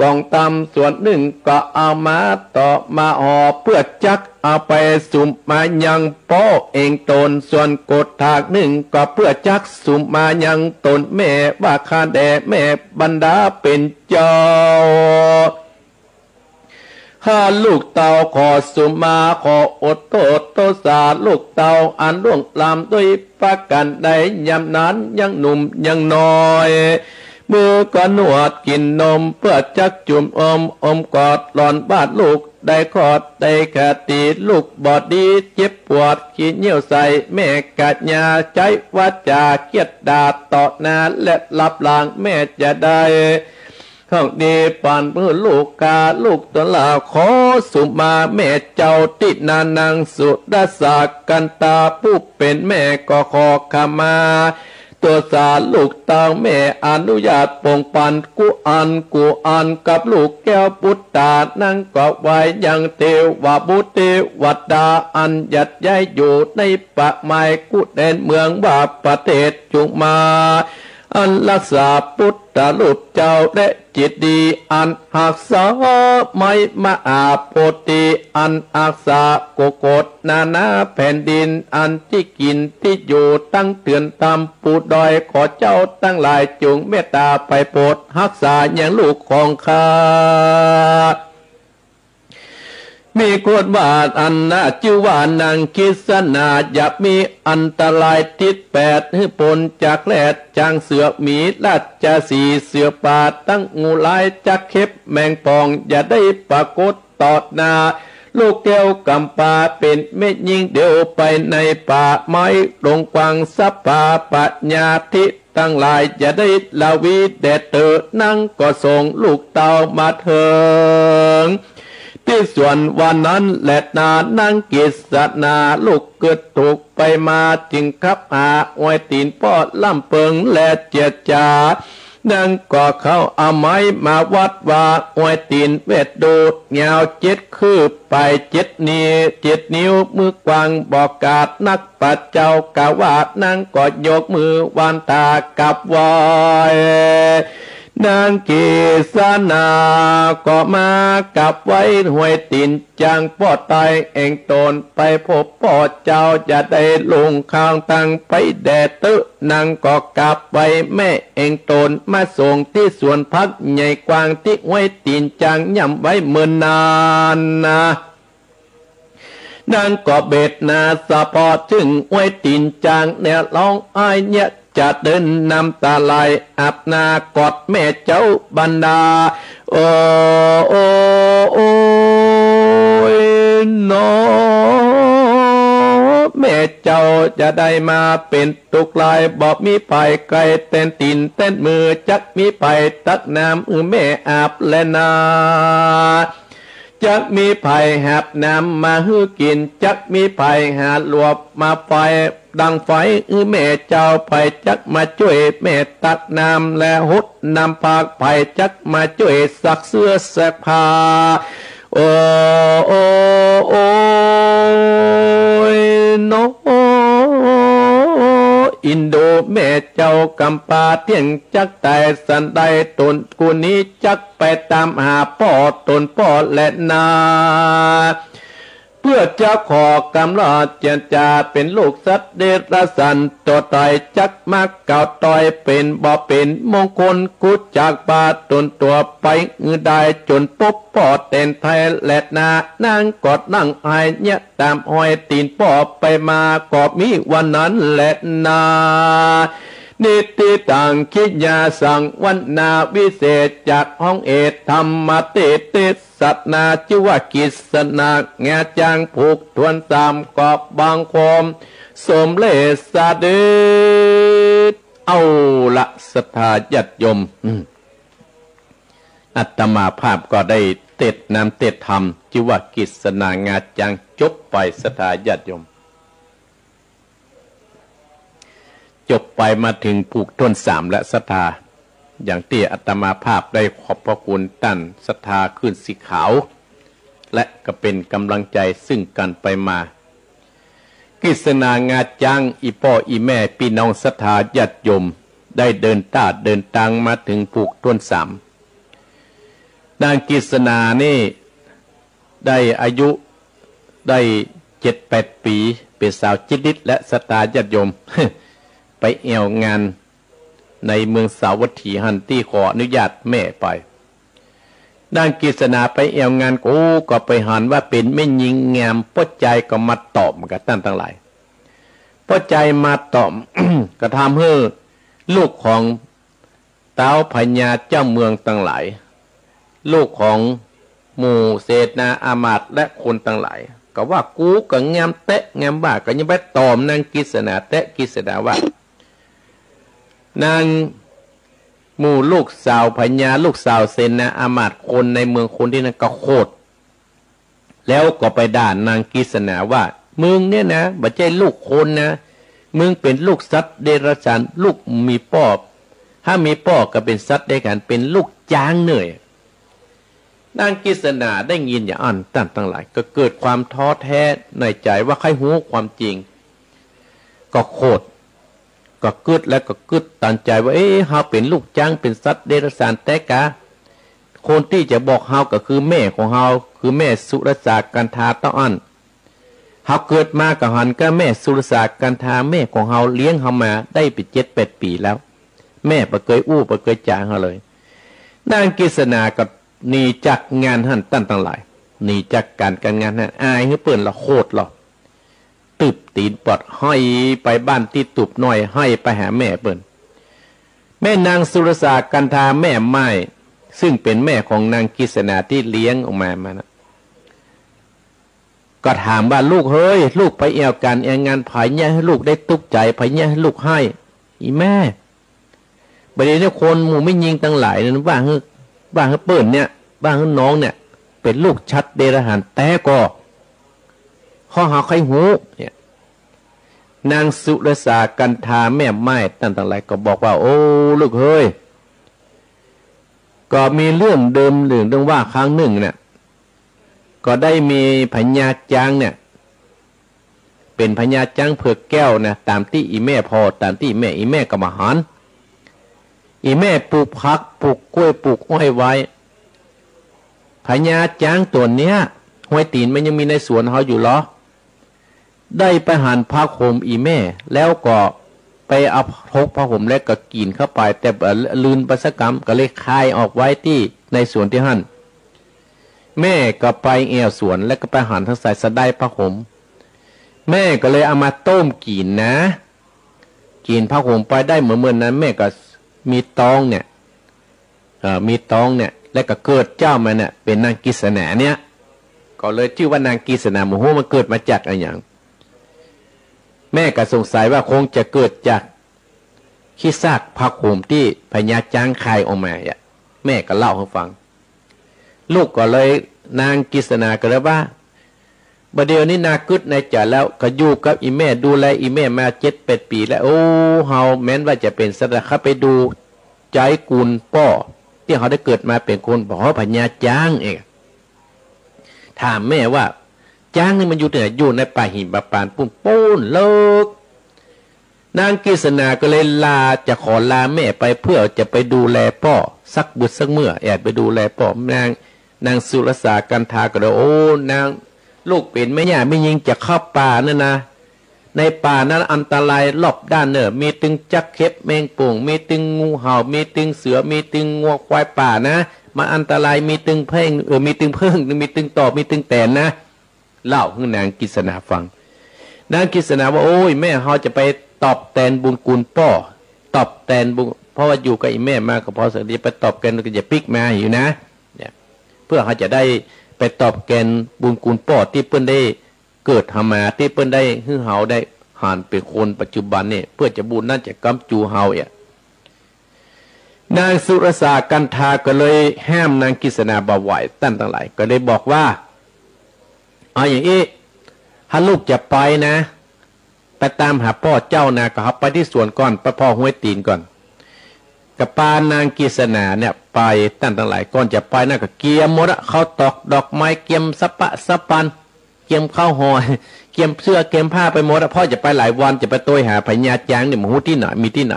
ก๋องตำส่วนนึ่งก็เอามาต่อมาห่อ เปื้อจักเอาไปสุมมายังป้อเองตน ส่วนโกดถากนึ่งก็เปื้อจักสุมมายังตนแม่ ว่าข้าแด่แม่บรรดาเป๋นเจ้า ข้าลูกเต้าขอสุมมา ขออดโต้ษโตษาลูกเต้าอันล่วงล้ำด้วยประก๋านใด ยามนั้นยังหนุ่มยังน้อย มือก็นวดกิ๋นนม เปื้อจักจุ่มอม อมกอดหลอนบาดลูก ได้คลอดได้คติลูกบ่ดี เจ็บปวดขี้เหนียวใส่ แม่กะยาใจ๊วาจาเคียดด่าต่อหน้า และลับหลังแม่จะได้ ของดีปานมื้อลูกข้า ลูกตนลาขอสุมมาแม่เจ้า ตี้นา นางสุดาสากันตา ผู้เป๋นแม่ก็ขอขมา ตัวสาลูกเต้าแม่อนุญาตปงปัน กู้อันกู้อันกับลูกแก้วปุตตา นางก็ไหว้ยังเตวบุตรเตวดา อันหยัดย้ายอยู่ในป่าไม้กู้แดนเมืองว่าประเทศ จุ่งมา อันรักษาปุตตะรูปเจ้าและจิตดี อันฮักษาไม้มหาโพธิ อันฮักษาโกโกตนานาแผ่นดิน อันตี้กิ๋นตี้อยู่ตั้งเถื่อนต๋ามภูดอย ขอเจ้าตังหลายจุ่งเมตต๋าไปโผดฮักษายังลูกของข้า มีคนว่าอันนาจื้อว่านางกิสนา จะมีอันตรายติดแปด หื้อปนจากแรด จ๊างเสือ หมี ราชสีห์ เสือป่า ตังงูร้าย จักเข็บ แมงป่อง อย่าได้ปรากฏต่อหน้า ลูกแก้วกำปาเป๋นแม่ญิงเดียวไปในป่าไม้ดงกว้าง สภาปัญญาทิ ตังหลายอย่าได้ละวีแด่เต๊อะ นางก็ส่งลูกเต้ามาเถิงตี้สวนวันนั้นแลนา นางกิสนาลูกเกิดถูกไปมา จึงขับหาอ้อยตี๋นป้อลำเปิงและเจียดจ๋า นางก็เข้าเอาไม้มาวัดว่า ห้วยตี๋นเวทดู ยาวเจ็ดคืบ ปายเจ็ดนี้ เจ็ดนิ้ว มือกว้างบ่ขาดนัก ป้าเจ้ากล่าวว่า นางก็ยกมือหว้านตากราบไหว้ นางกิสณาก็มากราบไหว้ ห้วยตี๋น จางป้อตายแอ่งต๋น ไปพบป้อเจ้า จะได้ลุงข้างตังไปแด่เต๊อะ นางก็กราบไหว้แม่แอ่งต๋น มาส่งตี้สวนผักใหญ่กว้างตี้ห้วยตี๋นจางย่ำไว้เมินนานนา นางก็เบศนาสะเปาะเถิงห้วยตี๋นจาง แนวฮ้องไห้เยียะ จะเดินน้ำต๋าไหล อาบหน้ากอดแม่เจ้าบรรดา โอ้ โอ้ โอ้ย หนอ แม่เจ้าจะได้มาเป๋นตุ๊กข์หลาย บ่มีใผไกลแตนตี๋นแตนมือ จักมีใผตักน้ำหื้อแม่อาบแลนา จักมีใผหาบน้ำมาหื้อกิ๋น จักมีใผหาหลวบมาไฟ ดังไฟหื้อแม่เจ้า ใผจักมาจ้วยแม่ตักน้ำและหดน้ำผัก ใผจักมาจ้วยซักเสื้อซักผ้า โอ้ โอ้ โอ้ย หนอ อินดูแม่เจ้ากำปาเตี้ยง จักต๋ายสันใด ต๋นกูนี้จักไปต๋ามหาป้อต๋นป้อแลนา เปื้อจะขอกำลาเจียรจา เป๋นลูกสัตว์เดรัจฉานตั๋วต๋าย จักมากล่าวตอย เป๋นบ่เป๋นมงคล กู้จากบาต๋นตั๋วไป หื้อได้จ๋นปบป้อแตนไทยแลนา นางก็นั่งไห้เยียะต๋ามห้อยตี๋นป้อไปมา ก็มีวันนั้นแลนา นิทธิตัง กิยาสัง วรรณาวิเศษ จากฮ้องเอตธรรมเตเต สนา จื้อว่ากิสนางาจาง ผูกถ้วนสาม ก็บังคมสมเร็จเสด็จ เอาละ ศรัทธาญาติโยม อืม อาตมาภาพก็ได้เตสน์น้ำเตสน์ธรรม จื้อว่ากิสนางาจาง จบไป ศรัทธาญาติโยม จบไปมาเถิงผูกถ้วนสามและ ศรัทธา อย่างตี้อาตมาภาพได้ขอบพระคุณต้านศรัทธาขึ้นสีขาว และก็เป๋นก๋ำลังใจ๋ซึ่งกั๋นไปมา กิสนางาจาง อี่ป้ออี่แม่ปี้น้องศรัทธาญาติโยม ได้เดินต้าเดินตางมาเถิงผูกถ้วนสาม นางกิสนานี่ ได้อายุได้เจ็ดแปดปี๋ เป๋นสาวจิตรลิตรและ ศรัทธาญาติโยม ไปแอ่วงานในเมืองสาวัตถีหั้นตี้ขออนุญาตแม่ไป นางกิสนาไปแอ่วงาน โอ้ ก็ไปหันว่าเป๋นแม่ญิงงาม ป้อจายก็มาต่อมกับต้านตังหลาย ป้อจายมาต่อม ก็ทำหื้อลูกของ ต้าวพญาเจ้าเมืองตังหลาย ลูกของหมู่เสนาอามาตย์และคนตังหลาย ก็ว่ากูก็งามแต๊งามว่า ก็ยังไปต่อมนางกิสนาแต๊ กิสนาว่า นางหมู่ลูกสาวพญา ลูกสาวเสนาอามาตย์ คนในเมืองคนตี้นั้นก็โขด แล้วก็ไปด่านางกิสนาว่า มึงเนี่ยนะ บ่ใจ้ลูกคนนะ มึงเป๋นลูกสัตว์เดรัจฉาน ลูกบ่มีป้อ ถ้ามีป้อก็เป๋นสัตว์เดรัจฉาน เป๋นลูกจ๊างเน่ย นางกิสนาได้ยินอย่างอั้น ต้านตังหลาย ก็เกิดความท้อแท้ในใจ๋ว่าใค่ฮู้ความจริง ก็โขด ก็กึ๊ดแล้วก็กึ๊ดตันใจ๋ว่า เอ๊ะ เฮาเป๋นลูกจ๊าง เป๋นสัตว์เดรัจฉานแต๊กา คนตี้จะบอกเฮาก็คือแม่ของเฮา คือแม่สุรสากันธาเต้าอั้น เฮาเกิดมาก็หันกับแม่สุรสากันธา แม่ของเฮาเลี้ยงเฮามาได้เป๋นเจ็ดแปดปี๋แล้ว แม่บ่เกยอู้บ่เกยจ๋าเฮาเลย นางกิสนาก็หนีจากงานหั้น ต้านตังหลาย หนีจากก๋านกั๋นงานหั้น อายหื้อเปิ้นละ โขดละ ตึบตี๋นปอด ไห้ไปบ้านตี้ตุบน้อย ไห้ไปหาแม่เปิ้น แม่นางสุรสากันธาแม่ม่าย ซึ่งเป๋นแม่ของนางกิสนาตี้เลี้ยงออกมา มานะ ก็ถามว่า ลูกเฮย ลูกไปแอ่วก๋านแอ่วงาน ใผเยียะหื้อลูกได้ตุ๊กข์ใจ๋ ใผเยียะหื้อลูกไห้ อี่แม่ บ่าเดี่ยวนี้คนหมู่แม่ญิงตังหลายนั้นว่าหื้อ ว่าหื้อเปิ้นเนี่ย ว่าหื้อน้องเนี่ย เป๋นลูกสัตว์เดรัจฉานแต๊ก่อ ข้อเฮาใค่ฮู้เนี่ย นางสุรสากันธาแม่ม่ายต้านตังหลายก็บอกว่า โอ้ ลูกเฮย ก็มีเรื่องเดิม เรื่อง เรื่องว่าครั้งนึ่งเนี่ย ก็ได้มีพญาจ๊างเนี่ย เป๋นพญาจ๊างเผือกแก้วนะ ต๋ามตี้อี่แม่ผ่อ ต๋ามตี้อี่แม่ อี่แม่ก็บ่หัน อี่แม่ปลูกผัก ปลูกกล้วย ปลูกอ้อยไว้ พญาจ๊างตั๋วเนี้ย ฮอยตี๋นมันยังมีในสวนเฮาอยู่ลอ ได้ไปหันผ้าห่มอี่แม่ แล้วก็ไปเอาถกผ้าห่มแล้วก็กิ๋นเข้าไป แต่บ่ลืนไปสักกำ ก็เลยคายออกไว้ตี้ในสวนตี้หั้น แม่ก็ไปแอ่วสวน แล้วก็ไปหันตังสายสะไดผ้าห่ม แม่ก็เลยเอามาต้มกิ๋นนะ กิ๋นผ้าห่มไปได้เมินๆ นั้น แม่ก็มีต๊องเนี่ย เอ่อ มีต๊องเนี่ย แล้วก็เกิดเจ้ามาเนี่ย เป๋นนางกฤษณาเนี่ย ก็เลยจื้อว่านางกฤษณา บ่ฮู้มันเกิดมาจากอะหยัง แม่ก็สงสัยว่าคงจะเกิดจากขี้ซากผ้าห่มตี้พญาจ๊างคายออกมาอะ แม่ก็เล่าหื้อฟัง ลูกก็เลย นางกฤษณาก็เลยว่า บ่าเดี่ยวนี้นากึ๊ดในใจ๋แล้ว ก็อยู่กับอี่แม่ ดูแลอี่แม่มาเจ็ดแปดปี๋แล้ว โอ้ เฮาแม้นว่าจะเป๋นสัตว์ เข้าไปดูใจ๊กูลป้อ ตี้เฮาได้เกิดมาเป๋นคน บ่า พญาจ๊างเอง ถามแม่ว่า จ๊างนี่มันอยู่ตี้ไหน อยู่ในป่าหิมพานต์ปู๊น ปู๊นเลิก นางกฤษณาก็เลยลา จะขอลาแม่ไปเพื่อจะไปดูแลป้อสักบึดสักเมื่อ แอบไปดูแลป้อ นาง นางสุรสากันธาก็เลย โอ้ นาง ลูกเป๋นแม่ย่าแม่ญิงจะเข้าป่านั่นนะ ในป่านั้นอันตรายรอบด้านเน่อ มีตึงจักเข็บแมงป่อง มีตึงงูเห่า มีตึงเสือ มีตึงงัวควายป่านะ มันอันตราย มีตึงเผิ้ง เออ มีตึงเผิ้ง มีตึงตอบ มีตึงแตนนะ เล่าหื้อนางกฤษณาฟัง นางกฤษณาว่า โอ้ย แม่ เฮาจะไปตอบแตนบุญคุณป้อ ตอบแตนบุญ เพราะว่าอยู่กับอี่แม่มาก็พอสักที จะไปตอบแตนก็จะปิ๊กมาอยู่นะ เนี่ย เพื่อเฮาจะได้ไปตอบแตนบุญคุณป้อตี้เปิ้นได้เกิดเฮามา ตี้เปิ้นได้หื้อเฮาได้หันเป๋นคนปัจจุบันนี่ เพื่อจะบุญนั้นจะก๊ำจูเฮาเอะ นางสุรสากันธาก็เลยห้ามนางกฤษณาบ่ไหว ต้านตังหลาย ก็เลยบอกว่า เอาอย่างอี้ ถ้าลูกจะไปนะ ไปต๋ามหาป้อเจ้านะ ก็เฮาไปตี้สวนก่อน ไปผ่อฮอยตี๋นก่อน ก็ปานางกฤษณาเนี่ยไป ต้านตังหลาย ก่อนจะไปนะก็เกียมหมดอะ ข้าวตอกดอกไม้ เกียมสะปะสะปัน เกียมข้าวห่อ เกียมเสื้อเกียมผ้าไปหมดอะ เพราะจะไปหลายวัน จะไปโตยหาพญาจ๊างเนี่ย บ่ฮู้ตี้ไหน มีตี้ไหน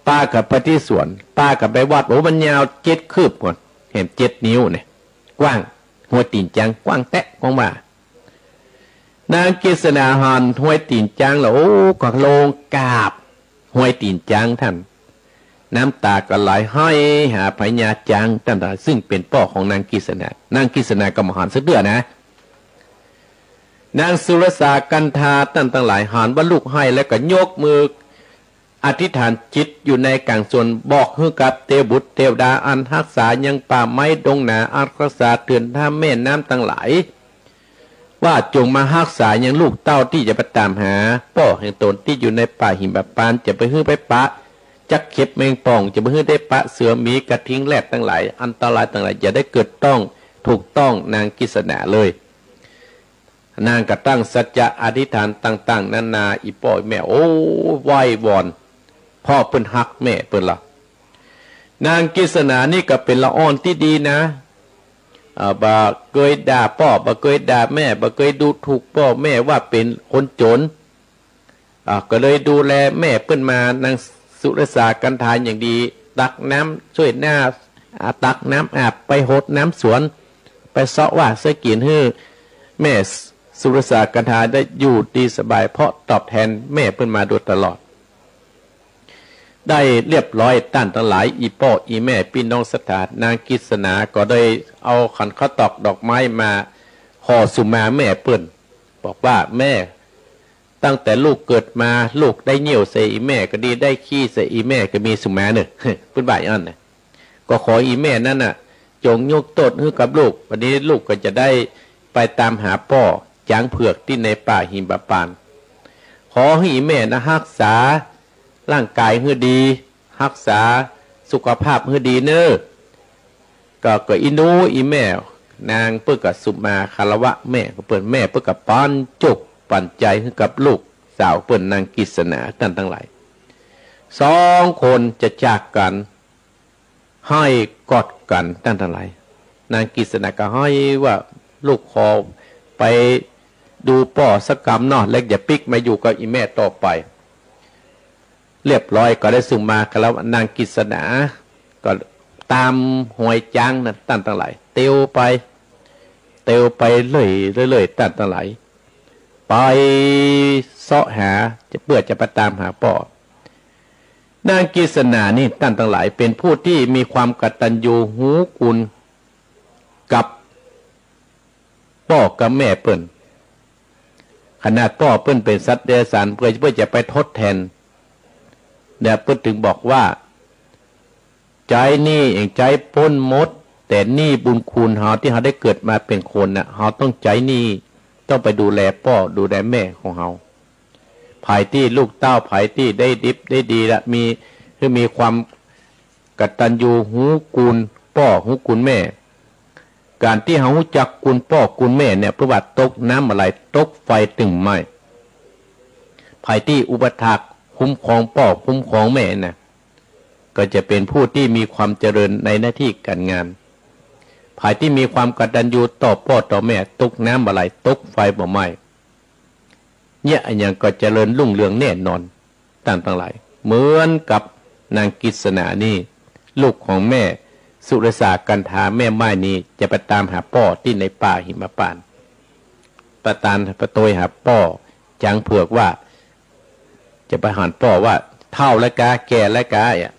ปาก็ไปตี้สวน ปาก็ไปวัด โอ้ มันยาวเจ็ดคืบก่อน แหมเจ็ดนิ้วเนี่ย กว้าง ฮอยตี๋นจ๊างกว้างแต๊ กว้างว่า นางกฤษณาหันฮอยตี๋นจ๊างแล้ว โอ้ ก็ลงกราบฮอยตี๋นจ๊างต้าน น้ำต๋าก็ไหลห้อยหาพญาจ๊างต้านตังหลาย ซึ่งเป๋นป้อของนางกฤษณา นางกฤษณาก็บ่หันสักเตื้อนะ นางสุรสากันธาต้านตังหลาย หันว่าลูกห้อยแล้วก็ยกมืออธิษฐานจิตอยู่ในก๋างสวน บอกหื้อกับเตวบุตรเตวดาอันฮักษายังป่าไม้ดงนา อันฮักษาเถินถ้ำแม่น้ำตังหลาย ว่าจงมาฮักษายังลูกเต้าตี้จะไปต๋ามหาป้อแห่งตนตี้อยู่ในป่าหิมพานต์ จะบ่หื้อไปปะจักเข็บแมงป่อง จะบ่หื้อได้ปะเสือหมีกระทิงแรดตังหลาย อันตรายตังหลายอย่าได้เกิดต้องถูกต้องนางกฤษณาเลย นางก็ตั้งสัจจะอธิษฐานต่างๆ นานา อี่ป้ออี่แม่ โอ้ ไหว้วอน เพราะเปิ้นฮักแม่เปิ้นละ นางกฤษณานี่ก็เป๋นละอ่อนตี้ดีนะ เอ่อ บ่เกยด่าป้อ บ่เกยด่าแม่ บ่เกยดูถูกป้อแม่ว่าเป๋นคนจ๋น อ่า ก็เลยดูแลแม่เปิ้นมา นางสุรสากันธาอย่างดี ตักน้ำช่วยหน้า อ่า ตักน้ำอาบ ไปหดน้ำสวน ไปเซาะว่าเซาะกิ๋นหื้อแม่สุรสากันธาได้อยู่ดีสบาย เพราะตอบแตนแม่เปิ้นมาโดยตลอด ได้เรียบร้อย ต้านตังหลาย อี่ป้ออี่แม่ปี้น้องศรัทธา นางกฤษณาก็ได้เอาขันข้าวตอกดอกไม้มาขอสุมาแม่เปิ้น บอกว่า แม่ ตั้งแต่ลูกเกิดมา ลูกได้เยี่ยวใส่อี่แม่ก็ดี ได้ขี้ใส่อี่แม่ก็มี สุมาเน่อ เปิ้นว่าอย่างนั้นนะ ก็ขออี่แม่นั้นน่ะ จงยกโต้ษหื้อกับลูก วันนี้ลูกก็จะได้ไปต๋ามหาป้อจ๊างเผือกตี้ในป่าหิมพานต์ ขอหื้ออี่แม่นะฮักษาร่างก๋ายหื้อดี ฮักษาสุขภาพหื้อดีเน่อ ก็ ก็อี่หนูอี่แม่ นางเปิ้นก็สุมาคารวะแม่ของเปิ้น แม่เปิ้นก็ปันจุกปันใจ๋หื้อกับลูกสาวเปิ้นนางกฤษณา ต้านตังหลาย สองคนจะจากกั๋น ไห้กอดกั๋นต้านตังหลาย นางกฤษณาก็ไห้ว่า ลูกขอไปดูป้อสักกำเนาะ แล้วจะปิ๊กมาอยู่กับอี่แม่ต่อไป เรียบร้อยก็ได้ซึ่งมากันแล้ว นางกฤษณาก็ต๋ามฮอยจ๊างนั้นต้านตังหลาย เตียวไป เตียวไปเรื่อยๆ เรื่อยๆ ต้านตังหลาย ไปเซาะหา เปื้อจะไปต๋ามหาป้อ นางกฤษณานี่ต้านตังหลาย เป๋นผู้ตี้มีความกตัญญูฮู้คุณกับป้อกับแม่เปิ้น ขนาดป้อเปิ้นเป๋นสัตว์เดรัจฉาน เปื้อ เปื้อจะไปทดแทน เนี่ยเปิ้นจึงบอกว่า ใจ๊หนี้เองใจ๊ป๊นหมด แต่หนี้บุญคุณเฮาตี้เฮาได้เกิดมาเป๋นคนน่ะ เฮาต้องใจ๊หนี้ ต้องไปดูแลป้อดูแลแม่ของเฮา ใผตี้ลูกเต้า ใผตี้ได้ดิบได้ดีละ มี คือมีความกตัญญูฮู้คุณป้อฮู้คุณแม่ ก๋านตี้เฮาฮู้จักคุณป้อคุณแม่เนี่ย เปิ้นว่าตกน้ำบ่ไหล ตกไฟตึงไหม้ ใผตี้อุปัฏฐากคุ้มครองป้อคุ้มครองแม่น่ะ ก็จะเป๋นผู้ตี้มีความเจริญในหน้าตี้ก๋านงาน ใผตี้มีความกตัญญูต่อป้อต่อแม่ ตกน้ำบ่ไหล ตกไฟบ่ไหม้ เนี่ยอะหยังก็เจริญรุ่งเรืองแน่นอน ต้านตังหลาย เหมือนกับนางกฤษณานี่ ลูกของแม่สุรสากันธาแม่ม่ายนี่ จะไปต๋ามหาป้อตี้ในป่าหิมพานต์ ไปต๋าม ไปโตยหาป้อจ๊างเผือกว่า จะไปหันป้อว่า เฒ่าแล้วกา แก่แล้วกา อะ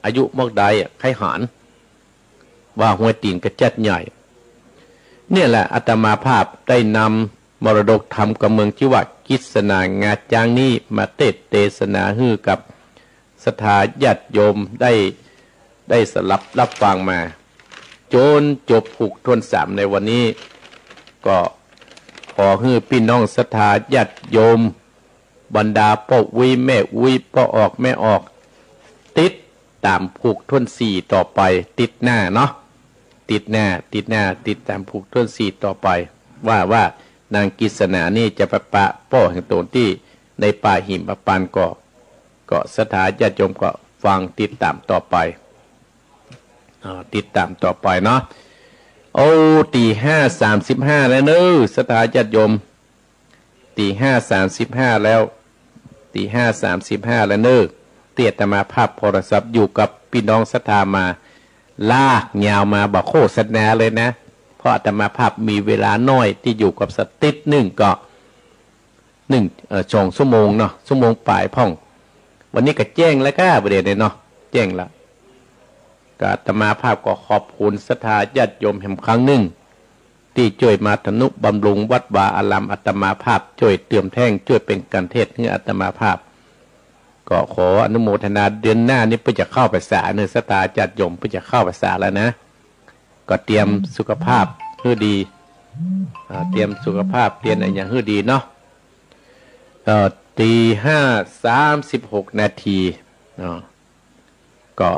อายุมอกใดอะ ใค่หัน ว่าฮวยตี๋นกระจัดใหญ่ เนี่ยแหละอาตมาภาพได้นำมรดกธรรมกำเมืองตี้ว่ากฤษณางาจ๊างนี้มาเตศน์เตสนาหื้อกับศรัทธาญาติโยมได้ ได้สดับรับฟังมา จ๋นจบผูกถ้วนสามในวันนี้ ก็ขอหื้อปี้น้องศรัทธาญาติโยม บรรดาป้ออุ๊ยแม่อุ๊ย ป้อออกแม่ออก ติดต๋ามผูกถ้วนสี่ต่อไป ติดหน้าเนาะ ติดหน้า ติดหน้า ติดต๋ามผูกถ้วนสี่ต่อไป ว่า ว่านางกฤษณานี่จะไปปะป้อแห่งต๋นตี้ในป่าหิมพานต์ก่อ ก็ศรัทธาญาติโยมก็ฟังติดต๋ามต่อไป อ่า ติดต๋ามต่อไปเนาะ โอ้ ตีห้าสามสิบห้าแล้วเน้อ ศรัทธาญาติโยม ตีห้าสามสิบห้าแล้ว ตีห้าสามสิบห้าแล้วเน้อ ตี้อาตมาภาพโทรศัพท์อยู่กับปี้น้องศรัทธามา ลากยาวมา บ่โฆษณาเลยนะ เพราะอาตมาภาพมีเวลาน้อยตี้อยู่กับสักติ๊ดนึ่งก็ นึ่ง เอ่อ สองชั่วโมงเนาะ ชั่วโมงป๋ายพ่อง วันนี้ก็แจ้งแล้วก้า บ่าเดี่ยวนี้เนาะ แจ้งละ ก็อาตมาภาพก็ขอบคุณศรัทธาญาติโยมแหมครั้งนึ่ง ตี้จ้วยมาทนุบำรุงวัดวาอารามอาตมาภาพ จ้วยเติมแท่ง จ้วยเป๋นกัณฑ์เทศน์หื้ออาตมาภาพ ก็ขออนุโมทนา เดือนหน้านี้เปิ้นจะเข้าพรรษาเน้อ ศรัทธาญาติโยม เปิ้นจะเข้าพรรษาแล้วนะ ก็เตรียมสุขภาพหื้อดี อ่า เตรียมสุขภาพ เตรียมอะหยังหื้อดีเนาะ เอ่อ ตีห้าสามสิบหกนาที เนาะ ก็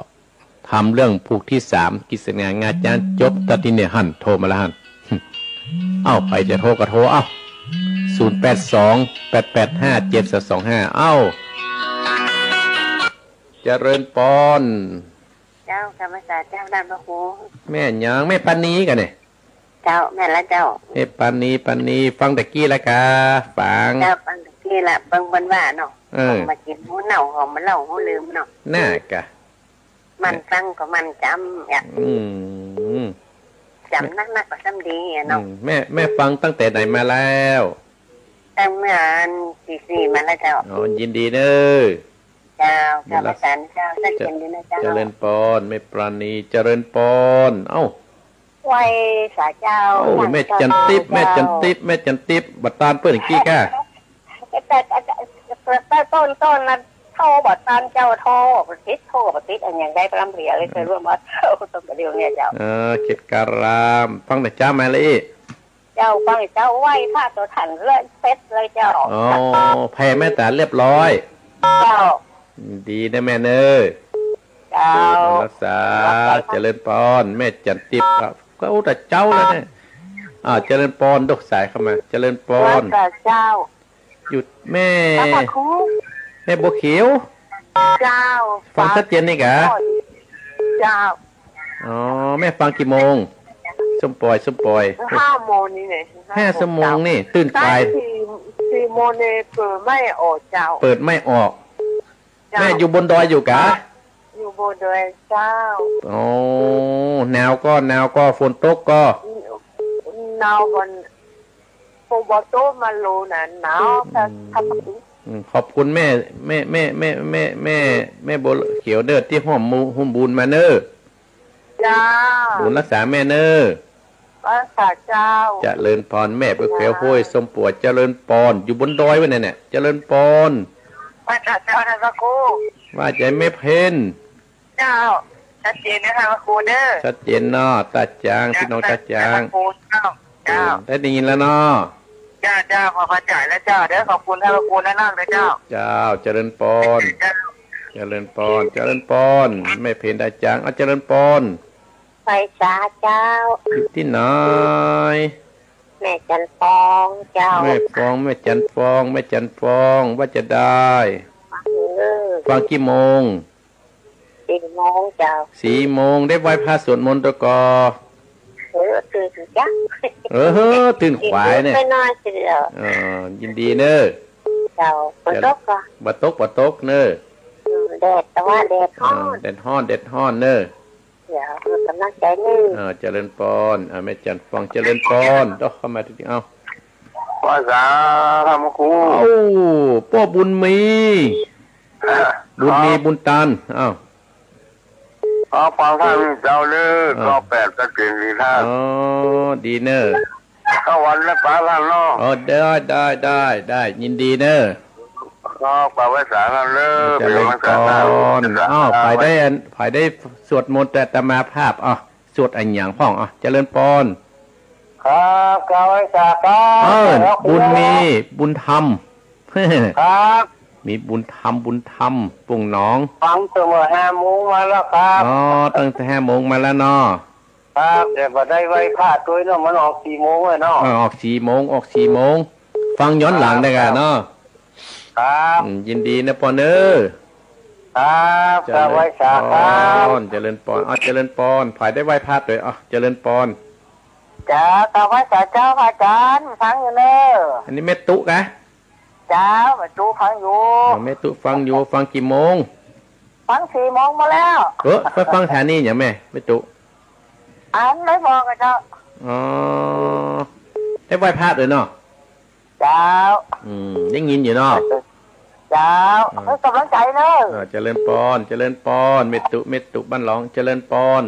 ทำเรื่องผูกตี้สาม กฤษณางาจ๊างจบ ตั๊ดตี้เนี่ยหั้น โทรมาแล้วหั้น เอ้า ใผจะโทรก็โทร เอ้า ศูนย์แปดสอง แปดแปดห้า เจ็ดสองสองห้า เอ้า เจริญปอน เจ้า กราบนมัสการเจ้า ต้านพระครู แม่หยัง แม่ปานีก่อเนี่ย เจ้า แม่นแล้วเจ้า แม่ปานี ปานี ฟังตะกี้แล้วกา ฟัง เจ้า ฟังตะกี้ละ เบิ่งเปิ้นว่าเนาะ เออ มากิ๋นฮู้เน่า หอมมาเล่าฮู้ลืมเนาะ น่ากะ มันฟังก็มันจ๋ำอะ อืม จ๋ำนักๆ ก็จ๋ำดีอะเนาะ อืม แม่ แม่ฟังตั้งแต่ไหนมาแล้ว ตั้งเมื่ออันตีสี่มาแล้วเจ้า อ๋อ ยินดีเน้อ เจ้า ยินดี กราบนมัสการเจ้า เจ้า เจริญดีนะเจ้า เจริญปอน แม่ปราณี เจริญปอน เอ้า ไหว้สาเจ้า โอ้ แม่จันติ๊บ แม่จันติ๊บ แม่จันติ๊บ บ่ตานเปิ้นกี้ก้า แต่ แต่ แต่ แต่ต้น ต้นนั้นโทรบ่ตานเจ้า โทรบ่ติด โทรบ่ติด อะหยังได้พร่ำเพรียเลย เออ เจ้า ร่วมว่าเจ้า ต้นกระเดียวเนี่ยเจ้า เออ เขตการาม ฟังแต่เจ๊ามาเลย เจ้า ฟังเจ้า ไหว้พระโตตันเรื่อยเสร็จเลยเจ้า อ๋อ แผ่เมตตาเรียบร้อย เจ้า ดีนะแม่เน้อ เจ้า รักษา เจริญปอน แม่จันติ๊บ ก็อู้แต่เจ๊าแล้วเนี่ย อ่า เจริญปอน ยกสายเข้ามา เจริญปอน รักษาเจ้า หยุดแม่ พระครู แม่บัวเขียว เจ้า ฟังชัดเจนนี่กะ เจ้า อ๋อ แม่ฟังกี่โมง ส้มป่อย ส้มป่อย ห้าโมงนี่แหละ ห้าชั่วโมงนี่ ตื่นสาย ใต้ สี่ สี่โมงนี่เปิดไม่ออกเจ้า เปิดไม่ออก เจ้า แม่อยู่บนดอยอยู่กะ อยู่บนดอยเจ้า โอ้ หนาวก่อ หนาวก่อ ฝนตกก่อ หนาวก่อน โปโบโตมาโลนะ หนาว อืม ถ้า ถ้า อืม ขอบคุณแม่ แม่ แม่บัวเขียวเน่อ ตี้ฮ่วมมู ฮ่วมบุญมาเน่อ เจ้า บุญฮักษาแม่เน่อ ฮักษาเจ้า เจริญปอน แม่บัวเขียว เจ้า ห้วยส้มป่อย เจริญปอน อยู่บนดอยไว้เนี่ย เจริญปอน ฮักษาเจ้านะพระครู ว่าจะแม่เพ็ญ เจ้า ชัดเจนนะคะพระครูเน่อ ชัดเจนเนาะ ตาจาง พี่น้องตาจาง พระครูเจ้า เจ้า เออ ได้ยินแล้วเนาะ เจ้า เจ้า ขอเข้าใจแล้วเจ้า เดี๋ยวขอบคุณท่านพระครูนะนั่งนะเจ้า เจ้า เจริญปอน เจ้า เจริญปอน เจริญปอน แม่เพ็ญตาจาง เอาเจริญปอน ไปสาเจ้า อยู่ตี้ไหน แม่จันฟองเจ้า แม่ฟอง แม่จันฟอง แม่จันฟอง ว่าจะได้ เออ ฟังกี่โมง สี่โมงเจ้า สี่โมง ได้ไหว้พระสวดมนต์ตะกอ เออ ตื่นจ้ะ เออ ตื่นขวายเนี่ย น้อยๆ เสีย เออ ยินดีเน่อ เจ้า ฝนตกก่อ บ่ตก บ่ตกเน่อ อืม แดด แต่ว่าแดดฮ้อน เออ แดดฮ้อน แดดฮ้อนเน่อ เดี๋ยว กำลังใจเน่อ เออ เจริญปอน อ่า แม่จันฟอง เจริญปอน เอ้า เข้ามาทีนี้ เอ้า ว่าสา พระครู เอ้า ป้อบุญมี บุญมี บุญตัน เอ้า อ๋อ ฟังท่านเจ้าเน่อ อ่า ก็แปดกระถินดีท่าน อ๋อ ดีเน่อ ก็วันละปะท่านเนาะ อ๋อ ได้ ได้ ได้ ได้ ยินดีเน่อ ก็กราบไหว้สาท่านเน่อ เจริญปอน เป็นกำลังใจให้ อ้าว สาธุ ใผได้อัน ใผได้สวดมนต์อาตมาภาพ อ่ะ สวดอะหยังพ่อง อ่ะ เจริญปอน ครับ กราบไหว้สาครับ เออ ขอบคุณ บุญมี ครับ บุญธรรม ครับ มีบุญธรรม บุญธรรม ปุ่งหนอง ฟังตั้งแต่ห้าโมงมาแล้วครับ อ๋อ ตั้งแต่ห้าโมงมาแล้วเนาะ ครับ แต่บ่ได้ไหว้พระตวยเนาะ มันออกสี่โมงเลยเนาะ เออ ออกสี่โมง ออกสี่โมง ฟังย้อนหลังได้ก่ะเนาะ ครับ อืม ยินดีนะปอนเน่อ ครับ เจริญปอน กราบไหว้สาครับ เจริญปอน เอา เจริญปอน ใผได้ไหว้พระตวย เอา เจริญปอน จ้า กราบไหว้สาเจ้าพระอาจารย์ ฟังอยู่เน่อ อันนี้แม่ตุ๊กะ เจ้า แม่ตุ๊ฟังอยู่ อ๋อ แม่ตุ๊ฟังอยู่ ฟังกี่โมง ฟังสี่โมงมาแล้ว เออ ไปฟังสถานีหยังแม่ แม่ตุ๊ อันได้บอกกับเจ้า อ๋อ ได้ไหว้พระตวยเนาะ เจ้า อืม ได้ยินอยู่เนาะ เจ้า อ่า ให้กำลังใจเน่อ อ่า เจริญปอน เจริญปอน แม่ตุ๊ แม่ตุ๊บ้านหลอง เจริญปอน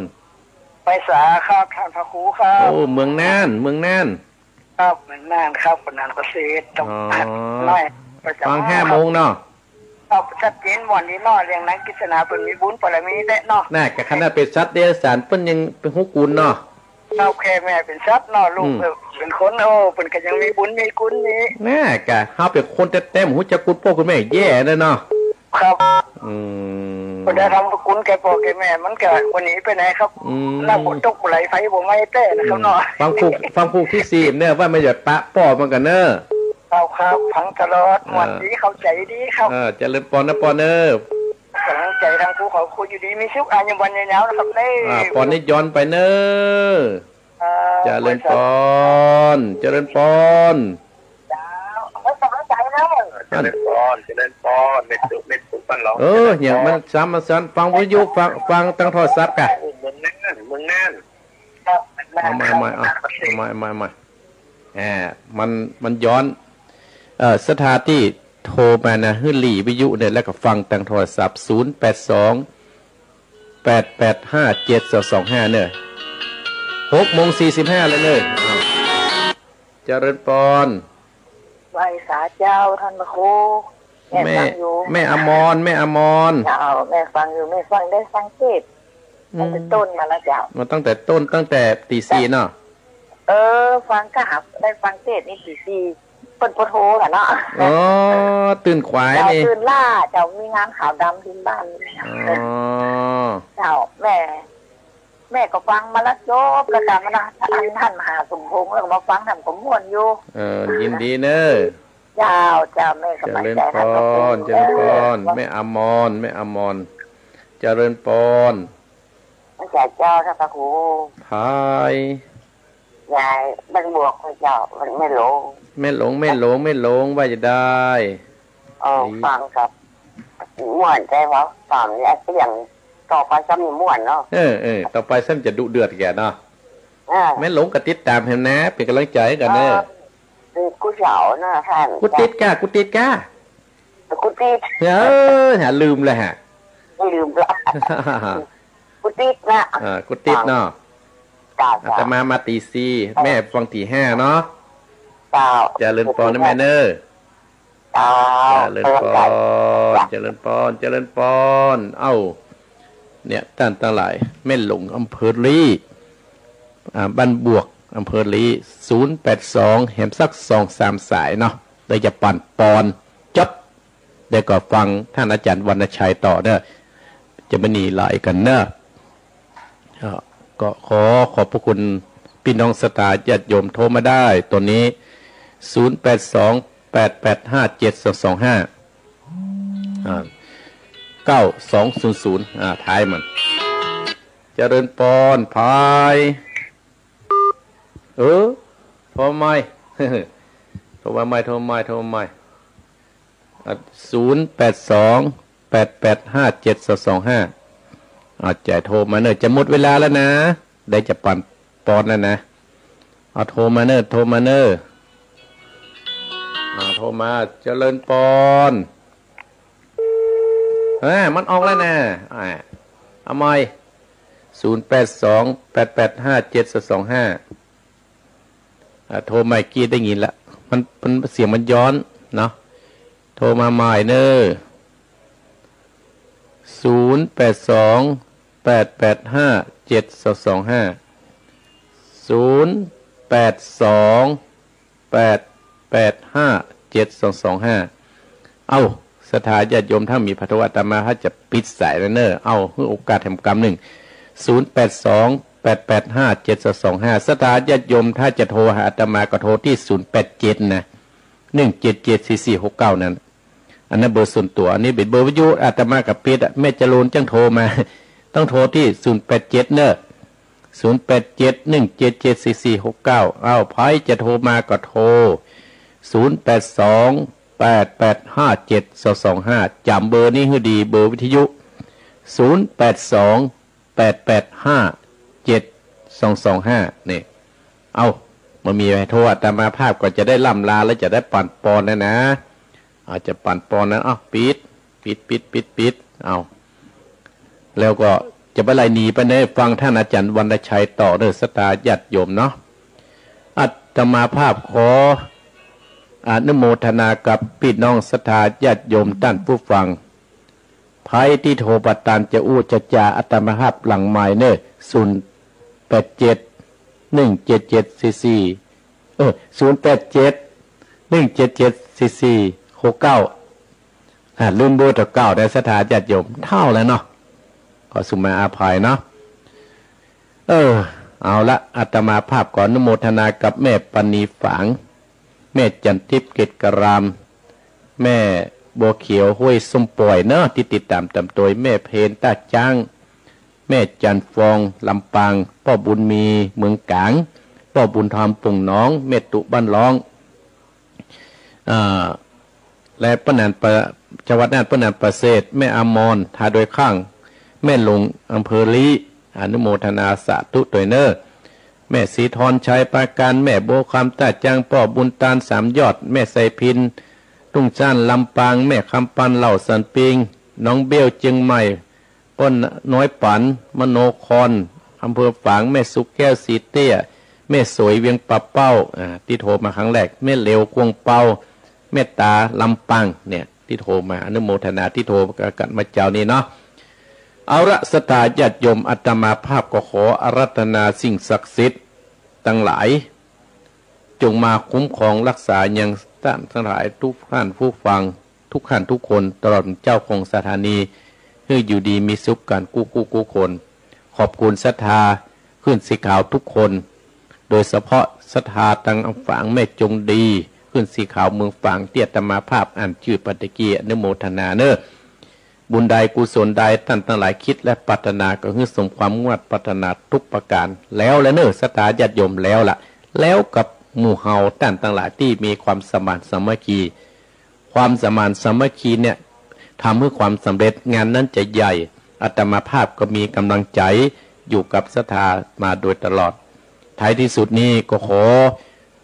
ไปสาครับ ท่านพระครูครับ โอ้ เมืองน่าน เมืองน่าน ครับ เมืองน่านครับ คนน่านเกษตร อ๋อ น้อย ประจำ ฟังห้าโมงเนาะ ครับ ชัดเจนม่วนดีเนาะ เรื่องนางกฤษณาเปิ้นมีบุญบารมีแต๊เนาะ น่ะ กะขนาดเป๋นสัตว์เดรัจฉานเปิ้นยังเป๋นฮู้กุนเนาะ ครับ แค่แม่เป๋นสัตว์เนาะ ลูก อืม เปิ้นเป๋นคน โอ้ เปิ้นกะยังมีบุญมีกุนนี่ น่ะ กะเฮาเป๋นคนแต๊ๆ บ่ฮู้จักกุนป้อกุนแม่แย่เลยเนาะ ครับ อืม บ่ได้ทำกุนแก่ป้อแก่แม่ มันกะบ่หนีไปไหนครับ อืม น้ำบ่ตกบ่ไหล ไฟบ่ไหม้แต๊นะครับเนาะ อืม ฟังผูก ฟังผูกตี้สี่เน่อ ว่าแม่นจะปะป้อมันก่อเน่อ ครับ ครับ ฟังตลอด เออ ม่วนดี เข้าใจดีครับ เออ เจริญปอนนะปอนเน่อ กำลังใจทางภูเขา ครูอยู่ดีมีสุข อายุวันยืนยาวนะครับเน่อ อ่า ปอนนี่ย้อนไปเน่อ ครับ เจริญปอน เจริญปอน เจ้า ให้กำลังใจเน่อ เจริญปอน เจริญปอน แม่ตุ๊ แม่ตุ๊บ้านหลอง เออ เจริญปอน อย่างมันซ้ำมันซ้อน ฟังวิทยุ ฟัง ฟังตางโทรศัพท์ก่ะ เมืองน่าน เมืองน่าน ครับ เอาใหม่ เอาใหม่ เอาใหม่ เอาใหม่ เอาใหม่ อ่า มัน มันย้อน เอ่อ ศรัทธาตี้โทรมานะ หื้อหลีวิทยุเนี่ย แล้วก็ฟังตางโทรศัพท์ ศูนย์แปดสอง แปดแปดห้า เจ็ดสองสองห้า เนี่ย หกโมงสี่สิบห้าแล้วเนี่ย อ้าว เจริญปอน ไหว้สาเจ้าท่านพระครู แม่ แม่ฟังอยู่ แม่อมร แม่อมร เจ้า แม่ฟังอยู่ แม่ฟังได้ฟังเทศน์ อืม ตั้งแต่ต้นมาแล้วเจ้า มาตั้งแต่ต้น ตั้งแต่ตีสี่เนาะ เออ ฟังกะหับ ได้ฟังเทศน์นี่ตีสี่ เปิ้นปวดหัวกันเนาะ อ๋อ ตื่นขวาย เจ้า นี่ ตื่นล้า เจ้า มีงานขาวดำที่บ้าน อ๋อ เจ้า แม่ แม่ก็ฟังมาแล้วจบ แล้วกะมานะ อันท่านมหาสมพงษ์ แล้วก็มาฟังท่านก็ม่วนอยู่ เออ ยินดีเน่อ เจ้า เจ้า แม่ก็ เจริญปอน เจริญปอน แม่อมร แม่อมร เจริญปอน มัน จ้ะเจ้า ท่านพระครู ไผ ยายบ้านบวกเจ้า แม่หลง แม่หลง แม่หลง แม่หลง ว่าจะใด เออ ดี ฟังกับม่วนใจ๋ว่า ฟังเนี่ยเสียงต่อไปซ้ำนี่ม่วนเนาะ เออ เออ ต่อไปซ้ำจะดุเดือดแก่เนาะ อ่า แม่หลงก็ติดต๋ามแหมนะ เป๋นก๋ำลังใจ๋กั๋นเน่อ เออ กูเสานะท่าน กูติดก้า กูติดก้า กูติด เออ หาลืมเลยฮะ ลืมละ กูติดนะ อ่า กูติดเนาะ จ้ะ อาตมามาตี๋สี่ แม่ฟังตี๋ห้าเนาะ เจ้า เจริญปอนนะแม่เน่อ เจ้า เจริญปอน เจริญปอน เจริญปอน เอ้า เนี่ย ต้านตังหลาย แม่หลง อำเภอลี้ อ่า บ้านบวก อำเภอลี้ ศูนย์แปดสอง แหมสักสองสามสายเนาะ ได้จะปันปอน จบ ได้ก็ฟังต้านอาจ๋ารย์วรรณชัยต่อเน่อ จะบ่หนีหลายกั๋นเน่อ อ่า ก็ขอขอบพระคุณปี้น้องศรัทธาญาติโยมโทรมาได้ ต๋อนนี้ ศูนย์แปดสอง แปดแปดห้า เจ็ดสองสองห้า อ่า เก้าสองศูนย์ศูนย์ อ่า ท้ายมัน เจริญปอน ไผ เออ โทรมาใหม่ โทรมาใหม่ โทรมาใหม่ โทรมาใหม่ อ่ะ ศูนย์แปดสอง แปดแปดห้า เจ็ดสองสองห้า อ่ะ จ่ายโทรมาเน่อ จะหมดเวลาแล้วนะ ได้จะปันปอนแล้วนะ เอาโทรมาเน่อ โทรมาเน่อ อ่า โทรมา เจริญปอน อ่า มันออกแล้วนะ อ่า เอาใหม่ ศูนย์แปดสอง แปดแปดห้า เจ็ดสองสองห้า อ่า โทรมาเมื่อกี้ได้ยินละ มัน มัน เสียงมันย้อนเนาะ โทรมาใหม่เน่อ ศูนย์แปดสอง แปดแปดห้า เจ็ดสองสองห้า ศูนย์แปดสอง แปดแปดห้า เจ็ดสองสองห้า เอ้า ศรัทธาญาติโยมถ้ามีผะโท อาตมาถ้าจะปิดสายแล้วเน่อ เอ้า หื้อโอกาสแถมกำนึ่ง ศูนย์แปดสอง แปดแปดห้า เจ็ดสองสองห้า ศรัทธาญาติโยมถ้าจะโทรหาอาตมาก็โทรตี้ ศูนย์แปดเจ็ด นะ หนึ่งเจ็ดเจ็ด สี่สี่หกเก้า นั้น อันนั้นเบอร์ส่วนตั๋ว อันนี้เป๋นเบอร์วิทยุ อาตมาก็ปิดอะ แม่จรูนจั้งโทรมา ต้องโทรตี้ ศูนย์แปดเจ็ด เน่อ ศูนย์แปดเจ็ด หนึ่งเจ็ดเจ็ด สี่สี่หกเก้า เอ้า ใผจะโทรมาก็โทร ศูนย์แปดสอง แปดแปดห้า เจ็ดสองสองห้า จ๋ำเบอร์นี้หื้อดี เบอร์วิทยุ ศูนย์แปดสอง แปดแปดห้า เจ็ดสองสองห้า นี่ เอ้า บ่มีใผโทร อาตมาภาพก็จะได้ล่ำลา แล้วจะได้ปันปอนแล้วนะ อาจจะปันปอนนั้น เอ้า ปิด ปิด ปิด ปิด ปิด เอ้า แล้วก็จะบ่ไหลหนีไปไหน ฟังต้านอาจ๋ารย์วรรณชัยต่อเน่อ ศรัทธาญาติโยมเนาะ อาตมาภาพขออนุโมทนากับปี้น้องศรัทธาญาติโยมต้านผู้ฟัง ใผตี้โทรบ่ตานจะอู้จะจ๋า อาตมาภาพหลังไมค์เน่อ ศูนย์แปดเจ็ด หนึ่งเจ็ดเจ็ด สี่สี่ เออ ศูนย์แปดเจ็ด หนึ่งเจ็ดเจ็ด สี่สี่หกเก้า อ่า ลืมเบอร์ตั๋วเก่าเน่อ ศรัทธาญาติโยม เฒ่าแล้วเนาะ ขอสุมาอภัยเนาะ เออ เอาละ อาตมาภาพขออนุโมทนากับแม่ปราณีฝาง แม่จันทิพย์เกตการาม แม่บัวเขียวห้วยส้มป่อยเนาะ ตี้ติดต๋ามต๋ามตวย แม่เพญต้าจ๊าง แม่จันฟองลำปาง ป้อบุญมีเมืองก๋าง ป้อบุญธรรมป่งหนอง แม่ตุ๊บ้านล้อง อ่า และป้าแหนนประ ชวัฒน์นาฏ ป้าแหนนประเสริฐ แม่อมร ท่าดอยข้าง แม่หลง อำเภอลี้ อนุโมทนาสาธุตวยเน่อ แม่ศรีธร ชัยปราการ แม่บัวคำต้าจ๊าง ป้อบุญตานสามยอด แม่ไสพิน ทุ่งซ่านลำปาง แม่คำปัน เหล่าสันปิง น้องเบ้ว เจียงใหม่ ป้อน้อยปัน มโนคร อำเภอฝาง แม่สุขแก้ว สีเตี้ย แม่สวย เวียงป่าเป้า อ่า ตี้โทรมาครั้งแรก แม่เหลว กวงเปา แม่ต๋า ลำปาง เนี่ย ตี้โทรมา อนุโมทนาตี้โทรกั๋นมาเจ๊านี้เนาะ เอาละ ศรัทธาญาติโยม อาตมาภาพก็ขออาราธนาสิ่งศักดิ์สิทธิ์ตังหลาย จงมาคุ้มครองรักษายังต้านตังหลายทุกท่านผู้ฟัง ทุกท่านทุกคน ตลอดเจ้าของสถานี หื้ออยู่ดีมีสุขกั๋นกู้กู้กู้คน ขอบคุณศรัทธาคลื่นสีขาวทุกคน โดยเฉพาะศรัทธาตังฝางแม่จงดี คลื่นสีขาวเมืองฝาง ตี้อาตมาภาพอ่านจื้อไปตะกี้ อนุโมทนาเน่อ บุญใดกุศลใดต้านตังหลายกึ๊ดและปรารถนา ก็หื้อสมความมุ่งมาดปรารถนาทุกประก๋าน แล้วละเน่อศรัทธาญาติโยม แล้วละ แล้วกับหมู่เฮาต้านตังหลายตี้มีความสมานสามัคคี ความสมานสามัคคีเนี่ย ทำหื้อความสำเร็จงานนั้นจะใหญ่ อาตมาภาพก็มีก๋ำลังใจ๋อยู่กับศรัทธามาโดยตลอด ท้ายตี้สุดนี้ก็ขอ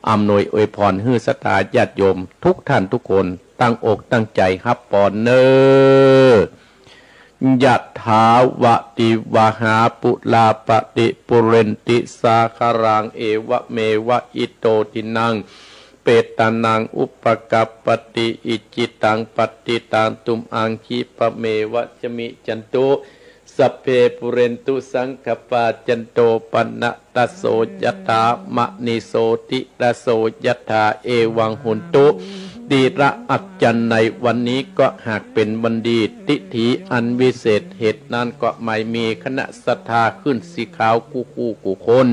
อำนวยอวยพรหื้อศรัทธาญาติโยมทุกท่านทุกคนตั้งอกตั้งใจ๋ฮับปอนเน่อ ยะถา วะริวะหา ปุรา ปะริปูเรนติ สาคะรัง เอวะเมวะ อิโต ทินนัง เปตานัง อุปะกัปปะติ อิจฉิตัง ปะฏิตัง ตุมหัง คิปะเมวะ สะมิชฌันตุ สัพเพ ปูเรนตุ สังคะปา จันโต ปะนะ ระโส ยะถา มะณิโชติระโส ยะถา เอวัง โหนตุ ทีระ อาจ๋ารย์ ในวันนี้ก็หากเป๋นวันดี ทิธีอันวิเศษ เหตุนั้นก็หมายมีคณะศรัทธาขึ้นสีขาวกู้คู่กู้คน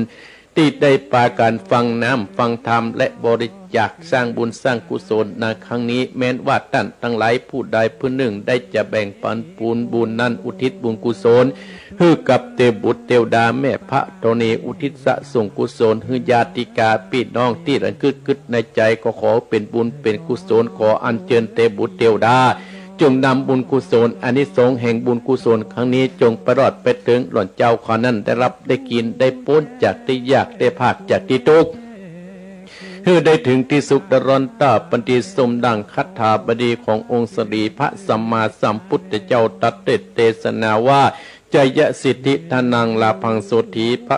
ตี้ได้ปากั๋นฟังน้ำฟังธรรม และบริจาคสร้างบุญสร้างกุศลในครั้งนี้ แม้นว่าต้านตังหลายผู้ใดผู้นึ่งได้จะแบ่งปันปูนบุญนั้น อุทิศบุญกุศล หื้อกับเตวบุตรเตวดา แม่พระธรณี อุทิศส่งกุศล หื้อญาติกาปี้น้องตี้ระลึกกึ๊ดในใจ๋ ก็ขอเป๋นบุญเป๋นกุศล ขออัญเจิญเตวบุตรเตวดา จงนำบุญกุศล อานิสงส์แห่งบุญกุศลครั้งนี้ จงไปรอดไปเถิงหล่อนเจ้าข้านั้น ได้ฮับได้กิ๋น ได้ป๊นจากตี้ยาก ได้พากจากตี้ตุ๊กข์ หื้อได้เถิงตี้สุข ดรอนต้าปันติ สมดังคาถาบดีขององค์สรีพระสัมมาสัมพุทธเจ้าตรัสเตศนาว่า จายสิทธิธนัง ลาภัง โสถีภะ